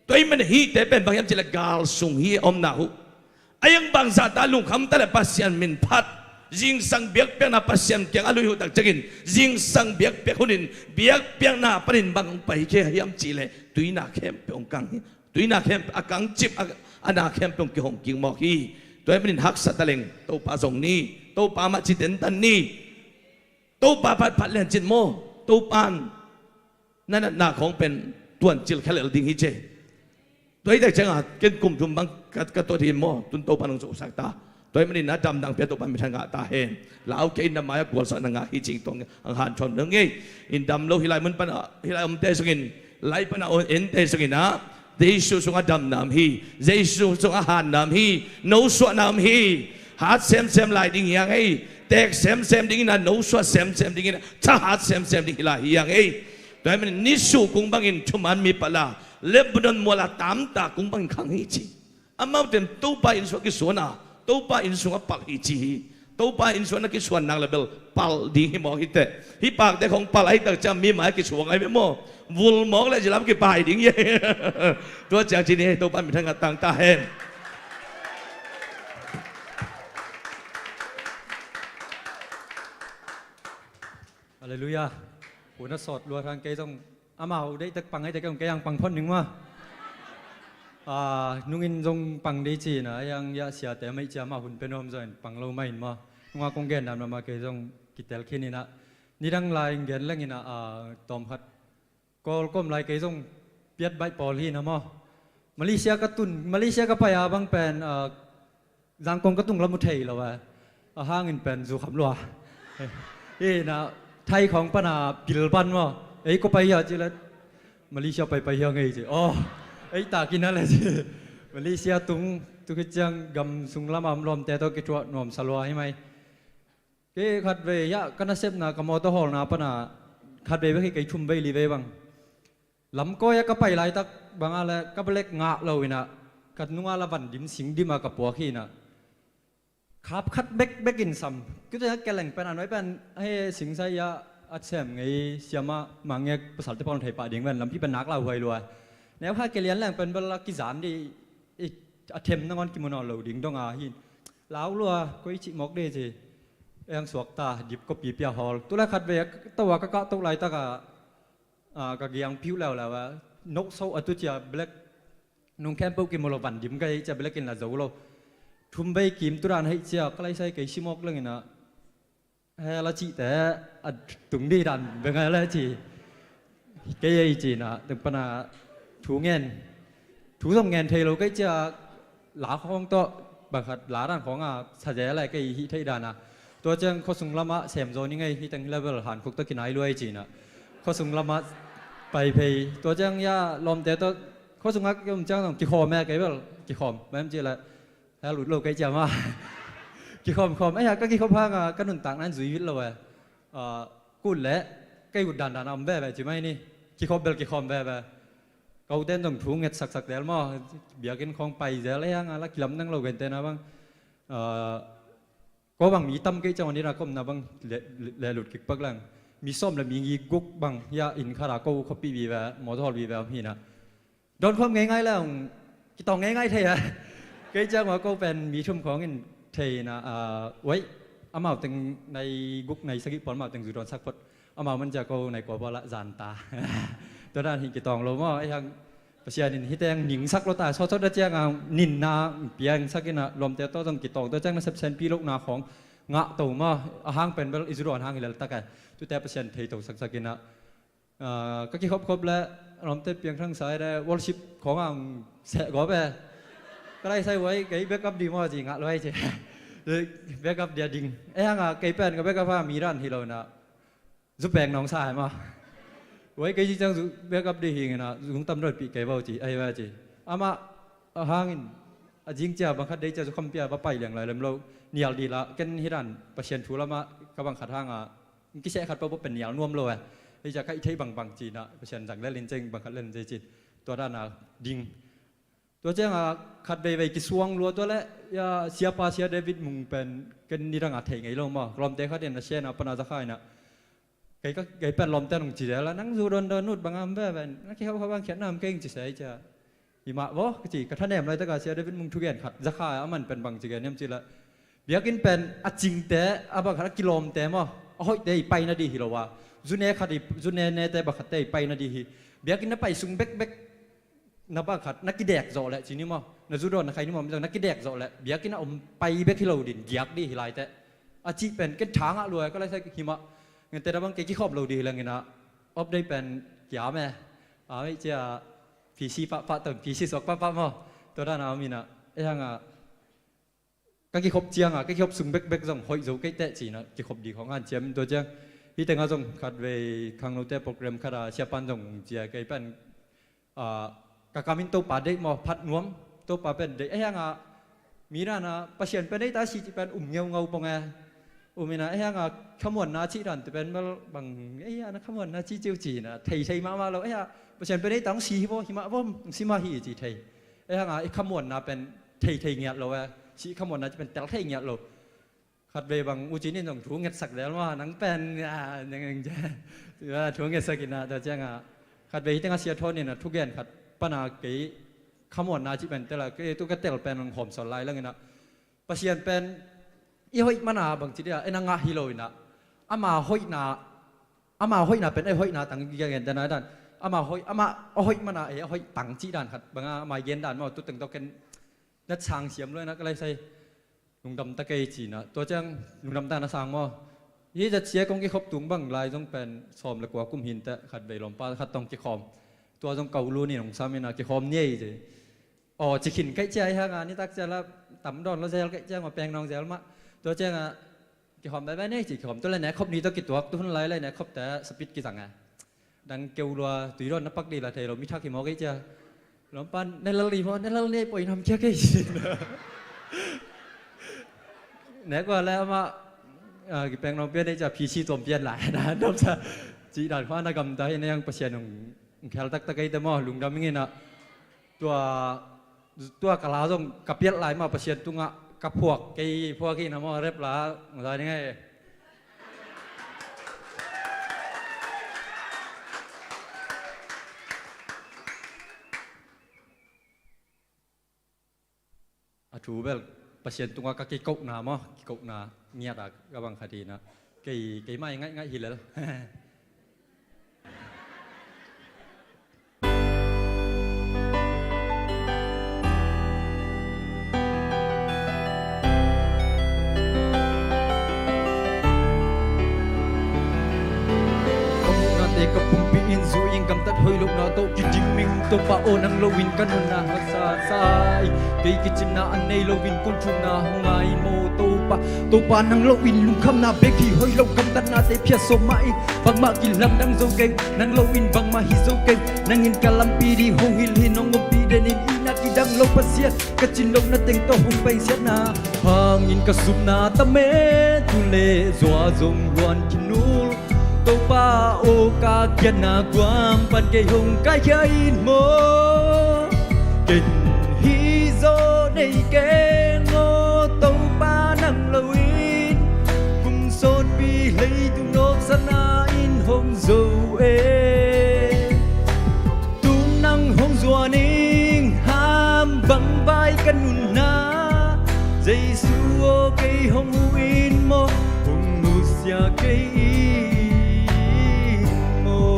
Tua ahih manin hihte pen bang hiam cih leh gal sung hi a omna uh. A iang bangzahta lungkhamta leh Pasian min phat, zingsang biakpiakna Pasian kiang a lui uh tak ciangin zingsang biakpiak hunin biakpiakna panin bang hong pai khe hiam cih leh tuina khempeuh hong kang hi. Tuina khempeuh a kangcip a, a na khempeuh hong kihong kik mawk hi. Tua ahih manin haksa ta leng Topa zong ni, Topa mah ci tentan ni. Topa phatphat lian cin maw, Topan na natna khawng pen tuancil khelel ding hi ci. Tua hi tak cianga ken kum thum bang ka, ka tuat hi maw, tun Topan hong zohsak ta. Tua ahih manin na damdang pia Topan mithang ngah ta hen. Lau kei in na mai-ah gualzawhna ngah hi cing tong ang hanthawn nong ei. In dam lo hi lai mun pana, hi lai omte sungin, lai pana ente sungin ah Jesu sungah damna om hi. Jesu sungah hanna om hi. Nosuahna om hi. Hat semsem lai ding hi hang ei. Tek semsem dingin ah, nosuah semsem dingin ah, thahat semsem ding hi lai hi hang ei. Tua ahih manin nisuh kung bangin thuman mi pala Lebanon muala tamta kung bangin khang hi ci. Amaute in Topa inn sungah kisuan a, Topa inn sungah palh hi ci hi. Topa inn sungah na kisuan nak le bel palh ding hi mawk hi teh. Hih pakte khong palh ahi tak ciang mi mai kisuang ahi ve maw. Vul mawk le zilam kipai ding hi. Tua ciang ci ni, Topa mithang a tang ta hen. Halleluiah. Hun a sawt luat hang kei zong amau deihtak pang ahi tak kei zong kei ang pang phot ning maw. Ah, nungin zong pang dei ci-in ah, a iang iah siate mah i cia mah hun pia nuam zaw in pang lo mah in maw. Nunga kong gen dan mahmah kei zong kitel khin in ah. Nidang lai in gen leng in ah, ah, tawm khat Kawl ka om lai kei zong piat baih pawl hi na maw. Malaysia ka tun, Malaysia ka pai a bang pen, ah, Zangkong ka tung lam uh thei lo a. A hangin pen zu kham lua. Hi na, Thai khawng pana pil pan maw. Ei ko pai a ci le Malaysia pai pai hi a ngei ci. Oh, ei ta kina le ci. Malaysia tung, tu khit ciang gam sung lama om lawmte tawh kithuah nuam sa lua hi mai. Kei khatvei hiah ka nasepna ka mawtaw hawlna pana khatvei bek hi kei thum vei li vei bang. Lamkawi ah ka pai laitak banga le ka black ngah lo inah ka nunga la van dim sing dim a ka puak hi inah. Khap khat bekbek in sam. Kute keleng pen a nuai pen he singsai ah a sem ngei siamah mangek pasalte pawn thei pah ding pen lampi pen nak lau huai lua. Neu kha kelian leng pen bel a kizan di a them nangawn kimu nawn lo ding dong a hi. Lau lua koi cih mawk de ci. Eng suakta dip kopi pia hawl. Tulai khat ve toa ka kah toh laitak a, a, ka giang piuh leuleu a. Nok so a tu cia black nung khempeuh kimu lo van dim ka ei cia black in la zo lo. Thum vei kim tu dan hei cia ka laisai kei si mawk leng ina. He la cihte a tung di dan bengai le ci. Kei ei ci na tung pana thu ngen. Thu zong ngen thei lo kei cia la khawng tawh bakhat la dan khawng a sa ze le kei hih theih dan a. Tua ciang khuasung lamah sem zaw ni ngei hi teng level han khuk tawh kinai luai ci na. Khuasung lamah pai phei. Tua ciang ya lawmte tawh khuasung a kiom ciang zong kikhawm e kei bel kikhawm. Mem ci le hel ut lo kei cia ma. Kikhawm khawm. Ei ha ka kikhawm hang a ka nuntak nan zui vit lo e. Ah, kun le kei ut dandan a om veve ci mai ni. Kikhop bel kikhom veve. Ko ten zong thu nget saksak del maw. Biakinn khawng pai zel ei hang a la kilam nang lo gen ten a bang. Ah, ko bang mi tam kei ciang on ina ka omna bang le, le, le lut kik pak lang. Mi sawm le mi ngi guk bang hia inn khat a ko khuapi vive mawtaw hawl vive om hi na. Dawn khawm ngeingai le hong kitawng ngeingai thei a. Kei ciang ua ko pen mi thum khawng in thei na, ah, uai, amau teng nai guk nai sagih pawl amau teng zu dawn sak phot. Amau man cia ko nai kua pawl ah zan ta. Tua dan hi kitawng lo maw, ei hang Pasian in hi teng ning sak lo ta, sawtsawt a ciang a nin na piang sak in a lawmte tawh zong kitawng tua ciang na sepsen pi lohna khawng ngah to maw, a hang pen bel i zu dawn hang hi lel tak e. Tute Pasian thei to saksak in a Ah, ka kikhopkhop le lawmte piangthang sai le worship khawng ang seh gawp e. Ka lai sai uai kei backup di maw ci ngah luai ci. Backup dia ding. E hang a kei pen ka backup a mi ran hi lo na. Zu peng nong sa hai maw. Wai kei ci ciang zu backup dih hi ngena zung tam doi pih kei bau ci, ahi wa ci. Amah a hangin a zing cia bang khat dei cia zu khampia va pai liang lai lem lo. Nial dih lah ken hi dan Pasian thu lamah ka bang khat hanga kiseh khat pau pen nial nuam lo eh. Hei cia ka i thei bangbang cina Pasian zang lelin ceng bang khat lelin cei cin. Tua dana ding. Tua cianga khat veivei kisuang lua tua le, ya, siapa sia David Mung pen ken nidanga thei ngei lo maw. Lawmte khat in a siana pana zakha ina. Kei ka, kei pen lawmte nung ci dela nang zu don don nut banga am ve ven. Na kihau kha bang khiat nam keng ci sei cia. Himah vo, ka ci ka thanem lai taka sia David Mung thugen khat zakha a man pen bang ci gen niam ci la. Biakin pen a cingte, a bang khat a kilawmte maw. A hoihte i paina dih hi lo a. Zune khat i, zune nete bang khatte i paina dih hi. Biakin na pai sung bekbek na bang khat na kidek zawh leh ci ni maw, na zu dawn na khai ni maw, na kidek zawh leh biakinn a om pai bek hi lo din giak dih hi lai teh. A cih pen ken thangah luai ka lai sai himah. Ngente da bang kei kikhawm lo dih hi lengin ah op dei pen kiam e. A mei cia P C pahpah ton P C suak pahpah maw. Tua dan a om inah ei hangah ka kikhop cianga ka kikhop sung bekbek zong hoih zo kei teh cina kikhop dih khong hanciam in tua ciang. Hih tengah zong khat vei khangnote program khat a siapan zong cia kei pen, ah, ka kamin Topa deih maw phat nuam. Topa pen deih ei hanga mi dana Pasian pen ei ta si ci pen um ngeungau pong e. Um ina ei hanga khamuanna cih dan ti pen bel bang ei hana khamuanna cih ciu cina thei thei mahmah lo ei ha. Pasian pen ei ta hong si hi bo himah bom hong si mah hi ci thei. Ei hanga i khamuanna pen thei thei ngiat lo e. Si khamuanna ci pen tel thei ngiat lo. Khat vei bang u cin in zong thu ngetsak del maw nang pen, ah, nang, nang, ah, thu ngetsak ina tua cianga khat vei hi tenga sia thawn ina thugen khat pana kei khamuanna ci pen tela kei tu ka tel pen hong hawm sawl lai lang ina Pasian pen i hoih mana bang ci dia ena ngah hi lo ina ama hoihna, ama hoihna pen ei hoihna tang gen dan dan ama hoih, ama a hoih mana ei a hoih tang ci dan khat banga ama gen dan maw tu teng tawh ken na chang siam lo ina ka lai sai. Lungdam ta kei cina tua ciang lungdam ta na sang maw. Hi zat sia kong kikhop tung bang lai zong pen sawm le kua kum hin teh khat vei lawmpa khat tong kikhawm. Tua zong kau lu ni nong sam ina kikhawm ni ei ci. Aw ci khin kaih cia ei hanga nitak cia la tam dawn lo zel kaih cia maw peng nawng zel mah. Tua cianga kikhawm bai bai nei ci kikhawm tu le ne khop ni tawh kituak tu hun lai le ne khop te sapit kizang e. Dang keu lua tui dawn na pak dih la thei lo mi thak hi mawk ei cia. Lawmpan ne lal dih maw ne lal nei poi nam kia kei ci. Ne kua le amah, ah, kipeng nawng pian ei cia P C tuam pian lai na dam sa. Ci dan khua na gamta hi na yang Pasian hong khel taktak ei te maw lungdam ing ina. Tua tua ka la zong ka pialh lai mah Pasian tungah ka phuak kei phuak hi na maw rep la ngzai ding ei. A thu bel Pasian tungah ka kikohna maw kikohna ngiat a ka bang khat hi na kei kei mai ngaih ngaih hi lel. Ka muhnate ka pumpi in zu in gamtat hoih lohna tawh kidim ing Topa aw nang loin ka nunna haksa sa ing. Kei kicinna a nei loin kong thumna hong ngai maw Topa. Topa nang loin lungkhamna bek hi hoih lo gamtatnate phiat sawm mah ing. Bangmah kilamdang zo keng nang loin bangmah hi zo keng. Nangin ka lampi dih hong hilh hi nong ompih den in ihna kidang lo Pasian. Ka cin lohna teng tawh hong pengsiatna hangin ka supna tam e. Tu le zua zong luan khin ul Topa aw ka kiatna guang pan kei hong kaikhia in maw. Ken hi zaw nei keng aw Topa nang loin kum sawnpi leitung nawksana in hong zo e. Tung nang hong zuan ing ham bang vai ka nunna Jesu aw kei hong hu in maw hong nusia kei in maw.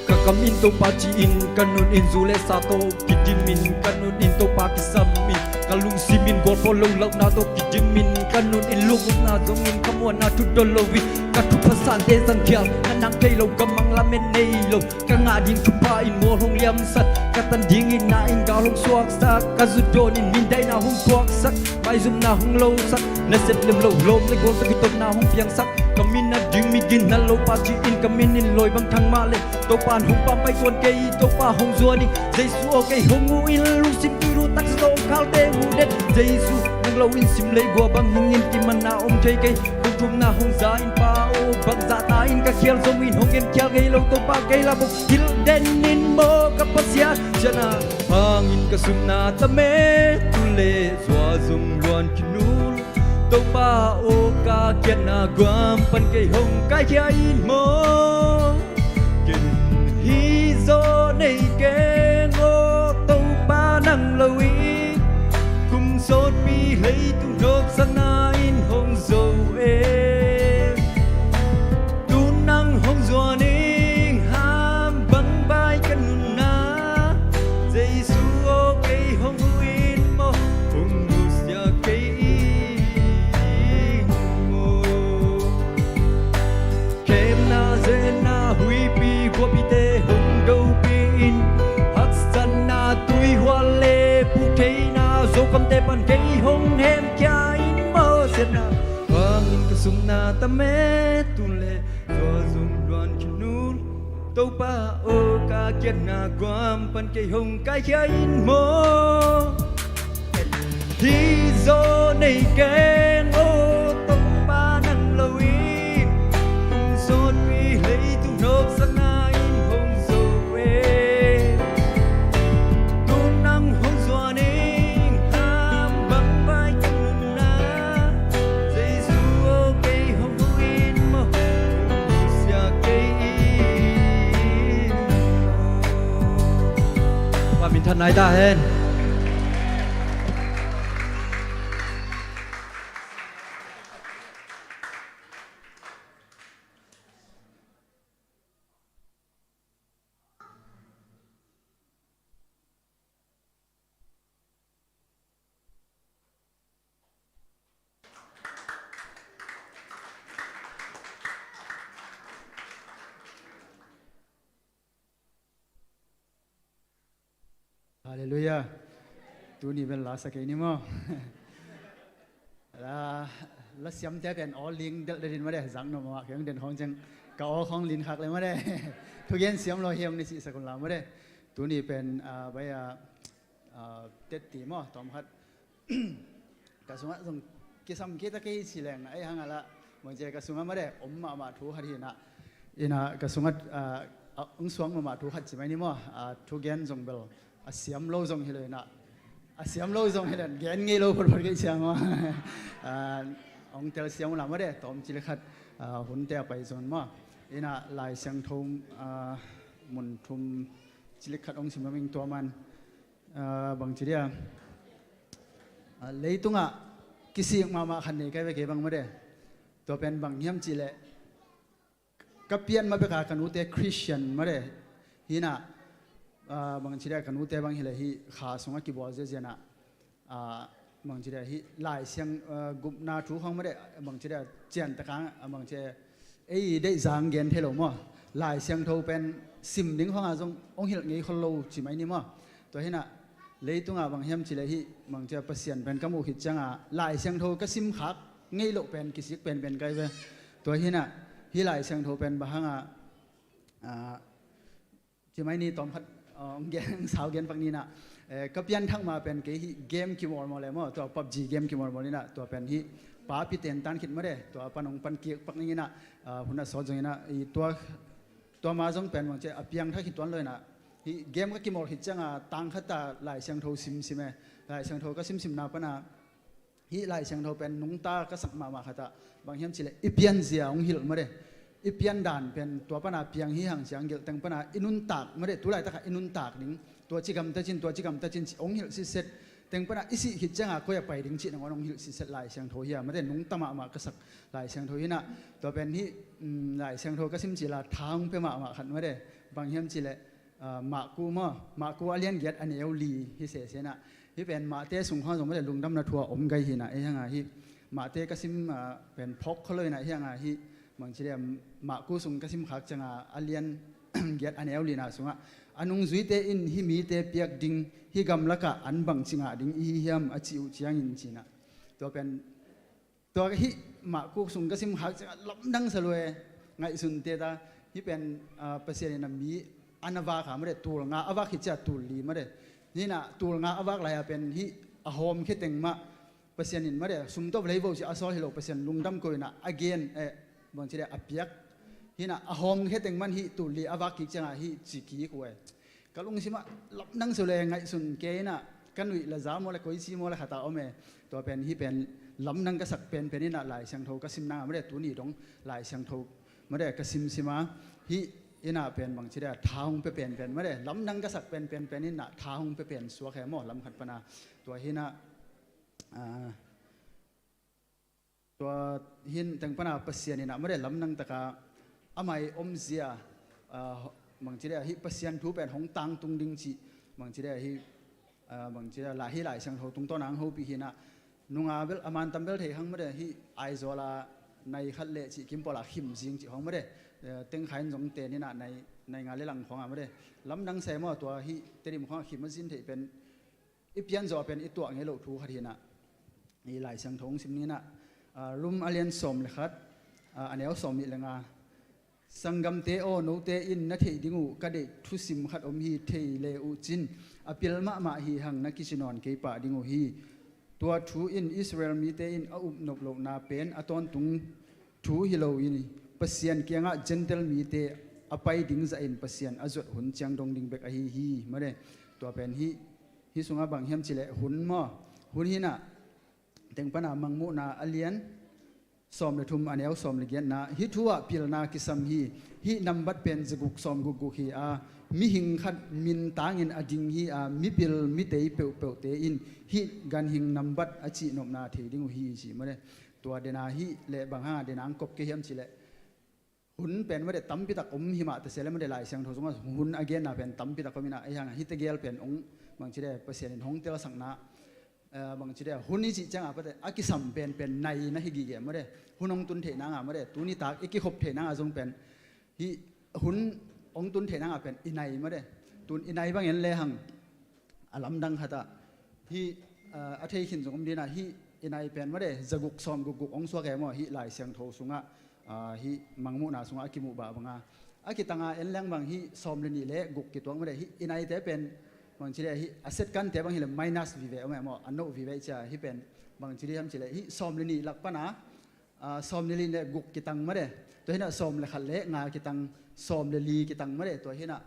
Ka kam in Topa ci in ka nun in zu le sa tawh kidim in ka nun in Topa kisam in ka lungsim in gualphual lo lauhna tawh kidim in ka nun in lungukna zong in ka muanna thudon lo in ka thupha sante zangkhial ka nang thei lo ka manglam en nei lo. Ka ngah ding thupha in mual hong liamsak ka tan ding in na in gal hong suaksak ka zutdawn in mindaina hong thuaksak maizumna hong losak nasep lem lo lawm le gual tawh kitotna hong piangsak ka Min a ding mi gin na lo pa ci in ka min in loi bang thang mah le Topa in hong pampai tuan kei, Topa hong zuan in Jesu aw kei hong uh in lungsim tui lu taksa zong khalte hong den Jesu nang lo in sim lei gua bang hing in kimanna om thei kei. Kong thumna hong za in pa aw bang zahta in ka khial zong in hong en khial ngei lo Topa kei la bok hilh den in maw ka Pasian. Siana hangin ka sumna tame tu le zua zong luan khin ul Topa aw ka kiatna guam pan kei hong kaikhia in maw. Ken hi zaw nei keng aw Topa nang lo in kum sawtpi leitung nawksakna in hong zo e. Tu nang hong zuan ing ham bang vai ka nunna Jesu aw kei hong hu in maw hong nusia kei ing maw. Khemna zenna huipi guapite hong dopi in haksatna tuihual le puktheina Zokamte pan kei hong hemkhia in maw. Siatna hangin ka sumna tame tu le zua zong luan khin ul Topa aw ka kiatna guam pan kei hong kaikhia in maw. Hi zaw nei keng aw Topa nang lo in kum sawtpi leitung nawksakna in hong zo e. Tu nang hong zuan ing ham bang vai ka nunna Jesu aw kei hong hu in maw hong nusia kei in maw. Pa minthan nai ta hen. Halleluiah. Tuni bel la sa kei ni maw. La, la siamte pen aw ling delh delh in maw de, zang nuam mah kei hong den khawng ciang ka aw khawng lin khak le maw de. Thugen siam lo hi hong ni cihsak un la maw de. Tuni pen, ah, bai, ah, ah, tetti maw tawm khat ka sungah zong kisam kei ta kei ci leng ei hang a lah mawng cia ka sungah maw de om mahmah thu khat hi na. Ina ka sungah, ah, ah, hong suang mahmah thu khat ci mai ni maw. Ah, thugen zong bel a siam lo zong hi lo ina, a siam lo zong hi lo in gen ngei lo photphot kei cia maw. Ah, hong tel siam uh la maw de tawm ci le khat, ah, hunte a pai zong maw. Ina Lai Siangtho, ah, mun thum ci le khat hong sim lam ing tua man. Ah, bang ci dia, ah, leitungah kisik mahmah khat nei kai ve kei bang maw de. Tua pen bang hiam ci le ka pian ma beka ka nute Christian maw de. Hi na, ah, bang ci dia ka nute bang hi le hi kha sungah kibawl ziazia na, ah, bang ci dia hi Lai Siang, ah, gupna thu khawng maw de, bang ci dia cian takang, ah, bang ci dia ei deih zang gen thei lo maw. Lai Siangtho pen sim ding khawngah zong hong hilh ngei khol lo ci mai ni maw. Tua hi na, leitungah bang hiam ci le hi bang ci dia Pasian pen ka muh khit ciangah Lai Siangtho ka sim khak ngei loh pen kisik penpen kai ve. Tua hi na, hi Lai Siangtho pen bang hangah, ah, ci mai ni tawm khat, ah, hong gen, hong sau gen pak ni na. Eh, ka pianthak ma pen kei hi game kimawlmawl le maw, tua PUBG game kimawlmawl ni na, tua pen hi pa pi ten tan khit maw de, tua pan hong pan kik pak ni na, ah, hun a sawt zong ina, i tua, tua ma zong pen bang ci dia a piangthak hi tuan lo ina. Hi game ka kimawl khit ciangah tang khat a Lai Siangtho simsim e, Lai Siangtho ka simsimna pana, hih Lai Siangtho pen nungta ka sak mahmah khat ah bang hiam ci le i pianzia hong hilh maw de. I pian dan pen tua pana piang hi hang ciang gelh teng pana i nuntak maw de, tu laitakah i nuntak ding, tua ci gamta cin, tua ci gamta cin ci hong hilh sitset. Teng pana i sih khit ciangah koi a pai ding cih nangawn hong hilh sitset Lai Siangtho hi a maw de, nungta mahmah ka sak Lai Siangtho hi na. Tua pen hih, um, Lai Siangtho ka sim ci la tha hong pia mahmah khat maw de, bang hiam ci le, ah, Mahku maw, Mahku a lian giat a neu li hi sese na. Hih pen Mahte sung khawng zong maw de lungdamna thu a om gai hi na, ei hang a hih Mahte ka sim, ah, pen phawk khol lo hi na, ei hang a hih bang ci dia Mahku sung ka sim khak ciangah a lian giat a neu li na sungah a nungzuite in hih mite piak ding, hih gamlakah an bang ci ngah ding i hi hiam a cih uh ciangin ci na. Tua pen Tua ka hih mah kuk sung ka sim khak ciangah lamdang sa lua e. Ngaihsun te ta, hih pen, ah, Pasian in a mi a na vak a made, tul nga a vak hi cia tul li made. Hih na tul nga a vak lai a pen hih a hawm khe teng mah Pasian in made, sum tawh lei vo ci a sawl hi lo, Pasian lungdam ko in a gen, eh, bang ci de a piak. Hih na a hawm khe teng man hih tul li a vak kik ciangah hih ci kik uh e. Ka lungsimah lamdang sa lua e, ngaihsun kei in a ka nuih la za maw le koici maw le khat a om e. Tua pen hih pen lamdang ka sak penpen in a Lai Siangtho ka sim nang a made, tuni dong Lai Siangtho made ka simsim a, hih in a pen bang ci de a tha hong pia penpen made, lamdang ka sak penpen pen in a tha hong pia pen suak he maw, lam khat pan a. Tua hi in a, ah, tua hi in teng pan a Pasian in a made lamdang tak a amah i omzia, ah, bang ci de a hih Pasian thu pen hong tangtung ding cih, bang ci de a hih, ah, bang ci de a la hih Lai Siangtho tungtawn a hong hopih hi in a, nunga bel a man tam bel thei hang made, hih Aizawl a nai khat le cih kim pawl a khim zing cih khawng made, eh, teng kha in zong ten in a nai, nai nga le lang khawng a made, lamdang sa e maw, tua hih Tedim khawng a khim a zin theih pen i pian zawh pen i tuah ngei loh thu khat hi in a, i Lai Siangtho hong sim ni in a, ah, Rom a lian sawm le khat, ah, a neu sawm nih le nga. Sanggamte aw, note in na theih ding uh ka deih thusim khat om hi, thei le uh cin a pil mahmah hi hang na kici nawn kei pah ding uh hi. Tua thu in Israel mite in a up nop lohna pen a tawntung thu hi lo in, Pasian kiangah Gentile mite a pai ding zahin Pasian a zuat hun ciang dong ding bek ahi hi, made. Tua pen hih, hih sungah bang hiam cih leh hun maw, hun hi in a, teng pan a Mangmuhna a lian sawm le thum a neu sawm le giatna, hih thu ah pilna kisam hi. Hih nambat pen zaguk sawm gukguk hi a, mihing khat min tangin a ding hi a, mipil mitei peuhpeuhte in hih ganhing nambat a cihnopna thei ding uh hi, ci made. Tua dena hih le bang hang a dena ang kop kei hiam cih leh, hun pen made tampi tak om hi mah ta se le made, Lai Siangtho sungah hun a genna pen tampi tak om in a, ei hang a hih tegel pen ong bang ci de Pasian in hong telsakna, eh, bang ci de hun i cih ciangah pate a kisam penpen nai na hi gige made, hun hong tun theih nanga made, tuni tak i kikhop theih nanga zong pen hih hun hong tun theih nanga pen i nai made, tun i nai bang en le hang a lamdang khat ah hih, ah, a thei khin zong om ding a, hih i nai pen made zaguk sawm gukguk hong suak e maw, hih Lai Siangtho sungah, ah, hih Mangmuhna sungah a kimuh bah banga a kitanga en leng bang hih sawm le nih le guk kituak made, hih i naite pen bang ci de hih a setkante bang hi le minus vive om e maw, a noh vive cia, hih pen bang ci di hiam cih leh hih sawm le nih lak pan a, ah, sawm le nih le guk kitang made, tua hi in a sawm le khat le nga kitang, sawm le li kitang made, tua hi in a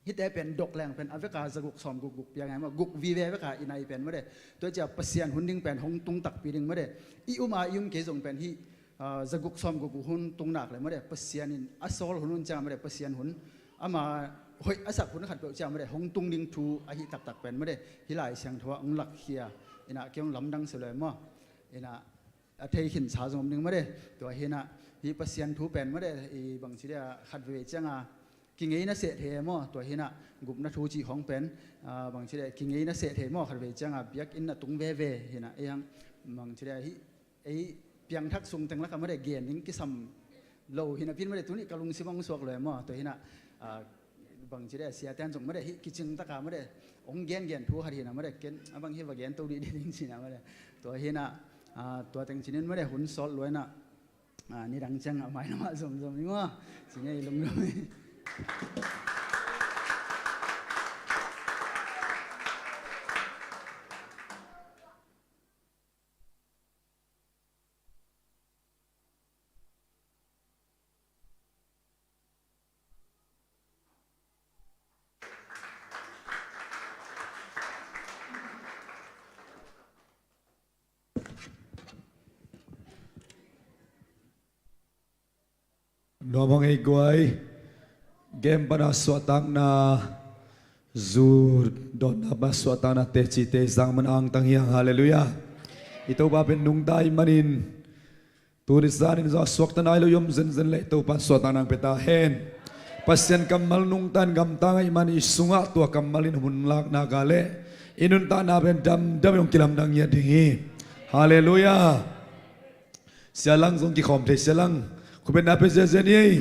hihte pen dok leng pen a veka zaguk sawm gukguk piang e maw, guk vive veka i nai pen made. Tua cia Pasian hun ding pen hong tung takpi ding made. I um a i um kei zong pen hih, ah, zaguk sawm gukguk hun tung nak le made, Pasian in a sawl hun hun cia made, Pasian hun ama hoih a sak hun khat peuh cia made hong tung ding thu ahi taktak pen made, hih Lai Siangtho ah hong lakkhia in a kei hong lamdang sa lua e maw. In a a thei khinsa zong om ding made. Tua hi in a hih Pasian thu pen made, i bang ci de a khat veve cianga kingeina seh thei e maw, tua hi in a gupna thu cih khawng pen, ah, bang ci de kingeina seh thei maw, khat veve cianga biakinn a tung veve hi in a, ei hang bang ci de hih, ei piangthak sung teng laka made gen ding kisam lo hi in a pin made, tuni ka lungsim hong suak lua e maw, tua hi in a, ah, bang ci de siate an zong made hih kicing taka made hong gengen thu khat hi in a made, ken a bang hi va gen to dih dih ding ci in a made. Tua hi in a, ah, tua teng ci in made hun sawt lua in a, ah, nidang ciang a mai lamah zomzom hi maw, ci in a i lungdam hi. Nuam hang ei guai. Game pana suahtakna, zu dotna pana suahtakna teci tei zang man angtang hiang. Halleluiah. I Topa pen nungta i manin tuni zanin zong a suakta nai lo i om zenzen leh Topan suahtakna ang pia ta hen. Pasian kammal nungta in gamta ngah i man i sungah tua kammal in hun lakna ka leh i nuntakna pen damdam i hong kilamdang ngiat ding hi. Halleluiah. Sia Lang zong kikhawm thei, Sia Lang. Khupetna pia ziazia ni ei.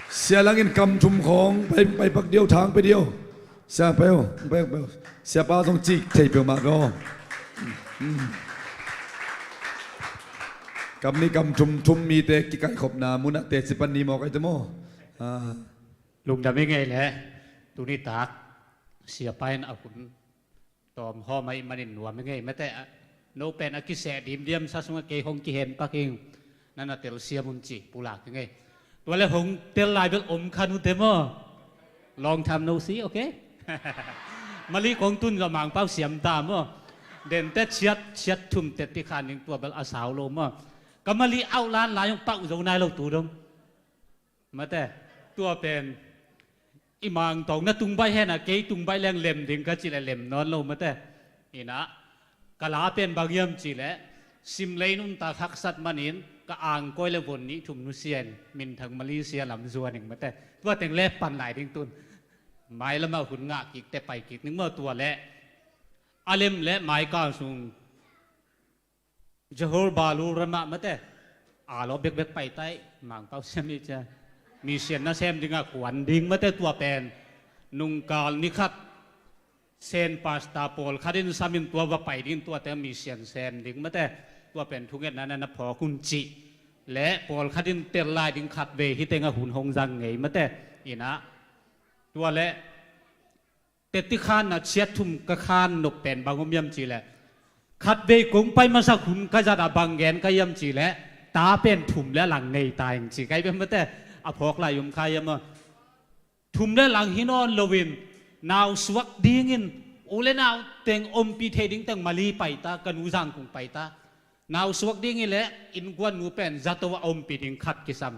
Sia Lang in kam thum khawng pai, pai pak dio, thang pia dio. Sia pai o, pai, pai o. Sia pa zong cik thei peuhmah ko. Hmm. Kam nih kam thum thum mite kikaikhopna munah teci pan ni maw, kaite maw? Ah. Lungdam i ngei le, tuni tak siapa in a hun tawm hawm ahih manin nuam i ngei mate. No pen a kiseh dimdiam sa sungah kei hong kihen pak ing. Na na telsiam un ci pulak i ngei. Tua le hong tel lai bel om kha nute maw? Long time no see, okay? Mali kong tun zawh Mangpau siam ta maw? Dente ciat, ciat thum teti khan ding tua bel a sau lo maw? Ka Mali auhlan lai hong pauh zo nai lo tu dong. Mate, tua pen i Mangtawng na tungbaih hen a, kei tungbaih leng lem ding ka cih le lem nawn lo mate. Inah ka la pen bang hiam cih le Simlei nuntak haksat manin ka angkawi le von nih thum nusia in minthang Malaysia lam zuan ing mate. Tua teng le pan lai ding tun. Mailamah hun ngah kik te pai kik ning maw tua le. A lem le maikal sung Johor Bahru ramah mate. A lo bekbek pai tai Mangpau siam i cia. Mission na sem dingah kuan ding mate tua pen. Nungkal ni khat Sen pasta pawlkhat in samin tua va pai ding tua teng mission sem ding mate. Tua pen thungetna na na phawk un cih le pawlkhat in tel lai ding khat vei hi tengah hun hong zang ngei mate. Inah tua le teti khanna ciat thum ka khan nop pen bang om hiam cih le khat vei kong pai masak hun ka zat a bang gen ka hiam cih le ta pen thum le lang nei ta ing ci kai bem mate. A phawk lai um kha hiam a? Thum le lang hi nawn loin nau suak dingin u le nau teng ompih thei ding teng Mali pai ta, ka nu Zangkung pai ta. Nau suak dingin le innkuan nu pen zato a ompih ding khat kisam.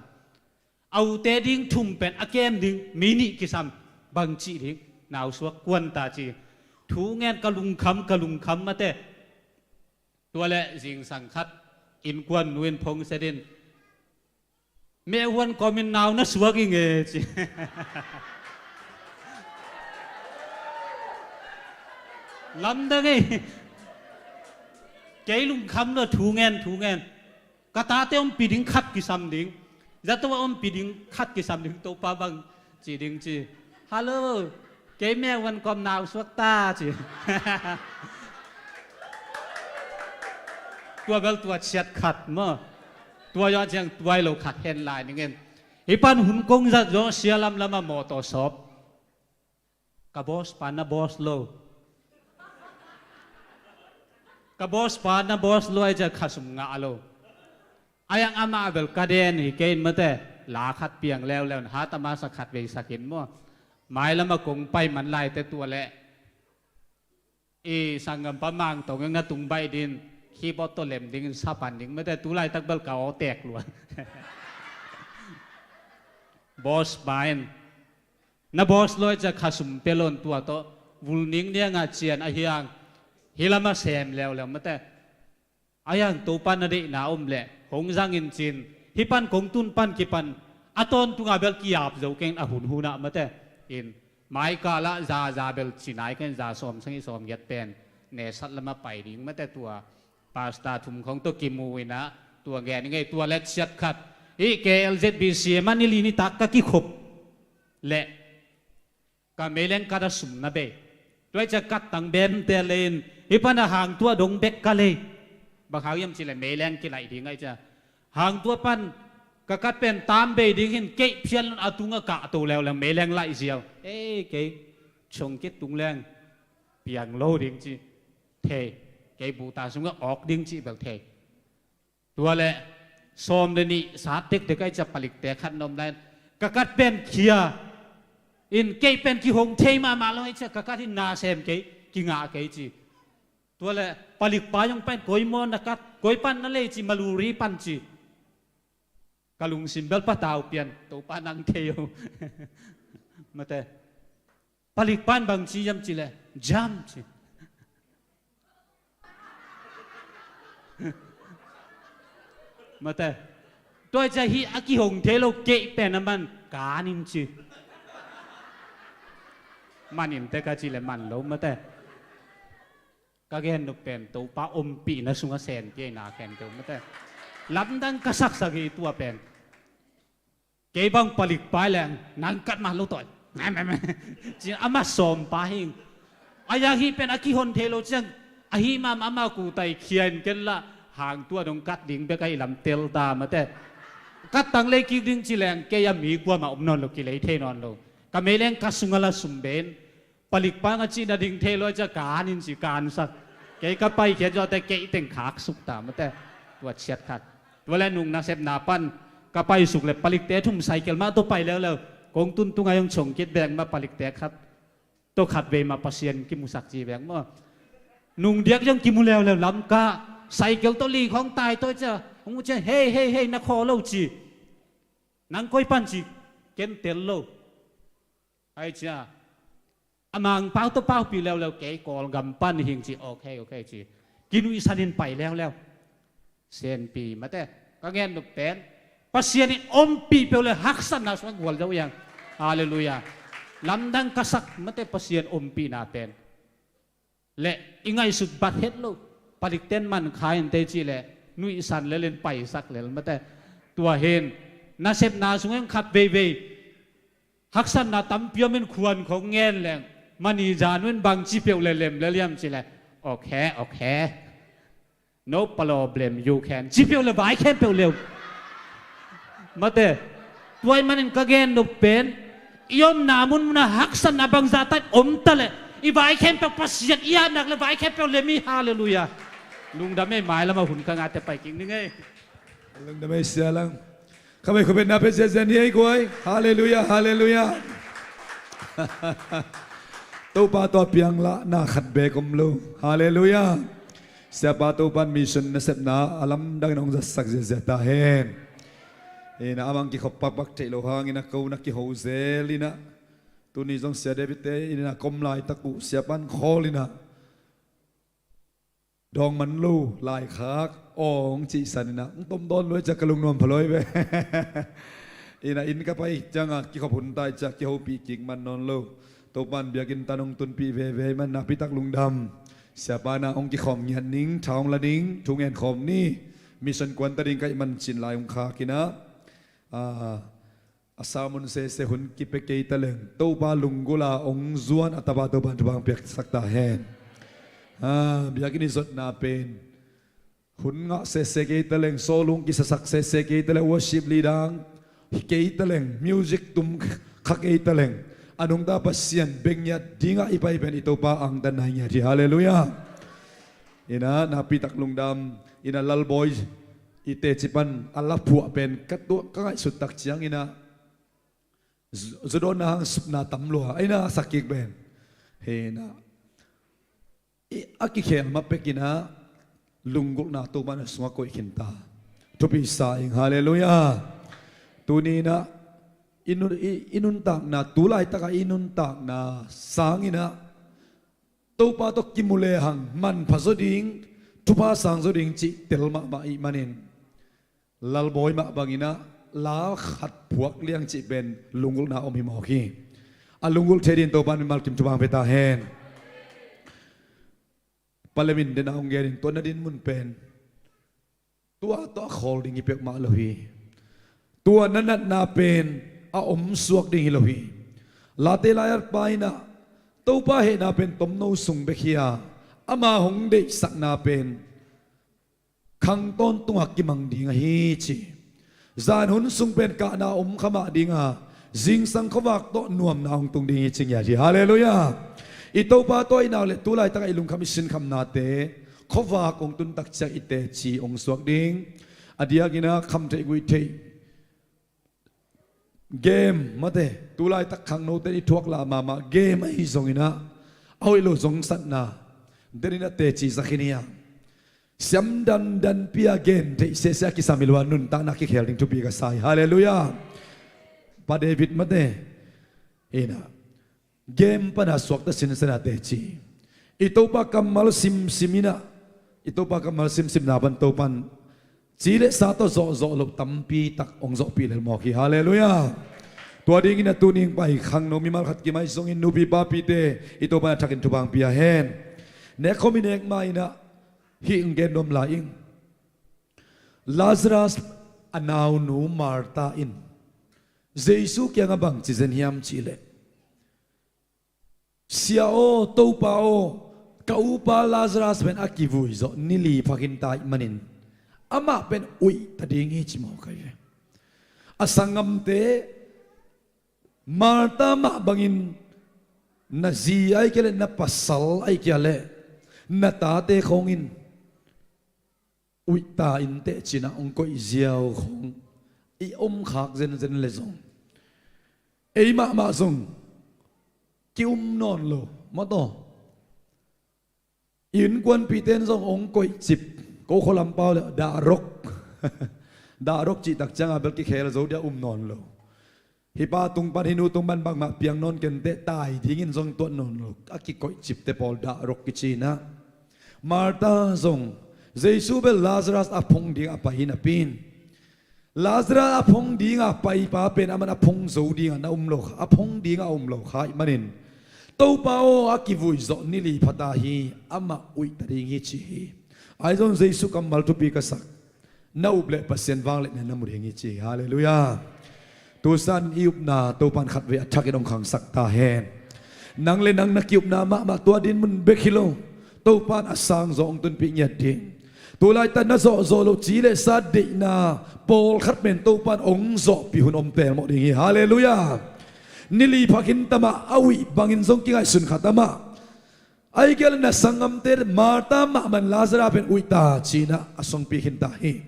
A ute ding thum pen a kem ding mi nih kisam bang cih ding nau suak kuan ta ci. Thu ngen ka lungkham, ka lungkham mate. Tua le zingsang khat innkuan nu in phone set in Meh huan kawmin nau na suak i nge ci. Lamdang ei. Kei lungkham lo thu ngen thu ngen. Ka tate ompih ding khat kisam ding. Zato a ompih ding khat kisam ding Topa bang ci ding ci. Hallo. Kei meh huan kawm nau suak ta ci. Tua bel tua ciat khat maw? Tua zawh ciang tuai lo khat hen lai ning in. Hi pan hun kong zat zawh sia lamlam a mawtaw sawp. Ka boss pa na boss lo. Ka boss pa na boss lo ai cia khasum ngah lo. Ai ang amah bel ka den hi kei in mate. La khat piang leuleu in hat a masa khat vei sakin maw? Mailam a kong pai man lai te tua leh i sanggampa Mangtawng eng na tung baih din keyboard tawh lem dingin sapan ding mate tu laitak bel ka aw tek lua. Boss pa in na boss loi cia khasum pelon tua tawh vul ning nianga cian ahiang hi lama sem leuleu mate. Ahiang Topa na deihna om leh hong zangin cin hi pan kong tun pan kipan a tawntunga bel ki-ap zo keng a hunhunah mate. In maikalah za za bel cinai keng za sawm sangih sawm giat pen nesat lama pai ding mate tua pasta thum khong tawh kimu inah tua ngen ngei tua let siat khat hi K L Z B C M a ni li nitak ka kikhop leh ka meileng kat a sum na bei. Tua i cia kat tang bemte lein hi pan a hang tua dong bek ka lei. Bang hau hiam cileh meileng kilaih ding ai cia hang tua pan ka kat pen tam bei ding hin keih phian lon a tung a kah to leuleu meileng laih ziau. Ei kei chong kit tung leng piang lo ding ci thei. Kei buta sungah awk ding ci bel thei. Tua le sawm le nih sat tektek ai cia palikte khat na om lai in ka kat pen khia in keih pen kihong thei mahmah lo ai cia ka kat in na sem kei kingah kei ci. Tua le palikpa zong pan koi maw na kat koi pan na lei ci maluri pan ci. Ka lungsim bel patau pian Topa nang thei o. Mate. Palik pan bang ci yam ci le jam ci. Mate. Tua cia hi a kihong thei lo keih pen a man kanin ci. Manin te ka ci le man lo mate. Ka gen nuk pen Topa ompihna sunga sen piaina khen keu mate. Lamdang ka saksak hi tua pen. Kei bang palik pai leng nang kat mah lo toi. Ci ama sawm pa hing. A yang hi pen a kihon thei lo ciang ahi mama ama kutai khian ken la Hang tua dong kat ding bek a i lam tel ta mate. Kat tang lei kik ding ci leng kei a mi kuamah om nawn lo, kilei thei nawn lo. Ka mei leng ka sung a la sum ben. Palik pang a cihna ding thei lo cia kan in ci kan sak. Kei ka pai khiat zawte kei teng khak suk ta mate. Tua ciat khat. Tua le nung nasepna pan ka pai suk le palikte thum cycle mah tawh pai leuleu. Kong tun tunga hong chong kit bek mah palikte khat. Tawh khat vei mah Pasian kimusak ci bek maw. Nung diak zong kimu leuleu lam kah. Cycle tawh lik hong tai tawh cia. Hong mu cia hei hei hei na khaw lo ci. Nang koi pan ci. Ken tel lo. Ai cia. A mangpau tawh paupi leuleu kei Kawlgam pan hing ci. Ok ok ci. Kinuihsan in pai leuleu. Senpi mate. Ka gen nop pen Pasian in ompih peuh le haksatna sungah gual zo iang. Halleluiah. Lamdang ka sak mate Pasian ompihna pen. Le i ngaihsut bat het lo. Palikten man kha in tei cih le nuihsan lel in paisak lel mate. Tua hin nasepna sungah khat veivei haksatna tampi om in khuan khong ngen leng mani zan un bang ci peuh le lem le liam ci le. Ok ok. No problem, you can. Ci peuh le vai khempeuh leu. Mate. Tuai manin ka gen nop pen i omna munmuna haksatna bangzah ta om ta le i vai khempeuh Pasian i atnak le vai khempeuh lem hi. Halleluiah. Lungdam ei mai lamah hun ka ngate pai king ning ei. Lungdam ei sia lang. Khamai khubetna pia ziazia ni ei guai. Halleluiah, halleluiah. Topa tawh pianglahna khat bek om lo. Halleluiah. Siapa Topan mission nasepna a lamdangin hong zatsak ziazia ta hen. Ina amang kikhop pakpak theih lo hangin a ko na kiho zel ina. Tuni zong sia David te ina kom laitak uh siapan khawl ina. Dawng man lo laikhak awng cihsan ina hong tom dawn luai cia ka lungnuam pha luai ve. Ina inn ka pai cianga kikhop hun tai cia kihopih kik man nawn lo. Topan biakinn tan hong tunpih veve man nakpitak lungdam. Siapa na hong kikhawm ngiat ning, tha hong la ning, thu ngen khawm ni. Mission kuanta ding ka ih man cin lai hong khak ina. A sermon sese hun kipia kei taleng Topa lunggulh a hong zuan a tapa Topa in thupha hong piaksak ta hen. Biakinn i zotna pen hun ngah sese kei taleng, sawlung kisasak sese kei taleng, worship leader kei taleng, music tum kha kei taleng, a nungta Pasian bek ngiat dingah i pai pen i Topa angtanna i ngiat hi. Halleluiah. Ina nakpitak lungdam. Ina Lalbawi i teci pan a la phuah pen ka tuah ka ngaihsut tak ciang ina zu-, zudawnna hang supna tam lua a ina a sak kik pen. Hina a kikhel ma pek ina lunggulhna Topan a sungah koih khinta. Thupi sa ing. Halleluiah. Tuni ina i nun-, i, i nuntakna, tu laitaka i nuntakna sang ina Topa tawh kimu lehang manpha zaw ding, thupha sang zaw ding cih tel mahmah ih manin Lalbawi mah bangin ah la khat phuak liang cih pen lunggulhna om hi mawk hi. A lunggulh thei dingin Topa in mimal kim thupha hong pia ta hen. Palem in den a hong gen in tua na din mun pen tua tawh a khawl ding hi peuhmah lo hi. Tua na natna pen a om suak ding hi lo hi. Late lai-at pa in ah Topa hehna pen tomno sung bek hi a, ama hong deihsakna pen khang tawntungah kimang ding ahi ci. Zan hun sung pen kahna om kha mah ding a, zingsang khuavak tawh nuamna hong tung ding hi ci ngiat hi. Halleluiah. I Topa tawh i nak le tu laitak a i lungkham i sinkhamnate khuavak hong tun tak ciang i teci hong suak ding. A diakin ah kham theih guih theih game mate, tu laitak khangnote in i thuak lah mahmah game ahi zongin ah a hoih lo zongsatna den in a teci zak hi ni a, siam dandan pi a gen theih sehseh a kisam hi lo a nuntakna kikhel ding thupi ka sa hi. Halleluiah. Pa David mate in ah game pana suakta sinsen a teci. I Topa kammal simsim in ah, i Topa kammal simsimna pan Topan ci le sa tawh zawhzawh loh tampi tak hong zawhpih lel mawk hi. Halleluiah. Tua dingin a tuning pai khangno mimal khat kim ahi zongin nupi papite i Topa in a thakin thupha hong pia hen. Nek khawm i nek ma in ah hih hong gen nuam lai ing. Lazarus a naunu Martha in Jesu kiangah bang ci zen hiam cih leh, Sia aw, Topa aw, ka upa Lazarus pen a kivui zawh ni li pha khin ta ih manin Amah pen uih ta ding hi ci mawk ahi ve. A sanggamte, Martha mah bangin na zi ahih kei leh na pasal ahih kei leh na tate khawng in uih ta inteh ci-in ah hong koih ziau khawng i om khak zenzen leh zong, ei mahmah zong ki-um nawn lo, maw taw. I innkuanpihte in zong hong koihcip, ko khua lam pau leh dahrok. Dahrok cih tak ciangin bel kikhel zo dia, um nawn lo. Hih pa tung pan, hih nu tung pan bangmah piang nawn kei inteh, tai dingin zong tuat nawn lo. A kikoihcipte pawl dahrok kici-in ah. Martha zong, Jesu bel Lazarus a phong dingin a pai hi napi-in, Lazarus a phong dingin a paipa pen aman a phong zo dingin a um lo kha, a phong dingin a um lo kha ahih manin, Topa aw, a kivui zawh ni li pha ta hi, amah uih ta ding hi ci hi. Ahi zong Jesu kammal thupi ka sak, na up leh Pasian vangliatna na mu ding hi ci hi. Halleluiah. Tu zan i upna Topa'n khatvei a thakin hong khangsak ta hen. Nang le nang na ki-upna mahmah tua dinmun bek hi lo, Topa'n a sangzaw hong tunpih ngiat ding. Tu laitak na zawhzawh loh ci le sa deihna pawlkhat pen Topa'n hong zawhpih hun om pelmawh ding hi. Halleluiah. Ni li pha khin ta mah, a uih bangin zong kingaihsun kha ta mah. Ahih kei leh na sanggamte, Martha mahmah in Lazarus pen uih ta ci-in ah a sungpi khin ta hi.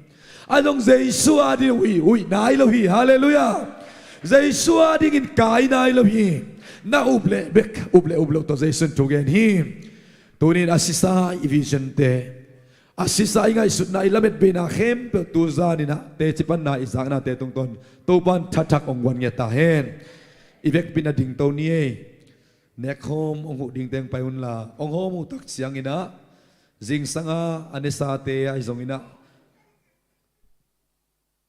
Ahi zong Jesu adingin uih, uih nai lo hi. Halleluiah. Jesu adingin kai nai lo hi. Na up leh bek, up leh up loh tawh Jesu in thu gen hi. Tuni-in a sisa i vision-te, a sisa i ngaihsutna, i lametbeina khempeuh tu zanin ah teci panna i zaknate tungtawn Topa'n thathak hong guan ngiat ta hen. I vekpi-in ah dingto ni ei. Nekkhawm hong huh dingte hong pai unla, hong hawm uh tak ciangin ah, zingsang a a nesate ahi zongin ah,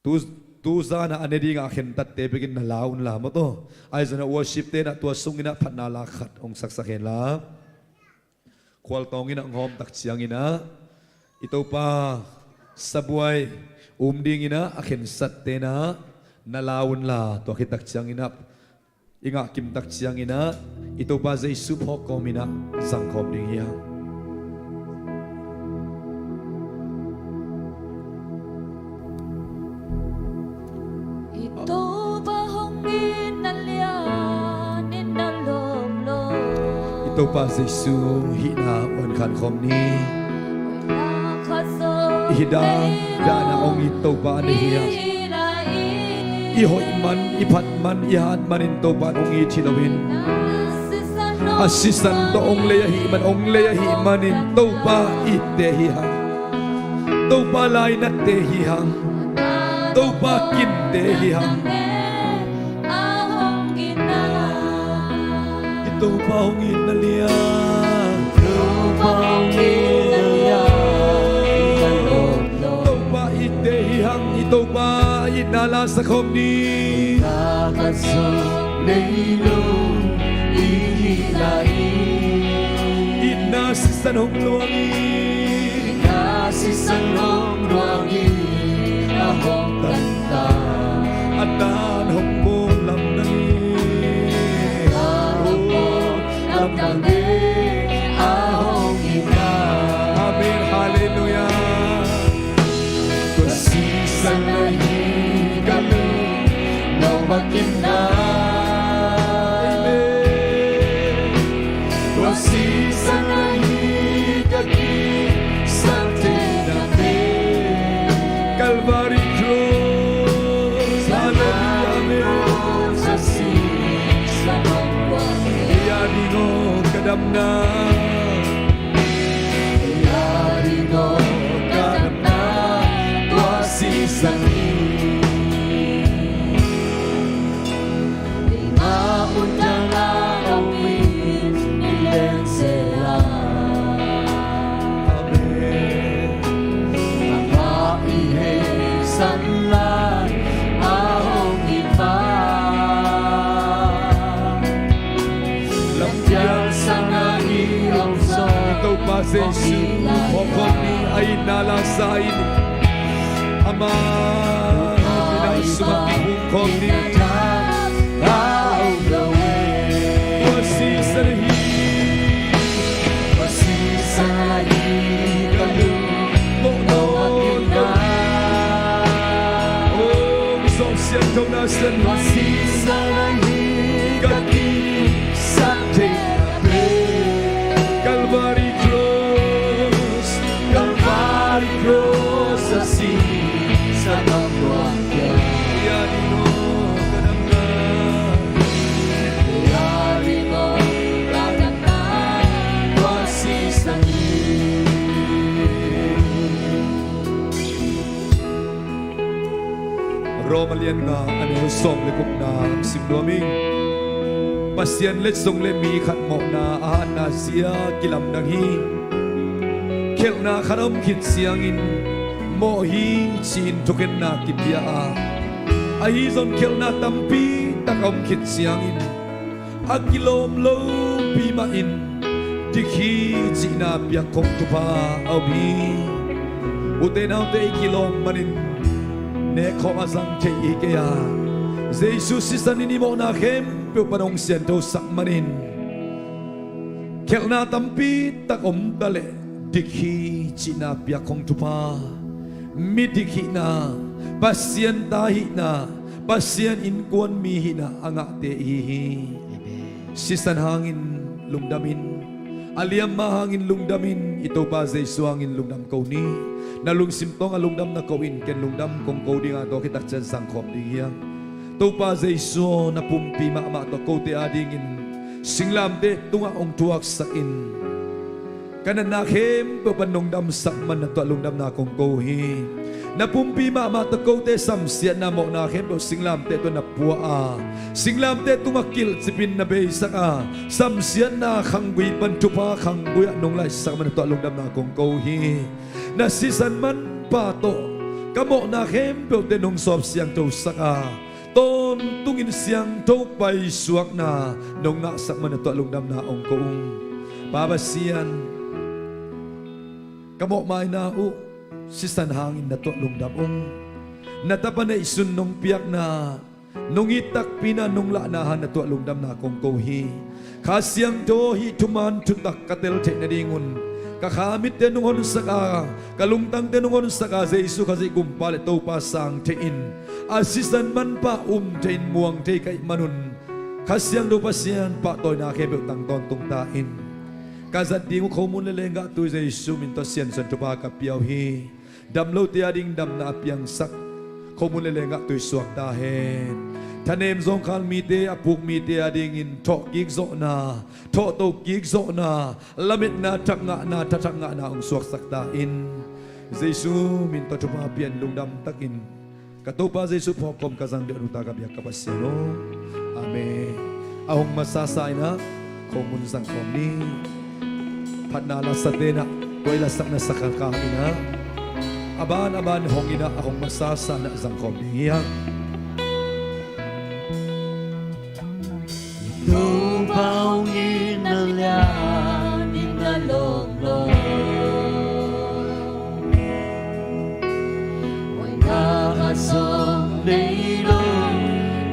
tu, tu zan a a ne dingin a khentatte bekin na la unla, maw taw. Ahi zongin ah worship-te'n ah tua sungin ah phatna la khat hong saksak henla, khualtawng in ah hong hawm tak ciangin ah, i Topa sabuai um dingin ah a khensatte'n ah na la unla, tua khit tak ciangin ah, i ngah kim tak ciangin ah, i Topa Jesu phawk kawmin ah zangkhawm ding hi hang. I Topa hong itna lian in na lawm lo. I Topa Jesu hihna uan khan khawm ni. Hoihna khat zong i hih dan, dan a hong it Topa na hi hang. I hoih man, i phat man, i hat manin Topa hong it hi loin, a sisan tawh hong lei ahih man, hong lei ahih manin Topa itte hi hang. Topa lainatte hi hang. Topa kinte hi hang. I Topa hong itna lian. Topa hong itna lian. Topa itte hi hang, i Topa itna la sakhawm ni. Takat zong nei lo i hih lai. Itna sisan hong luang hi. Itna sisan hong luang hi. A hong tan ta. A tan hong bawl lam na hi. A hong bawl lam na hi. A hong itna. Amen. Halleluiah. Tua sisan ahi ka lung, no makinna. Amen. Tua sisan ahi ka kisate na te. Calvary Cross. Hallelujah. Amen. Tua sisan ahi ka damna. Tua sisan hi. Amen. Amah i heisan lai a hong it pa. Lampial sangah i om zaw. I Topa Jesu phawk khawm ni, a itna la sa in. Amah i sungah kikhum khawm ni. Tua sisan ahi. Tua sisan ahi ka lung. Mawh nawn lo. Pasian, Pasian ahi ka kisap theihna pen Calvary Cross, Calvary Cross a sisan a puak. Kei a ding aw ka damna, kei a ding aw ka damna, tua sisan hi. Rom a lian nga, a neu sawm le gukna sim nuam ing. Pasian le zong le mi khat mawhna a hatna zia kilamdang hi. Khialhna khat a om khit ciangin mawh hi ci-in thukhenna kipia a, ahi zong khialhna tampi tak a om khit ciangin a kilawm lopi mahin dik hi cihna piak khong thupha a om hi. Ute naute, i kilawm manin nekkhawm a zang thei hi kei a, Jesu sisan in i mawhna khempeuh pan hong sianthosak manin khialhna tampi tak om ta leh dik hi cihna piak khong thupha, midik hihna, Pasian ta hihna, Pasian innkuan mi hihna a ngahte ihi hi. Sisan hangin lungdamin, a liamma hangin lungdamin, i Topa Jesu hangin lungdam ko ni. Na lungsim tawng a lungdamna ko in, ken lungdam kong ko ding a, tua khit tak ciang zangkhawm ding hi hang. Topa Jesu aw, na pumpi mahmah tawh kote adingin singlamteh tungah hong thuaksak in, ka natna khempeuh pan nong damsak man na tuah lungdamna kong ko hi. Na pumpi mahmah tawh kote samsiatna mawhna khempeuh singlamteh tawh na pua a, singlamteh tungah kilhcipin na beisak a, samsiatna khanggui pan thupha khanggui ah nong laihsak man na tuah lungdamna kong ko hi. Na sisan manpha tawh ka mawhna khempeuhte nong sawp siangthosak a, tawntungin siangtho paisuakna nong ngahsak man na tuah lungdamna hong ko ung. Pa Pasian, ka mawhmaina uh sisan hangin na tuah lungdam ung. Na tapa neihsun nong piakna, nong it takpina, nong lahna hang na tuah lungdamna kong ko hi. Kha Siangtho hih thuman thutak ka tel theih nadingun ka kha mitte nong honsak a, ka lungtangte nong honsak a, Jesu Khazih Gumpa le Topa sang theihin a sisan manpha um theihin muang thei ka hih manun, Kha Siangtho Pasian pahtawina khempeuh tang tawntung ta in. Ka zat ding uh khomun le lenggah tui Jesu min tawh siansuan thupha ka pia uh hi. Dam lote ading damna a piangsak khomun le lenggah tui suak ta hen. Thanem zawngkhal mite, a puk mite adingin thawhkik zawhna, thawhto kik zawhna, lametna thak ngahna, tha thak ngahna hong suaksak ta in. Jesu min tawh thupha pian lungdam takin ka Topa Jesu phawk kawm ka zang deuh nungta ka biak ka Pasian aw. Amen. A hong masasa inah khomun zangkhawm ni. Phatna lasate inah koi lasak na sakal kang inah a ban a ban hong inah a hong masasa inah zangkhawm ding hi hang. Topa hong in a lian in a lawm lo. Hoihna khat zong nei lo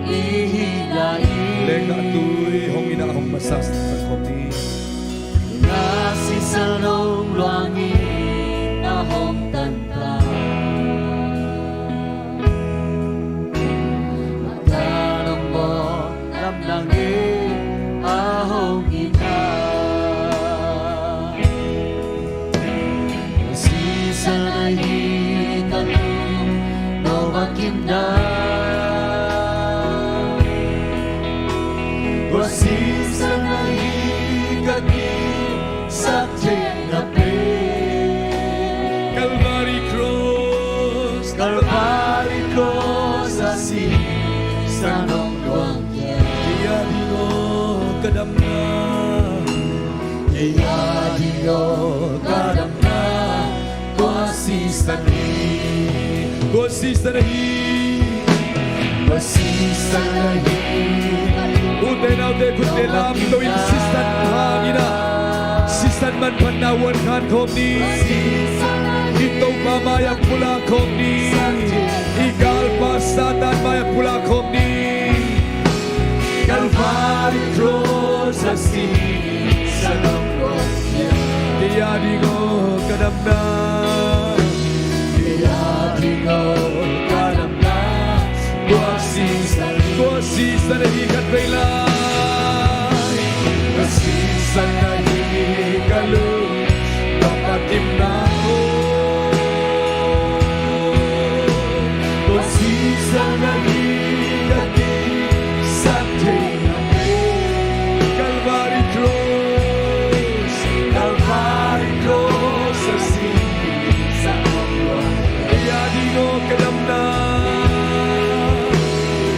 i hi lai. Lenggah tui hong inah hong masasa khawm ni. Na sisan hong luangin a hong tantan. Matan hong bawl lamdang in a hong inah. Tua sisan ahi ka lungdam a kimna. Tua sisan ahi ka kisap theihna pen Calvary Cross, Calvary Cross a sisan hong luang. Kei a ding aw ka damna, kei a ding aw ka damna, tua sisan hi. Tua sisan hi. Tua sisan hi. Ute naute khutte lamto in sisan hang inah sisan manphatna uan khan khawm ni. I Topa mai-ah pulak khawm ni. I galpa Satan mai-ah pulak khawm ni. Calvary Cross a sisan hong luang. Kei a ding aw ka damna, kei a ding aw ka damna, tua sisan na hi khat vei lai. Ka sisan na hi ka lung, ka patimna ko. Ka sisan na hi ka kisan theihna pe. Calvary Cross, Calvary Cross a si. Kei a ding aw ka damna,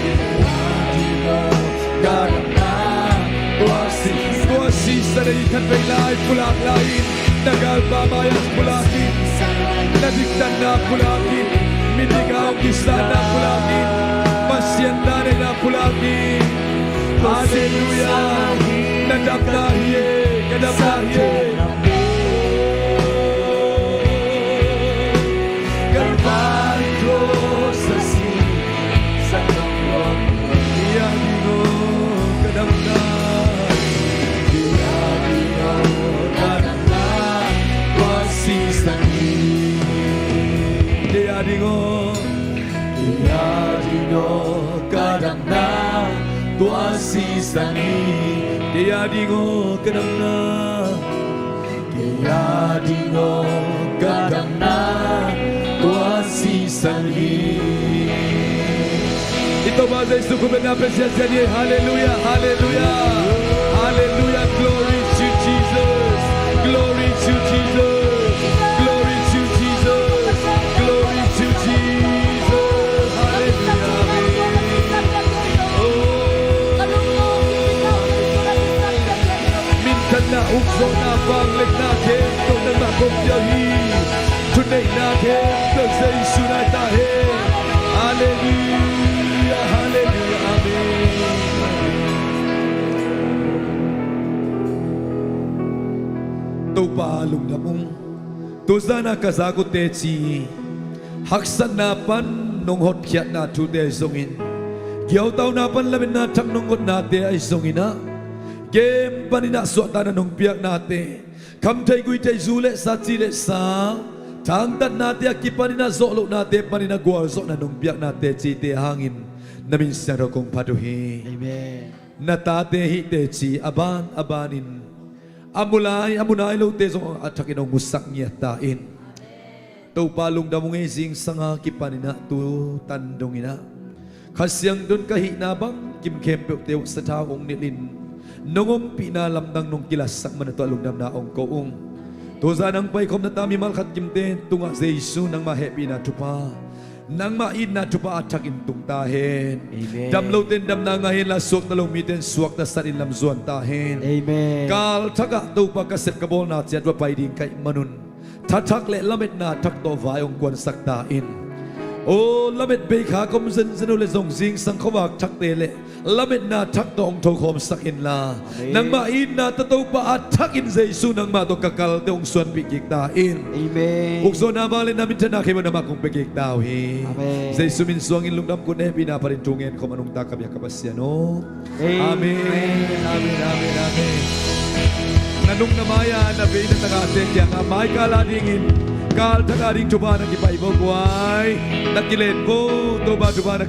kei a ding aw ka damna. Tua si, tua sisan na hi khat vei lai pulak lai in, na galpa mai-ah pulak in, na diktatna pulak in, midik a hong kisatna pulak in, Pasian na neihna pulak in. Halleluiah. Na damna hi e, ka damna hi e. Calvary Cross a si, sa ka puak. Kei a ding aw ka damna, kei a ding aw ka damna, tua sisan hi. Kei a ding aw, kei a ding aw ka damna, tua sisan hi. Kei a ding aw ka damna, kei a ding aw ka damna, tua sisan hi. I Topa Jesu khut bengna pia siasia ni. Halleluiah, halleluiah, halleluiah. Glory to Jesus, glory to Jesus, glory to Jesus, glory to Jesus. Halleluiah, amen. Oh. Minthanna, ukzawhna, vangliatna khempeuh nangmah kong pia hi. Thuneihna khempeuh Jesu na ta hen. Halleluiah, halleluiah, amen. Topa lungdam ung. Tuzan a ka zak uh teci haksatna pan nong hotkhiatna thute zongin, giautauna pan lametna thak nong ngotnate ahi zongin ah, game panin ah suahtakna nong piaknate, khamtheih guihtheih, zu le sa, ci le sa, thangtatnate a kipanin ah zawhlohnate panin ah gualzawhna nong piakna tecite hangin na min siangtho kong phat uh hi. Amen. Na tate hih teci a ban a banin a mu lai a mu nai lote zong a thakin hong musak ngiat ta in. Topa lungdam ung ei. Zingsang a kipanin ah tu tan dongin ah Kha Siangtho in ka hihna bangkim khempeuhte uh sathau hong nilhin nong ompihna lamdang nong kilatsak man a tua lungdamna hong ko ung. Tuzan hong paikhopna ta mimal khat kimte tungah Jesu nangmah hehpihna thupha, nangmah itna thupha a thakin tung ta hen. Amen. Dam lote in damna ngah hen la, suakta lo mite in suakta sat in lamzuan ta hen. Amen. Kal thakah Topa ka sep ka bawlna ciat va pai ding ka hih manun thathak le lametna thak tawh vai hong kuansak ta in. Aw, lamet bei kha ka om zenzen uh le zong zingsang khuavak thakte le lametna thak tawh hong thokhawmsak inla, Amen. Nangmah itna tawh Topa a thakin Jesu nangmah tawh ka kalte hong suanpih kik ta in. Amen. Ukzawhna, vangliatna, minthanna khempeuh nangmah kong pia kik ta uh hi. Amen. Jesu min suangin lungdam kong ngen, hehpihna phatin thu ngen khawm a nungta ka biak ka Pasian aw. Amen. Amen. Amen, amen, amen. Na nung na mai-a na vei na tagahte kiangah mai kal a dingin kal thak a ding thupha na kipaih vo guai. Na kilen vo, Topa thupha na